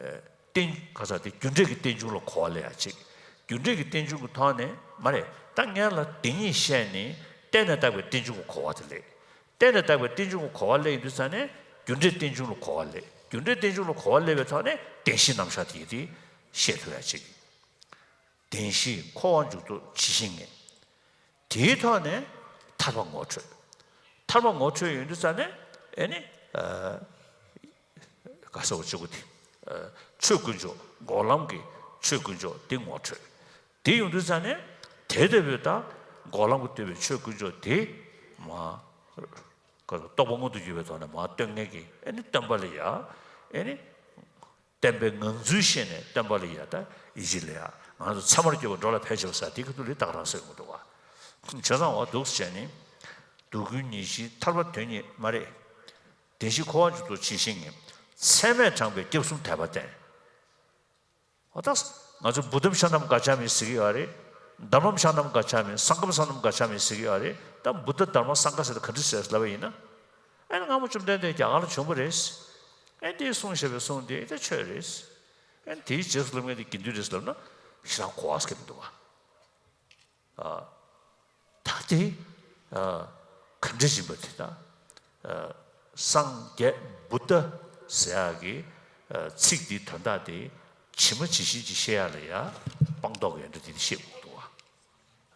ཨ་རྟེན་ག་ས་དེ་རྒྱུ་འབྲས་ཀྱི་རྟེན་འབྱུང་ལ་གོ་བ་སླེབས་ཡ་ཅིག་རྒྱུ་འབྲས་ཀྱི་རྟེན་འབྱུང་གི་ཐོག་ནས་མ་རེད། ད་སྔོན་ལ་དེ་ཉིད་བཤད་ནས་བརྟེན་ནས་བཏགས་པའི་རྟེན་འབྱུང་གི་གོ་བ་དེ་སླེབས། གཏན་ལ་དག་པའི་རྟེན་འབྱུང་གི་གོ་བ་སླེབས་ཡོང་དུས་ཙང་ནས་རྒྱུ་འབྲས་རྟེན་འབྱུང་ལ་གོ་བ་སླེབས། རྒྱུ་འབྲས་རྟེན་འབྱུང་ལ་གོ་བ་སླེབས་པའི་ཐོག་ནས་བདེན་བཞིའི་རྣམ་གཞག་དེ་ཡིན་དེ་ཤེས་ཐུབ་ཡ་ཅིག་བདེན་བཞིའི་འཁོར་བ་འཇུག་ལྡོག་ཇི་བཞིན་ངེས། དེའི་ཐོག་ནས་ཐར་པ་ངོ་འཕྲོད། ཐར་པ་ངོ་འཕྲོད་ཡོང་དུས་ཙང་ནས་ཨེ་ནི། ག་ས་འོ་གཅིག་པོ་དེ། ཆོས་དཀོན་མཆོག་འགོག་ལམ་གྱི་ཆོས་དཀོན་མཆོག་དེ་ངོ་འཕྲོད། དེ་ཡོང་དུས་ཙང་ནས་དེ་ལྟ་བུའི་ད་འགོག་ལམ་གྱིས་བསྡུས་པའི་ཆོས་དཀོན་མཆོག་དེ་མ། ག་རེ་རྟོགས་པ་མངོན་དུ་གྱུར་པའི་ཐོག་ནས་མ་སྟོན་མཁན་གྱི་ཨེ་ནི་སྟོན་པ་ལ་ཡ་ཨེ་ནི། བསྟན་པའི་ངང་ཚུལ་ཤེས་ནས་བསྟན་པ་ལ་ཡ་ད་ཡིད་ཆེས་ལ་ཡ་ང་ཚོ་ཚད་མར་གྱུར་པ་འགྲོ་ལ་ཕན་ཆེ་བ་ཟེར་དེ་ཁ་ཐུག་ལ་ད་ག་རང་ཟེར་གྱི་མི་འདུག་བ། བྱས་ཙང་འོ་འདུག་སེ་བྱས་ནས། སྡུག་ཀུན་ངེས་ཤེས་ཐར་པ་དོན་གཉེར་མ་རེད། བདེན་བཞིའི་འཁོར་བ་འཇུག་ལྡོག་ཇི་བཞིན་ངེས། ཚད་མས་དྲངས་པའི་སྐྱབས་གསུམ་དད་པ་བརྟན། འོ་ད། ང་ཚོ་བུདྡྷཾ་ཤཱནྟཾ་ག་ཅཱ་མི་ཟེར་གྱི་ཡོད་རེད། དྷརྨཾ་ཤཱནྟཾ་ག་ཅཱ་མི། སངྒྷཾ་ཤཱནྟཾ་ག་ཅཱ་མི་ཟེར་གྱི་ཡོད་རེད། ད་བུདྡྷ་དྷརྨ་སངྒྷ་ཟེར་ཏེ་ག་འདྲ་ཟེར་ལབ་པ་ཡིན་ན། ཨེ་ནི་སྔ་མོ་བཅོམ་ལྡན་འདས་རྒྱ་གར་ལ་བྱོན་པ་རེད། ཨེ་འདིས་གསུངས་བཞག་པའི་གསུང་དེ་ད་ཆོས་རེད། ཨེ་དེའི་རྗེས་སུ་ལབ་མཁན་དེ་དགེ་འདུན་རེད་ཟེར་ལབ་ན་ཞེ་དྲག་གོ་བ་ཟེར་གྱི་མི་འདུག་བ། ད་དེ་ག་འདྲ་ཡིན་པ་དེ་དང་། སངས་རྒྱས་བུདྡྷ་ཟེར་ཡག་གི་ཚིག་འདིའི་དོན་དག་དེ་ཇི་མ་ཇི་བཞིན་གྱིས་ཤེས་ཡག་ལ་ཡ་སྤངས་རྟོགས་ཀྱི་ཡོན་ཏན་དེ་ཤེས་དགོས་འདུག་བ།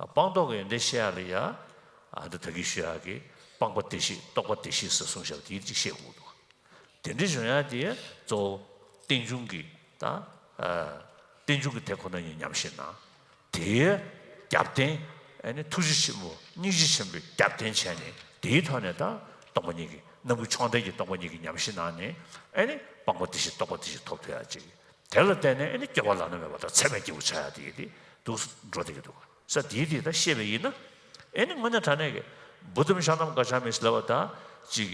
སྤངས་རྟོགས་ཀྱི་ཡོན་ཏན་ཤེས་ཡག་ལ་ཡ་ཨ་ད་ད་གིན་ཞུ་ཡག་གི་སྤངས་པ་བདེ་གཤེགས་རྟོགས་པ་བདེ་གཤེགས་ཟེར་གསུངས་བཞག་པ་དེ་ཅིག་ཤེས་དགོས་འདུག་དེ་འདྲའི་བྱུང་ཡག་དེ་གཙོ་བོ་རྟེན་འབྱུང་གི་ད་རྟེན་འབྱུང་གི་དེ་ཁོ་ན་ཉིད་ཉམས་ཤིང་ན། དེའི་རྒྱབ་རྟེན། ཨ་ནི་ཐུགས་རྗེ་ཆེན་པོ་སྙིང་རྗེ་ཆེན་པོའི་རྒྱབ་རྟེན་བྱས་ནས་དེའི་ཐོག་ནས་ད་སྟོང་པ་ཉིད་ཀྱི་རྣམ་ཀུན་མཆོག་ལྡན་གྱི་སྟོང་པ་ཉིད་ཀྱི་ཉམས་ཤིང་ན་ནས་ཨ་ནི་སྤངས་པ་བདེ་གཤེགས་རྟོགས་པ་བདེ་གཤེགས་ཐོབ་ཐུབ་ཡག་ཅིག་དེ་ལ་བརྟེན་ནས་ཨ་ནི་སྐྱོབ་པ་བླ་ན་མེད་པ་དང་ཚད་མའི་སྐྱེས་བུ་ཆགས་ཡག་དེ་ཡིན་ཏེ་འདུག་འགྲོ་བསྡད་ཀྱི་འདུག་ས། དེའི་དེ་ད་ཤེས་པ་ཡིན་ན་ཨ་ནི་དངོས་གནས་དྲང་གནས་ཀྱི་བུདྡྷཾ་ཤཱནྟཾ་ག་ཅཱ་མི་ཟེར་ལབ་པ་དང་ཅིག་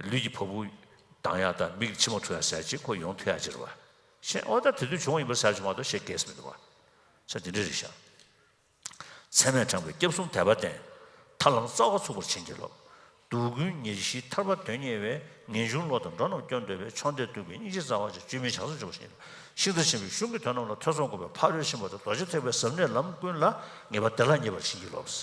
ལུས་ཀྱི་བ་སྤུ་ལྡང་ཡག་དང་མིག་གི་མཆི་མ་འཁྲུ་ཡག་ཟེར་ཅིག་ཁོ་ཡོང་ཐུབ་ཡག་ཅིག་རེད་བ། ཤེས། འོ་ད་དེ་དུས་བྱུང་བ་ཡིན་པ་ཟེར་ཅིག་མ་གཏོགས་ཤེས་གལ་མི་འདུག་བ། ས་དེ་འདྲ་རེད་ཤག་ཚད་མས་དྲངས་པའི་སྐྱབས་གསུམ་དད་པ་བརྟན། ཐར་ལམ་རྩ་བ་ཚུགས་པར་བྱིན་གྱིས་རློབས། སྡུག་ཀུན་ངེས་ཤེས་ཐར་པ་དོན་གཉེར་བའི། ངེས་འབྱུང་བློ་དང་འགྲོ་རྣམས་སྐྱོབ་འདོད་པའི། མཆོག་ལྡན་སྟོན་པའི་སྙིང་རྗེ་རྩ་བ་ཆེ། བཅོས་མིན་བྱང་སེམས་སྤྱོད་པ་ཞིག་ཤིང་རྟ་ཆེན་པོའི་གཞུང་གི་དོན་རྣམས་ལ་ཐོས་བསམ་སྒོམ་པའི་ཕ་རོལ་ཕྱིན་པ་དང་རྡོ་རྗེ་ཐེག་པའི་ཟབ་གནད་ལམ་ཀུན་ལ་ངེས་པ་བདེ་བླག་རྙེད་པར་བྱིན་གྱིས་རློབས།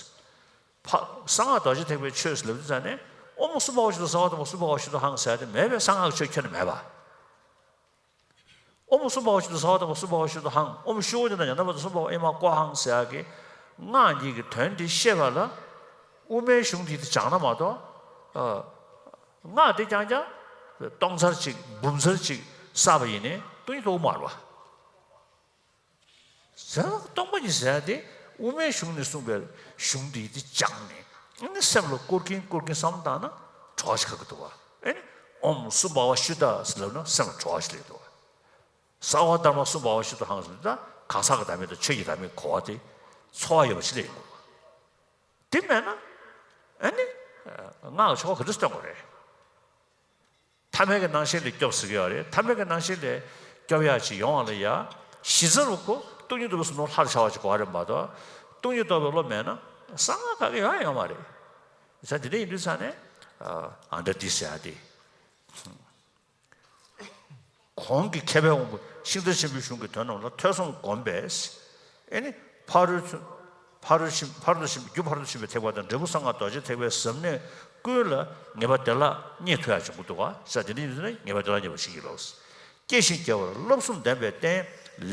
ཕ། གསང་སྔགས་རྡོ་རྗེ་ཐེག་པའི་ཆོས་ལབ་དུས་ཙང་ནས་ཨོཾ་སུ་པ་ཧོ་ཤུ་ཏོ་སྭ་བྷཱ་ཏ་མ་སུ་པ་ཧོ་ཤུ་ཏོ་ཧཾ་ཟེར་ཡག་དེ་མེད་པས། གསང་སྔགས་ཆོས་ཁྱོན་ནས་མེད་པ། ཨོཾ་སུ་པ་ཧོ་ཤུ་ཏོ་སྭ་བྷཱ་ཏ་མ་སུ་པ་ཧོ་ཤུ་ཏོ་ཧཾ། ཨོཾ་ཤྲཱི་ཡེ་ན་ཉ་ན་པ་ཏ་སྭ་བྷཱ་ཨེ་མ་ཀོ་ཧཾ་ཟེར་ཡག་གི་སྔགས་འདི་གི་དོན་འདི་ཤེས་པ་ལ་དབུ་མའི་གཞུང་འདི་དེ་སྦྱངས་ན་མ་གཏོགས། སྔགས་འདི་རྐྱང་རྐྱང་སྟོང་ཚར་གཅིག་འབུམ་ཚར་གཅིག་བསགས་པ་ཡིན་ནའི་སྟོང་ཉིད་རྟོགས་མ་རེད་བ། ཟེར་ན་སྟོང་པ་ཉིད་ཟེར་ཡག་དེ་དབུ་མའི་གཞུང་ནས་གསུངས་པའི་གཞུང་འདི་དེ་སྦྱངས་ནས་ཨ་ནི་སེམས་ལ་བསྐོར་གིན་བསྐོར་གིན་བསམ་བཏང་ན་གྲོགས་ཤིག་ཁ་གི་འདུག་བ། ཨ་ནི་ཨོཾ་སུ་པ་ཧོ་ཤུ་ཏ་ཟེར་ལབ་ན་སེམས་ལ་གྲོགས་ཤིག་སླེབས་འདུག་བ། སྭ་བྷཱ་ཏ་མ་སུ་པ་ཧོ་ཤུ་ཏོ་ཧཾ་ཟེར་ན་ད་གང་ཟག་གི་བདག་མེད་དང་ཆོས་ཀྱི་བདག་མེད་གོ་བ་དེ་ཚོར་བ་ཡོད་པ་ཞིག་སླེབས་ཡོང་གི་འདུག་བ། དེ་མེད་ན་ཨ་ནི་སྔགས་ཆོ་ག་ག་འདྲ་སྟོན་དགོས་རེད། ཐ་མལ་གྱི་སྣང་ཞེན་ལས་སྐྱོབ་ཟེར་གྱི་ཡོད་རེད། ཐ་མལ་གྱི་སྣང་ཞེན་ལས་སྐྱོབ་ཡག་ཅིག་ཡོང་བ་ལ་ཡ། གཞི་རྩ་རུ་ཁོ་སྟོང་ཉིད་རྟོགས་པའི་གསུང་རབ་ལྷར་འཆར་བ་ཅིག་དགོས་རེད་མ་གཏོགས། སྟོང་ཉིད་རྟོགས་པའི་བློ་མེད་ན་གསང་སྔགས་ག་གེ་ཡོང་ཡ་ཡོད་མ་རེད། ས་དེ་འདྲ་ཡིན་དུས་ས་ནས་ཨ་འདྲ་འདི་ཟེར་ཡ་དེ། གོང་གི་མཁས་པའི་དབང་པོ་ཤིང་རྟ་ཆེན་པོའི་གཞུང་གི་དོན་རྣམས་ལ་ཐོས་བསམ་སྒོམ་པས། ཨེ་ནི་ཕ་རོལ་ཕ་རོལ་ཕྱིན་ཕ་རོལ་ཏུ་ཕྱིན་རྒྱུ་ཕ་རོལ་ཏུ་ཕྱིན་པའི་ཐེག་པ་དང་འབྲས་བུ་གསང་སྔགས་རྡོ་རྗེ་ཐེག་པའི་ཟབ་གནད་ཀུན་ལ་ངེས་པ་བདེ་བླག་རྙེད་ཐུབ་ཡག་བྱུང་གི་འདུག་ག་ས་དེ་འདྲ་ཡིན་ན་ངེས་པ་བདེ་བླག་རྙེད་པར་བྱིན་གྱིས་རློབས། སྐྱེ་ཞིང་རྒྱས་པར་བསླབ་གསུམ་ལྡན་པས་བསྟེན།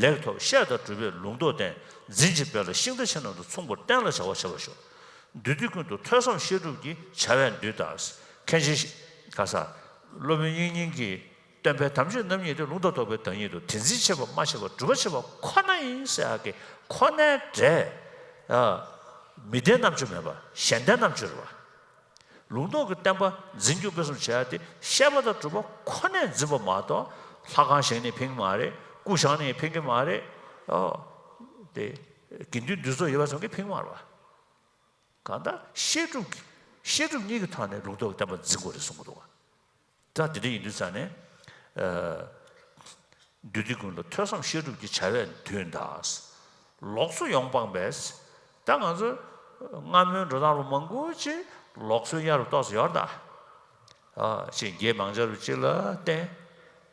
ལེགས་ཐོབ་བཤད་དང་སྒྲུབ་པའི་ལུང་རྟོགས་ལྡན། འཛིན་ཅིང་སྤེལ་ལ་ཤིང་རྟ་ཆེ་རྣམས་དང་མཚུངས་པར་བསྟེན་ལ་བྱ་བ་བྱེད་པར་ཤོག་འདུས་སྡེ་ཀུན་ཏུ་ཐོས་བསམ་བཤད་སྒྲུབ་ཀྱི་བྱ་བས་འདུད་དང་། མཁན་ཆེན་ག་ས་སློབ་དཔོན་དབྱིག་གཉེན་གྱིས་སྟོན་པའི་དམ་ཆོས་རྣམ་གཉིས་དེ་ལུང་དང་རྟོགས་པའི་བདག་ཉིད་དུ་དེ་འཛིན་བྱེད་པ་མ་བྱས་པར་སྒྲུབ་པ་བྱེད་པ་ཁོ་ན་ཡིན་ཟེར་ཡག་གི་ཁོ་ནའི་འབྲས། མི་ལྡན་རྣམ་དཔྱོད་མེད་པ་གཞན་ལྡན་རྣམ་དཔྱོད་རེད་བ། ལུང་རྟོགས་ཀྱི་བསྟན་པ་འཛིན་སྐྱོང་སྤེལ་གསུམ་བྱེད་ཡག་དེ་བཤད་པ་དང་སྒྲུབ་པ་ཁོ་ནས་འཛིན་པ་མ་གཏོགས་ལྷ་ཁང་བཞེངས་ནས་ཕན་གྱི་མ་རེད། སྐུ་བཞེངས་ནས་ཕན་གྱི་མ་རེད། ཨོ། དེ་དགེ་འདུན་འདུས་ཚོགས་ཡོད་པ་ཙམ་གྱིས་ཕན་གྱི་མ་རེད་བ། གང་ལྟར་བཤད་སྒྲུབ་ཀྱི་བཤད་སྒྲུབ་གཉིས་ཀྱི་ཐོག་ནས་ལུང་རྟོགས་ཀྱི་བསྟན་པ་འཛིན་དགོས་རེད་གསུང་གི་འདུག་བ། ད་དེ་འདྲ་ཡིན་དུས་ཙང་ནས། འདུས་སྡེ་ཀུན་ལ་ཐོས་བསམ་བཤད་སྒྲུབ་ཀྱི་བྱ་བས་མདུན་དང་། ལོགས་སུ་ཡོངས་སྤངས་པས། ད་ང་ཚོ་སྔ་མོའི་འགྲོ་སྟངས་རུ་མང་པོ་ཅིག་ལོགས་སུ་གཡར་རུ་ཏོག་ཙམ་ཡོད་ད། ཨ་ཅིག་རྒྱའི་མང་ཇ་རུ་ཅིག་ལ་བརྟེན།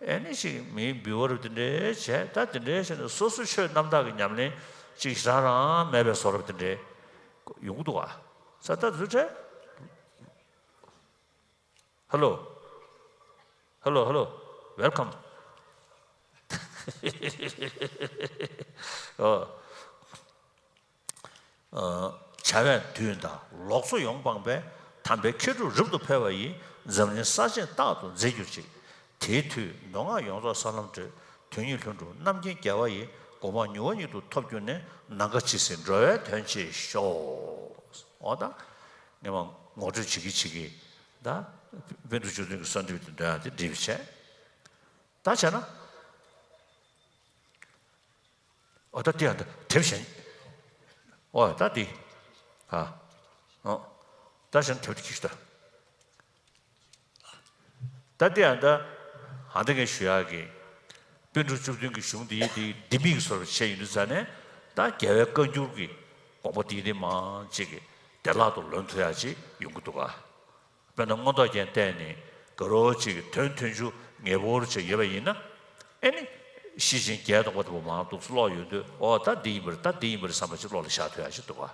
ཨེ་ནི་ཅིག་མིའི་འབུལ་བ་རུ་དེ་འདྲའི་བྱས། ད་དེ་འདྲའི་བྱས་ནས་སོ་སོ་ཆོས་རྣམ་དག་གི་ཉམས་ལེན་ཅིག་རང་རང་མེད་པའི་བཟོ་འདྲ་དེ་འདྲའི་ཡོང་གི་འདུག་ག་ས་ད་དུ་བྱས། Hello. Hello, hello. Welcome. ཨོ། བྱ་བའི་དུས་དང་ལོག་འཚོ་ཡོངས་སྤངས་པས། དམ་པའི་མཁས་གྲུབ་རབ་ཏུ་འཕེལ་བ་ཡིས། འཛམ་གླིང་ས་ཆེན་རྟག་ཏུ་མཛེས་གྱུར་ཅིག་དེའི་མཐུས་མདོ་སྔགས་ཡོངས་རྫོགས་ས་ལམ་བགྲོད། དོན་གཉིས་ལྷུན་གྲུབ་རྣམ་མཁྱེན་རྒྱལ་བ་ཡི། གོ་འཕང་མྱུར་བ་ཉིད་དུ་ཐོབ་གྱུར་ནས། ནམ་མཁའ་ཇི་སྲིད་འགྲོ་བའི་དོན་བྱེད་ཤོག་འོ་ད། ངས་མ་ངོ་སྤྲོད་བྱེད་ཀྱི་བྱེད་ཀྱི། ད། པཎ་གྲུབ་བཅུ་བདུན་གྱི་གསོལ་འདེབས་དེ་འདོན་ཡག་དེ་འགྲིག་པ་བྱས། ད་བྱས་ན། ཨོ་ད་དེ་ཡང་ད་དེབ་གཞན། ཨོ་ད་དེ། ཨ། ཨོ། ད་གཞན་དེབ་དེ་ཁྱེར་ཤོག་ད། ད་དེ་ཡང་ད། ཧ་ད་ངས་ཞུ་ཡག་གི། པཎ་གྲུབ་བཅུ་བདུན་གྱི་གཞུང་འདི་ཡི་དེ་ལྡེ་མིག་གི་བཟོ་འདྲ་བྱས་ཡོང་དུས་ཙ་ནས། ད་རྒྱལ་བའི་བཀའ་འགྱུར་གྱི་དགོངས་པ་འདི་ཡི་དེ་མང་ཅིག་གི་བདེ་བླག་ཏུ་ལོན་ཐུབ་ཡག་ཅིག་ཡོང་གི་འདུག་ག་དཔེར་ན་མངོན་རྟོགས་རྒྱན་བལྟས་ནས་དགའ་རབ་ཅིག་དོན་མཐུན་འཇུག་ངེས་པར་ཅིག་ཡོད་པ་ཡིན་ན། ཨེ་ནི། ཤེར་ཕྱིན་བརྒྱད་སྟོང་པ་དེ་པོ་མང་འདུག་ཀློག་ཡོང་དུས། ཨོ་ད་འདི་ཡིན་པ་རེད། ད་འདི་ཡིན་པ་རེད་བསམ་པ་ཅིག་བློ་ལ་ཤར་ཐུབ་ཡག་ཅིག་འདུག་ག་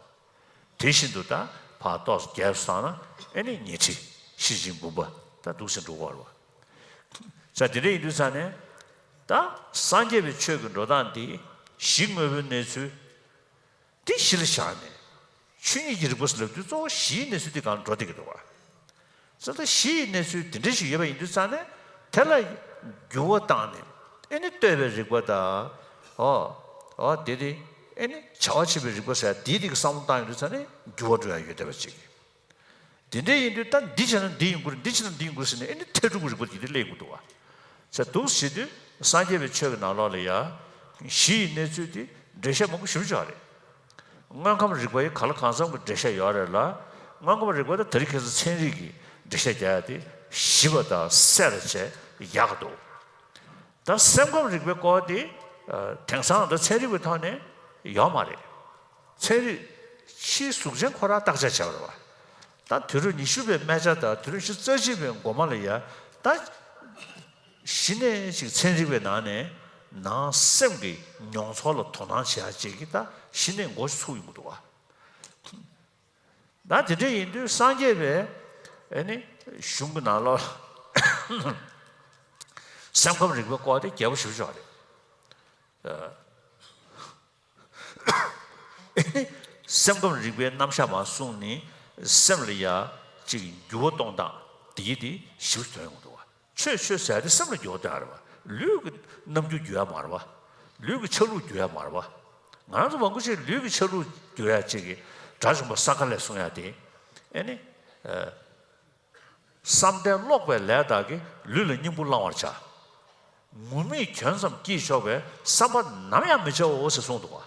དེ་བཞིན་དུ་ད་ཕར་ཏོག་ཙམ་རྒྱས་སུ་བཏང་ན། ཨེ་ནི་ཉི་ཁྲི། ཤེར་ཕྱིན་འབུམ་པ། ད་འདུག་སེ་འགྲོ་གི་ཡོད་རེད་པ། ས་དེ་འདྲ་ཡིན་དུས་ཙ་ནས། ད་སངས་རྒྱས་པའི་ཆོས་ཀྱི་འགྲོ་སྟངས་འདི་གཞི་དངོས་པོའི་གནས་ཚུལ་འདི་གཞི་ལ་བཞག་ནས། ཆོས་ཉིད་ཀྱི་རིགས་པ་ཟེར་ལབ་དུས་གཙོ་བོ་གཞིའི་གནས་ཚུལ་འདི་སྒང་ལ་འགྲོ་བསྡད་ཀྱི་འདུག་ག་ས་ད་གཞིའི་གནས་ཚུལ་འདི་འདྲ་ཞིག་ཡོད་པ་ཡིན་དུས་ཙ་ནས། དེ་ལ་འགྱུར་བ་བཏང་ནས། ཨེ་ནི་ལྟོས་པའི་རིགས་པ་དང་། ཨོ། ཨོ་དེ་དེ། ཨེ་ནི་བྱ་བ་བྱེད་པའི་རིགས་པ་ཟེར་ཡག་དེའི་དེ་གི་བསམ་བློ་བཏང་ཡོང་དུས་ཙ་ནས་འགྱུར་བ་འགྲོ་ཡག་ཡོད་བསྡད་པ་ཅིག་དེ་འདྲ་ཡིན་དུས་ད་འདི་བྱས་ན་འདི་ཡིན་དགོས་རེད། འདི་བྱས་ན་འདི་ཡིན་དགོས་རེད་ཟེར་ནས། ཨེ་ནི་ཐལ་འགྱུར་གྱི་རིགས་པ་དེ་དེ་སླེབས་ཀྱི་འདུག་ག་ས་འདུག་སེ་བྱེད་དུས་སངས་རྒྱས་པའི་ཆོས་ཀྱི་ནང་ལོགས་ལ་ཡ། གཞི་ཡི་གནས་ཚུལ་དེ་འགྲེལ་བཤད་མང་པོ་ཞེ་པོ་ཅིག་ཡོད་རེད། དངོས་ཁམས་རིག་པ་ཡི་གང་ལ་གང་འཚམ་གྱི་འགྲེལ་བཤད་ཡོད་རེད་ལ། དངོས་ཁམས་རིག་པ་དེ་དེ་རིང་ཁ་སང་ཚན་རིག་གི་འགྲེལ་བཤད་རྒྱག་ཡག་དེ་ཞིབ་པ་དང་གསལ་རུ་བྱས་ཡག་གི་འདུག་ད་སེམས་ཁམས་རིག་པའི་སྐོར་དེ། ཨ། དེང་སང་ད་ཚན་རིག་པའི་ཐོག་ནས་ཡོད་མ་རེད། ཚན་རིག་ཕྱིའི་གཟུགས་ཅན་ཁོ་རང་བརྟག་དཔྱད་བྱས་པ་རེད་པ། ད་དུས་རབས་ཉི་ཤུ་པའི་སྨད་ཆ་དང་དུས་རབས་ཉི་ཤུ་རྩ་གཅིག་པའི་འགོ་མ་ལ་ཡ། ད་གཞི་ནས་ཅིག་ཚན་རིག་པའི་ནང་ནས་ནང་སེམས་ཀྱི་མྱོང་ཚོར་ལ་དོ་སྣང་བྱེད་ཡག་ཅིག་གི་ད་གཞི་ནས་འགོ་ཚུགས་ཡོང་གི་འདུག་ག་ད་དེ་འདྲ་ཡིན་དུས་སངས་རྒྱས་པའི། ཨེ་ནི། གཞུང་གི་ནང་ལོགས་སེམས་ཁམས་རིག་པའི་སྐོར་དེ་རྒྱས་པོ་ཞེ་པོ་ཅིག་ཡོད་རེད། ཨེ་ནི། སེམས་ཁམས་རིག་པའི་རྣམ་གཞག་མར་གསུངས་ནས། སེམས་ལ་ཡ་ཅིག་འགྱུར་བ་གཏོང་སྟངས་དེ་ཡི་དེ་ཞེ་པོ་ཅིག་དོན་ཡོང་གི་འདུག་ག་ཆོས་ཆོས་ཟེར་ཡག་དེ་སེམས་ལ་འགྱུར་བ་གཏོང་ཡག་རེད་པ། ལུས་ཀྱི་རྣམ་འགྱུར་འགྱུར་ཡག་མ་རེད་པ། ལུས་ཀྱི་ཆ་ལུགས་འགྱུར་ཡག་མ་རེད་པ། ང་རང་ཚོ་མང་པོ་ཞིག་ལུས་ཀྱི་ཆ་ལུགས་འགྱུར་ཡག་ཅིག་གི་དགྲ་བཅོམ་པ་སཾ་ཁ་ལས་གསུང་ཡག་དེ། ཨེ་ནི། ཨ། བསམ་གཏན་ཀློག་པའི་ལས་དག་གིས། ལུས་ལ་སྙིང་པོ་བླང་བར་བྱ། ངུར་སྨྲིག་གྱོན་ཙམ་སྐྱིད་ཆོག་པའི། བསམ་པ་ནམ་ཡང་མི་བྱའོ་ཞེས་གསུངས་འདུག་ག་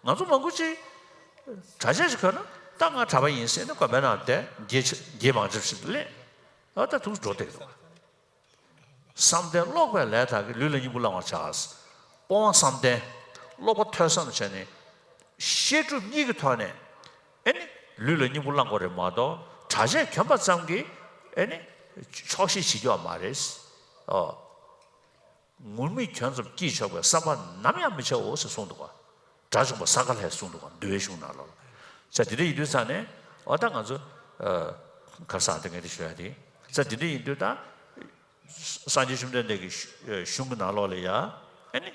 ང་ཚོ་མང་པོ་ཅིག་གྲྭ་ཆས་ཤིག་གོན་ན། ད་ང་གྲྭ་པ་ཡིན་ཟེར་ནས་དགོན་པའི་ནང་བསྡད། རྗེས་རྗེས་མང་ཆེ་ཞིག་སླེབས། ཨ། ད་ཐུགས་སུ་འགྲོ་བསྡད་ཀྱི་འདུག་ག་བསམ་གཏན་ཀློག་པའི་ལས་དག་གིས། ལུས་ལ་སྙིང་པོ་བླང་བར་བྱ། སྤོང་བ་བསམ་གཏན། ཀློག་པ་ཐོས་བསམ་བྱས་ནས། བཤད་སྒྲུབ་གཉིས་ཀྱི་ཐོག་ནས། ཨེ་ནི། ལུས་ལ་སྙིང་པོ་བླང་དགོས་རེད་མ་གཏོགས། གྲྭ་ཆས་གྱོན་པ་ཙམ་གྱིས། ཨེ་ནི། ཆོག་ཤེས་བྱེད་རྒྱུ་ཡོད་མ་རེད། ཨོ། ངུར་སྨྲིག་གྱོན་ཙམ་སྐྱིད་ཆོག་པའི། བསམ་པ་ནམ་ཡང་མི་བྱའོ་ཞེས་གསུངས་འདུག་ག་དགྲ་བཅོམ་པ་སཾ་ཁ་ལས་གསུངས་འདུག་ག་འདུལ་བའི་གཞུང་ནང་ལོགས་ལ། ས་དེ་འདྲ་ཡིན་དུས་ཙ་ནས། འོ་ད་ང་ཚོ། ཨ། ག་རེ་ཟེར་དེ། ངས་དེ་ཞུ་ཡག་དེ། ས་དེ་འདྲ་ཡིན་དུས་ད། སངས་རྒྱས་བཅོམ་ལྡན་འདས་ཀྱི་གཞུ་གཞུང་གི་ནང་ལོགས་ལ་ཡ། ཨེ་ནི།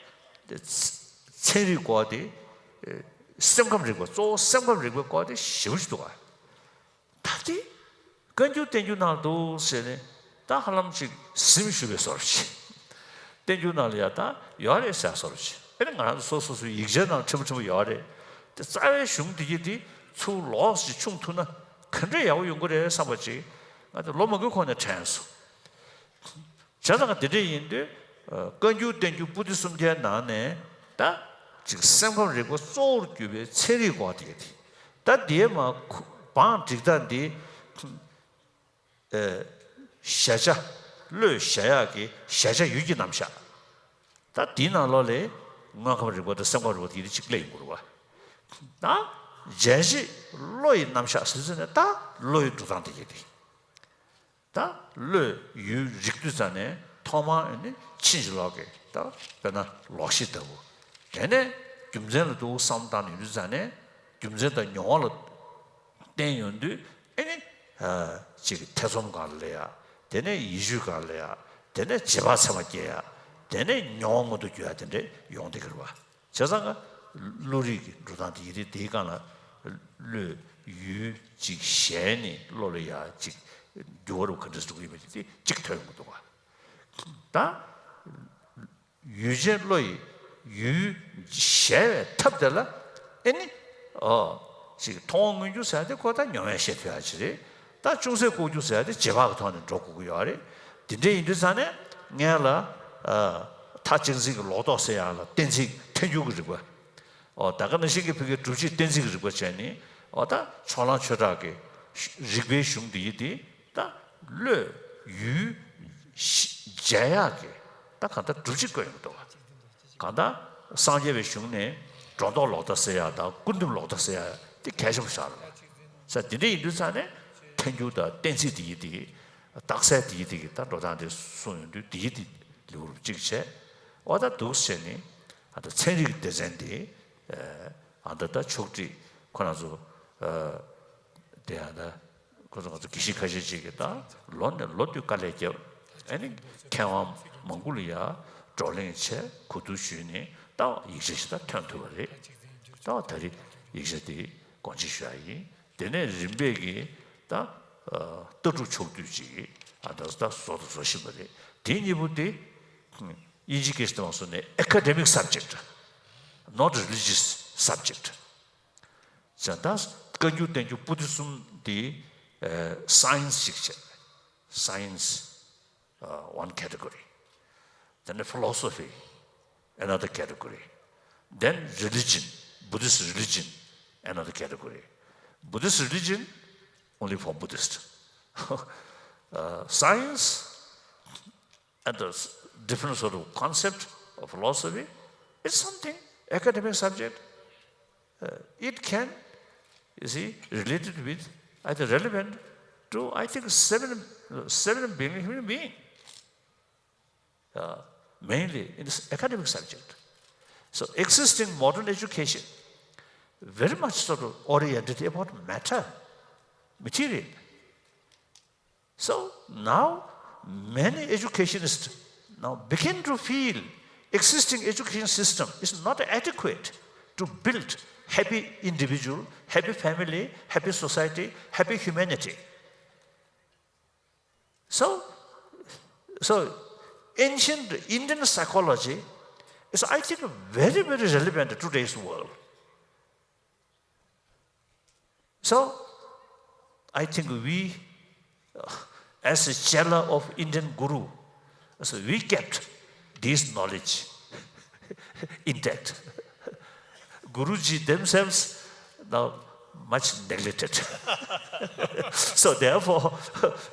དེ་ཚན་རིག་སྐོར་དེ། སེམས་ཁམས་རིག་པ། གཙོ་བོ་སེམས་ཁམས་རིག་པའི་སྐོར་དེ་ཞེ་པོ་ཅིག་འདུག་ག་ད་དེ་བཀའ་འགྱུར་བསྟན་འགྱུར་ནང་འདུག་ཟེར་ནས། ད་ཧ་ལམ་ཅིག་ཟིན་བཞུགས་པའི་བཟོ་འདྲ་ཅིག་བསྟན་འགྱུར་ནང་ལ་ཡ་ད་ཡོད་རེད་ཟེར་བཟོ་འདྲ་ཅིག་ཨེ་ནི་ང་རང་ཚོ་སོ་སོ་སོའི་ཡིག་ཆའི་ནང་ཕྲན་བུ་ཕྲན་བུ་ཡོད་རེད། དེ་རྩ་བའི་གཞུང་དེ་གྱད་དེ་ཚུར་ལོགས་ཤིག་ཕྱུང་ཐུབ་ན་ག་འདྲ་ཡག་པོ་ཡོང་གི་རེད་བསམ་པ་ཅིག་ང་ཚོ་ལོ་མང་པོའི་གོང་ནས་དྲན་སོང་། བྱས་ཙང་དེ་འདྲ་ཡིན་དུས། ཨ། བཀའ་འགྱུར་བསྟན་འགྱུར་པོ་ཏི་གསུམ་ཀའི་ནང་ནས། ད་ཅིག་སེམས་ཁམས་རིག་པ་གཙོ་བོར་གྱུར་པའི་ཚན་རིག་སྐོར་དེ་གྱད་དེ། ད་དེའི་མར་ཁུ་བང་སྒྲིག་སྟངས་འདི། ཨེ། གཞལ་བྱ། བློས་གཞལ་ཡག་གི་གཞལ་བྱ་ཡུལ་གྱི་རྣམ་གཞག་ད་དེའི་ནང་ལོགས་ལ་དངོས་ཁམས་རིག་པ་དང་སེམས་ཁམས་རིག་པ་དེ་གྱད་དེ་གཅིག་སླེབས་ཡོང་གི་རེད་པ། ད་བརྗོད་གཞི་བློ་ཡི་རྣམ་གཞག་ཟེར་ཙ་ནས། ད་བློ་ཡི་འགྲོ་སྟངས་དེ་གྱད་དེ། ད་བློས་ཡུལ་རིག་དུས་ཙ་ནས་ཐོག་མར་ཨེ་ནི་ཕྱིན་ཅི་ལོག་གི། ད་དཔེར་ན་ལོག་ཤེས་ལྟ་བུ། དེ་ནས་རྒྱུ་མཚན་ལ་འདུག་བསམ་བཏང་ནས་ཡོང་དུས་ཙ་ནས། རྒྱུ་མཚན་དང་མྱོང་བ་ལ་བརྟེན་ཡོང་དུས། ཨེ་ནི། ཨ། ཅིག་ཐེ་ཚོམ་སྒང་ལ་ཡ། དེ་ནས་ཡིད་དཔྱོད་སྒང་ལ་ཡ། དེ་ནས་བྱེད་པ་ཚད་མར་སྐྱེ་ཡ། དེ་ནས་མྱོང་བ་མངོན་དུ་གྱུར་ཡ་དེ་འདྲས་ཡོང་བསྡད་ཀྱི་རེད་པ། བྱས་ཙང་ཀ་བློ་རིག་གི་འགྲོ་སྟངས་དེ་ཡི་རིགས་དེའི་སྒང་ལ་བློས་ཡུལ་གཅིག་གཞན་ནི་བློ་ལ་ཡ་གཅིག་འགྱུར་བ་རུ་ག་འདྲས་འགྲོ་གི་ཡོད་མེད་དེ་གཅིག་ཐོན་ཡོང་གི་འདུག་ག་ད་ཡུལ་ཅན་བློ་ཡི་ཡུལ་གཞལ་བའི་ཐབས་དེ་ལ་ཨེ་ནི། ཨོ། ཅིག་མཐོང་བ་མངོན་གྱུར་ཟེར་ཡ་དེ་ཁོ་ད་མྱོང་བས་ཤེས་ཐུབ་ཡ་ཅིག་རེད། ད་ཅུང་ཟད་ལྐོག་གྱུར་ཟེར་ཡ་དེ་རྗེས་དཔག་གི་ཐོག་ནས་འགྲོ་དགོས་ཀྱི་ཡོད་རེད། དེ་འདྲ་ཡིན་དུས་ཙང་ནས་སྔོན་ལ། ཨ། མཐའ་གཅིག་འཛིན་གྱི་ལོག་རྟོག་ཟེར་ཡ་ལ་གཏན་ཚིགས་ཐལ་འགྱུར་གྱི་རིག་པ། ཨོ། ད་ག་ནང་བཞིན་གྱི་ཕ་གིའི་སྒྲུབ་བྱེད་གཏན་ཚིགས་ཀྱི་རིག་པ་བྱས་ནས། ཨོ། ད་ཕྱོགས་གླང་ཆོས་གྲགས་ཀྱི་རིག་པའི་གཞུང་འདི་ཡི་དེ། ད་བློས་ཡུལ་འཇལ་ཡག་གི་ད་གང་ལྟར་སྒྲུབ་བྱེད་བཀོད་ཡོང་གི་འདུག་ག་གང་ལྟར་སངས་རྒྱས་པའི་གཞུང་ནས་སྒྲོ་འདོགས་ལོག་ལྟ་ཟེར་ཡག་དང་ཀུན་རྫོབ་ལོག་ལྟ་ཟེར་ཡག་དེ་གལ་ཆེན་པོ་ཆགས་རེད། ས་དེ་འདྲ་ཡིན་དུས་ཙང་ནས་ཐལ་འགྱུར་དང་གཏན་ཚིགས་དེ་ཡི་དེ། རྟགས་གསལ་དེ་ཡི་དེ་གི་ད་འགྲོ་སྟངས་དེ་གསུངས་ཡོང་དུས་དེ་ཡི་དེ་ལེའུ་གཅིག་བྱས། འོ་ད་འདུག་སེ་བྱས་ནས་ཨ་ད་ཚན་རིག་སྡེ་ཚན་དེ་ཨ་ད་ད་ཕྱོགས་སྒྲིག་ཁོ་རང་ཚོ་ཨ་དེ་ཨ་ད། ཁོ་ཚོ་ང་ཚོ་དགེ་བཤེས་ཁ་ཤས་ཅིག་གིས་ད་ལོ་ནས་ལོ་དུས་དཀའ་ལས་བརྒྱབ། ཨ་ནི་མཁས་དབང་མང་པོ་ལ་ཡ་བགྲོ་གླེང་བྱས། གོ་བསྡུར་ཞུས་ནས་ད་ཡིག་ཆ་ཞིག་ད་ཐོན་ཐུབ་པ་རེད། ད་ད་རེས་ཡིག་ཆ་དེ་དགོངས་གཅིག་ཞུ་ཡ་ཡིན། དེ་ནས་རིམ་པས་ཀྱིས་ད་ལྟ་གྲུབ་ཕྱོགས་བསྡུས་ཅིག་ཨ་ད་ད་བཟོ་དང་བཟོ་བཞིན་པ་རེད། དེ་གཉིས་པོ་དེ་དབྱིན་ཇི་སྐད་ཞིག་བཏང་སོང་ནས་academic subject, not religious subject། བྱས་ཙང་བཀའ་འགྱུར་བསྟན་འགྱུར་པོ་ཏི་གསུམ་འདི་ཨ་science ཞིག་བྱས། Science, uh, one category. Then philosophy, another category. Then religion, Buddhist religion, another category. Buddhist religion, only for Buddhist. Uh, science, and the s- different sort of concept of philosophy, it's something academic subject. Uh, it can, you see, related with, I think, relevant to, I think, seven, seven billion human being, uh, mainly in this academic subject. So existing modern education very much sort of oriented about matter, material. So now many educationists now begin to feel existing education system is not adequate to build happy individual, happy family, happy society, happy humanity. So, so ancient Indian psychology is, I think, very, very relevant to today's world. So, I think we, uh, as a chela of Indian Guru, so we kept this knowledge intact. Guruji themselves now much neglected. So therefore,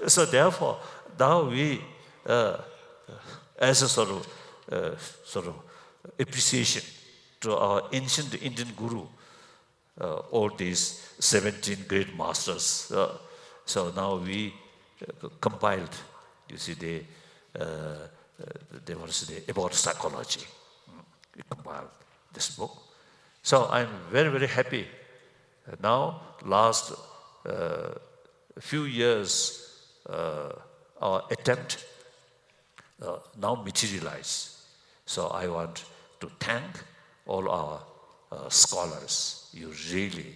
so therefore, now we, uh, as a sort of, uh, sort of appreciation to our ancient Indian Guru, uh, all these seventeen great masters. Uh, so now we, uh, compiled, you see, the, uh, uh, the, what is the, about psychology. Mm, we compiled this book. So I'm very, very happy. Uh, now, last, uh, few years, uh, our attempt uh, now materialize. So I want to thank all our, uh, scholars. You really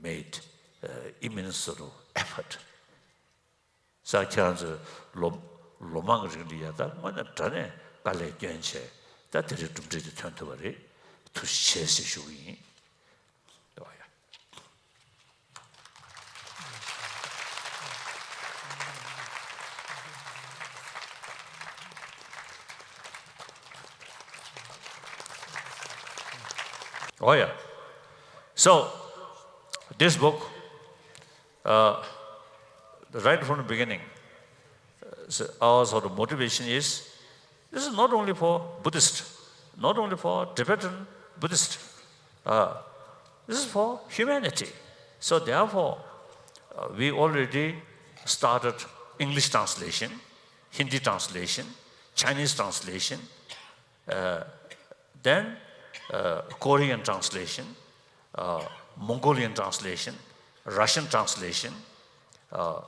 made, uh, immense sort of effort. ས་ཁྱེད་རང་ཚོས་ལོ་ལོ་མང་གི་རིང་ལ་ཡ་ད་དངོས་གནས་དྲང་གནས་དཀའ་ལས་བསྐྱོན་བྱས་ད་དེ་རིང་གྲུབ་འབྲས་དེ་ཐོན་ཐུབ་པ་རེད། ཐུགས་རྗེ་ཆེ་ཞེས་ཞུ་གི་ཡིན། འོ་ཡ། Oh, yeah. So, this book, uh, right from the beginning, uh, so our sort of motivation is, this is not only for Buddhist, not only for Tibetan Buddhist, uh, this is for humanity. So therefore, uh, we already started English translation, Hindi translation, Chinese translation, uh, then, uh, Korean translation, uh, Mongolian translation, Russian translation, uh,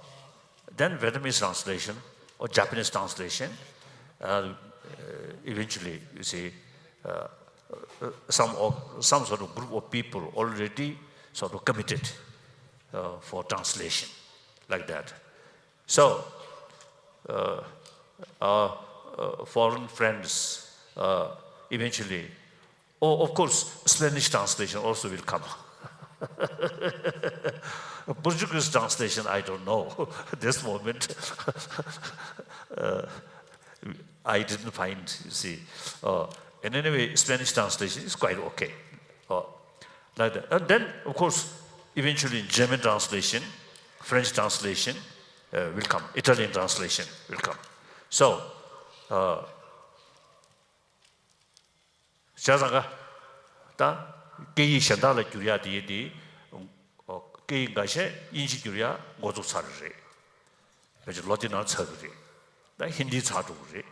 then Vietnamese translation, or Japanese translation. Uh, eventually, you see, uh, uh, some of, some sort of group of people already sort of committed uh, for translation, like that. So, uh, our uh, foreign friends uh, eventually, oh, of course, Spanish translation also will come. Portuguese translation, I don't know this moment. Uh, I didn't find, you see. Uh, and anyway, Spanish translation is quite okay. Uh, like that. And then, of course, eventually German translation, French translation uh, will come, Italian translation will come. So, uh, བྱས་ཙང་ཀ་ད་སྐད་ཡིག་གཞན་དག་ལ་བསྒྱུར་ཡག་དེ་ཡིན་དེ། སྐད་ཡིག་འགའ་ཤས་དབྱིན་ཇི་བསྒྱུར་ཡག་འགོ་བཙུགས་ཚར་རེད། ཕལ་ཆེར་ལོ་འདི་ནང་ཚར་གི་རེད། ད་ཧིན་དི་ཚར་འགྲོ་གི་རེད།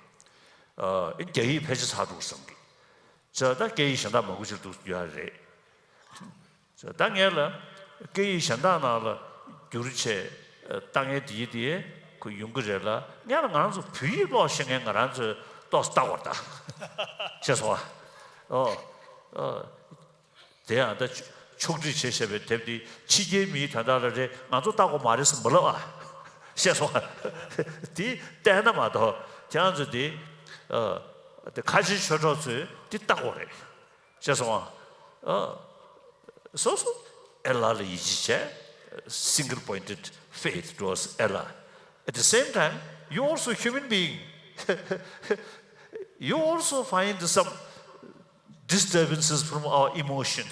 ཨ་རྒྱ་ཡིག་ཕལ་ཆེར་ཚར་འགྲོ་བསམ་གི། བྱས་ད་སྐད་ཡིག་གཞན་དག་མང་པོ་ཞིག་འདུག་ཡོད་རེད། བྱས་ད་ངས་ལ་སྐད་ཡིག་གཞན་དག་ནང་ལ་བསྒྱུར་བྱས་ལྟ་མཁན་དེ་ཡིན་དེ་ཁོ་ཡོང་གི་རེད་ལ། ངས་ལ་ང་རང་ཚོ་བོད་ཡིག་ཀློག་ཤེས་མཁན་ང་རང་ཚོས་ཏོག་ཙམ་ལྟ་དགོས་རེད་ད། ཤེས་སོང་ཨ། ཨོ། ཨོ། དེ་ཡང་ད་ཕྱོགས་སྒྲིག་བྱས་བཞག་པའི་དེབ་འདི་ཕྱི་རྒྱལ་མིའི་དོན་དག་ལ་རེད། ང་ཚོ་ལྟ་དགོས་མ་རེད་ཟེར་མ་ལབ་ཨ། ཤེས་སོང་ཨ། དེ་བལྟས་ན་མ་གཏོགས་ཁྱེད་རང་ཚོ་དེ་ཨ། དེ་ཁ་ཆེ་ཆོས་གྲོགས་ཚོས་དེ་ལྟ་དགོས་རེད། ཤེས་སོང་ཨ། ཨ། སོ་སོ་ཨེ་ལ་ལ་ཡིད་ཆེས་བྱས། Single pointed faith towards Allah. At the same time, you also human being. You also find some disturbances from our emotion.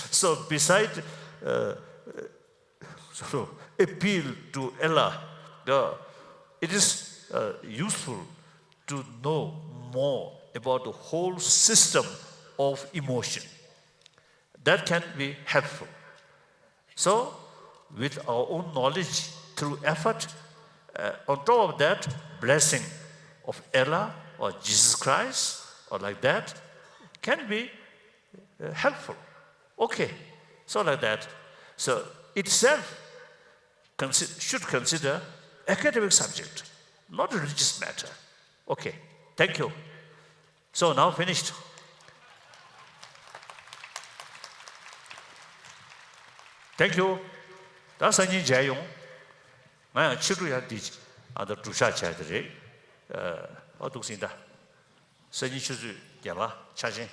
So beside uh, sort of appeal to Allah, uh, it is uh, useful to know more about the whole system of emotion. That can be helpful. So, with our own knowledge, through effort, uh, on top of that, blessing of Allah or Jesus Christ or like that can be uh, helpful. Okay, so like that. So, itself consi- should consider academic subject, not religious matter. Okay, thank you. So now finished. Thank you. ད་སང་ཉིན་མཇལ་ཡོང་། ང་ཡང་ཕྱི་དྲོ་ཡང་འདི་ཨ་ད་སྒྲུབ་ཞག་བྱས་ཏེ་རེད། ཨ་འདུག་སེ་ཡིན་ད། སང་ཉིན་ཆུ་ཚོད་བརྒྱད་པ་ཆ་ཆེན།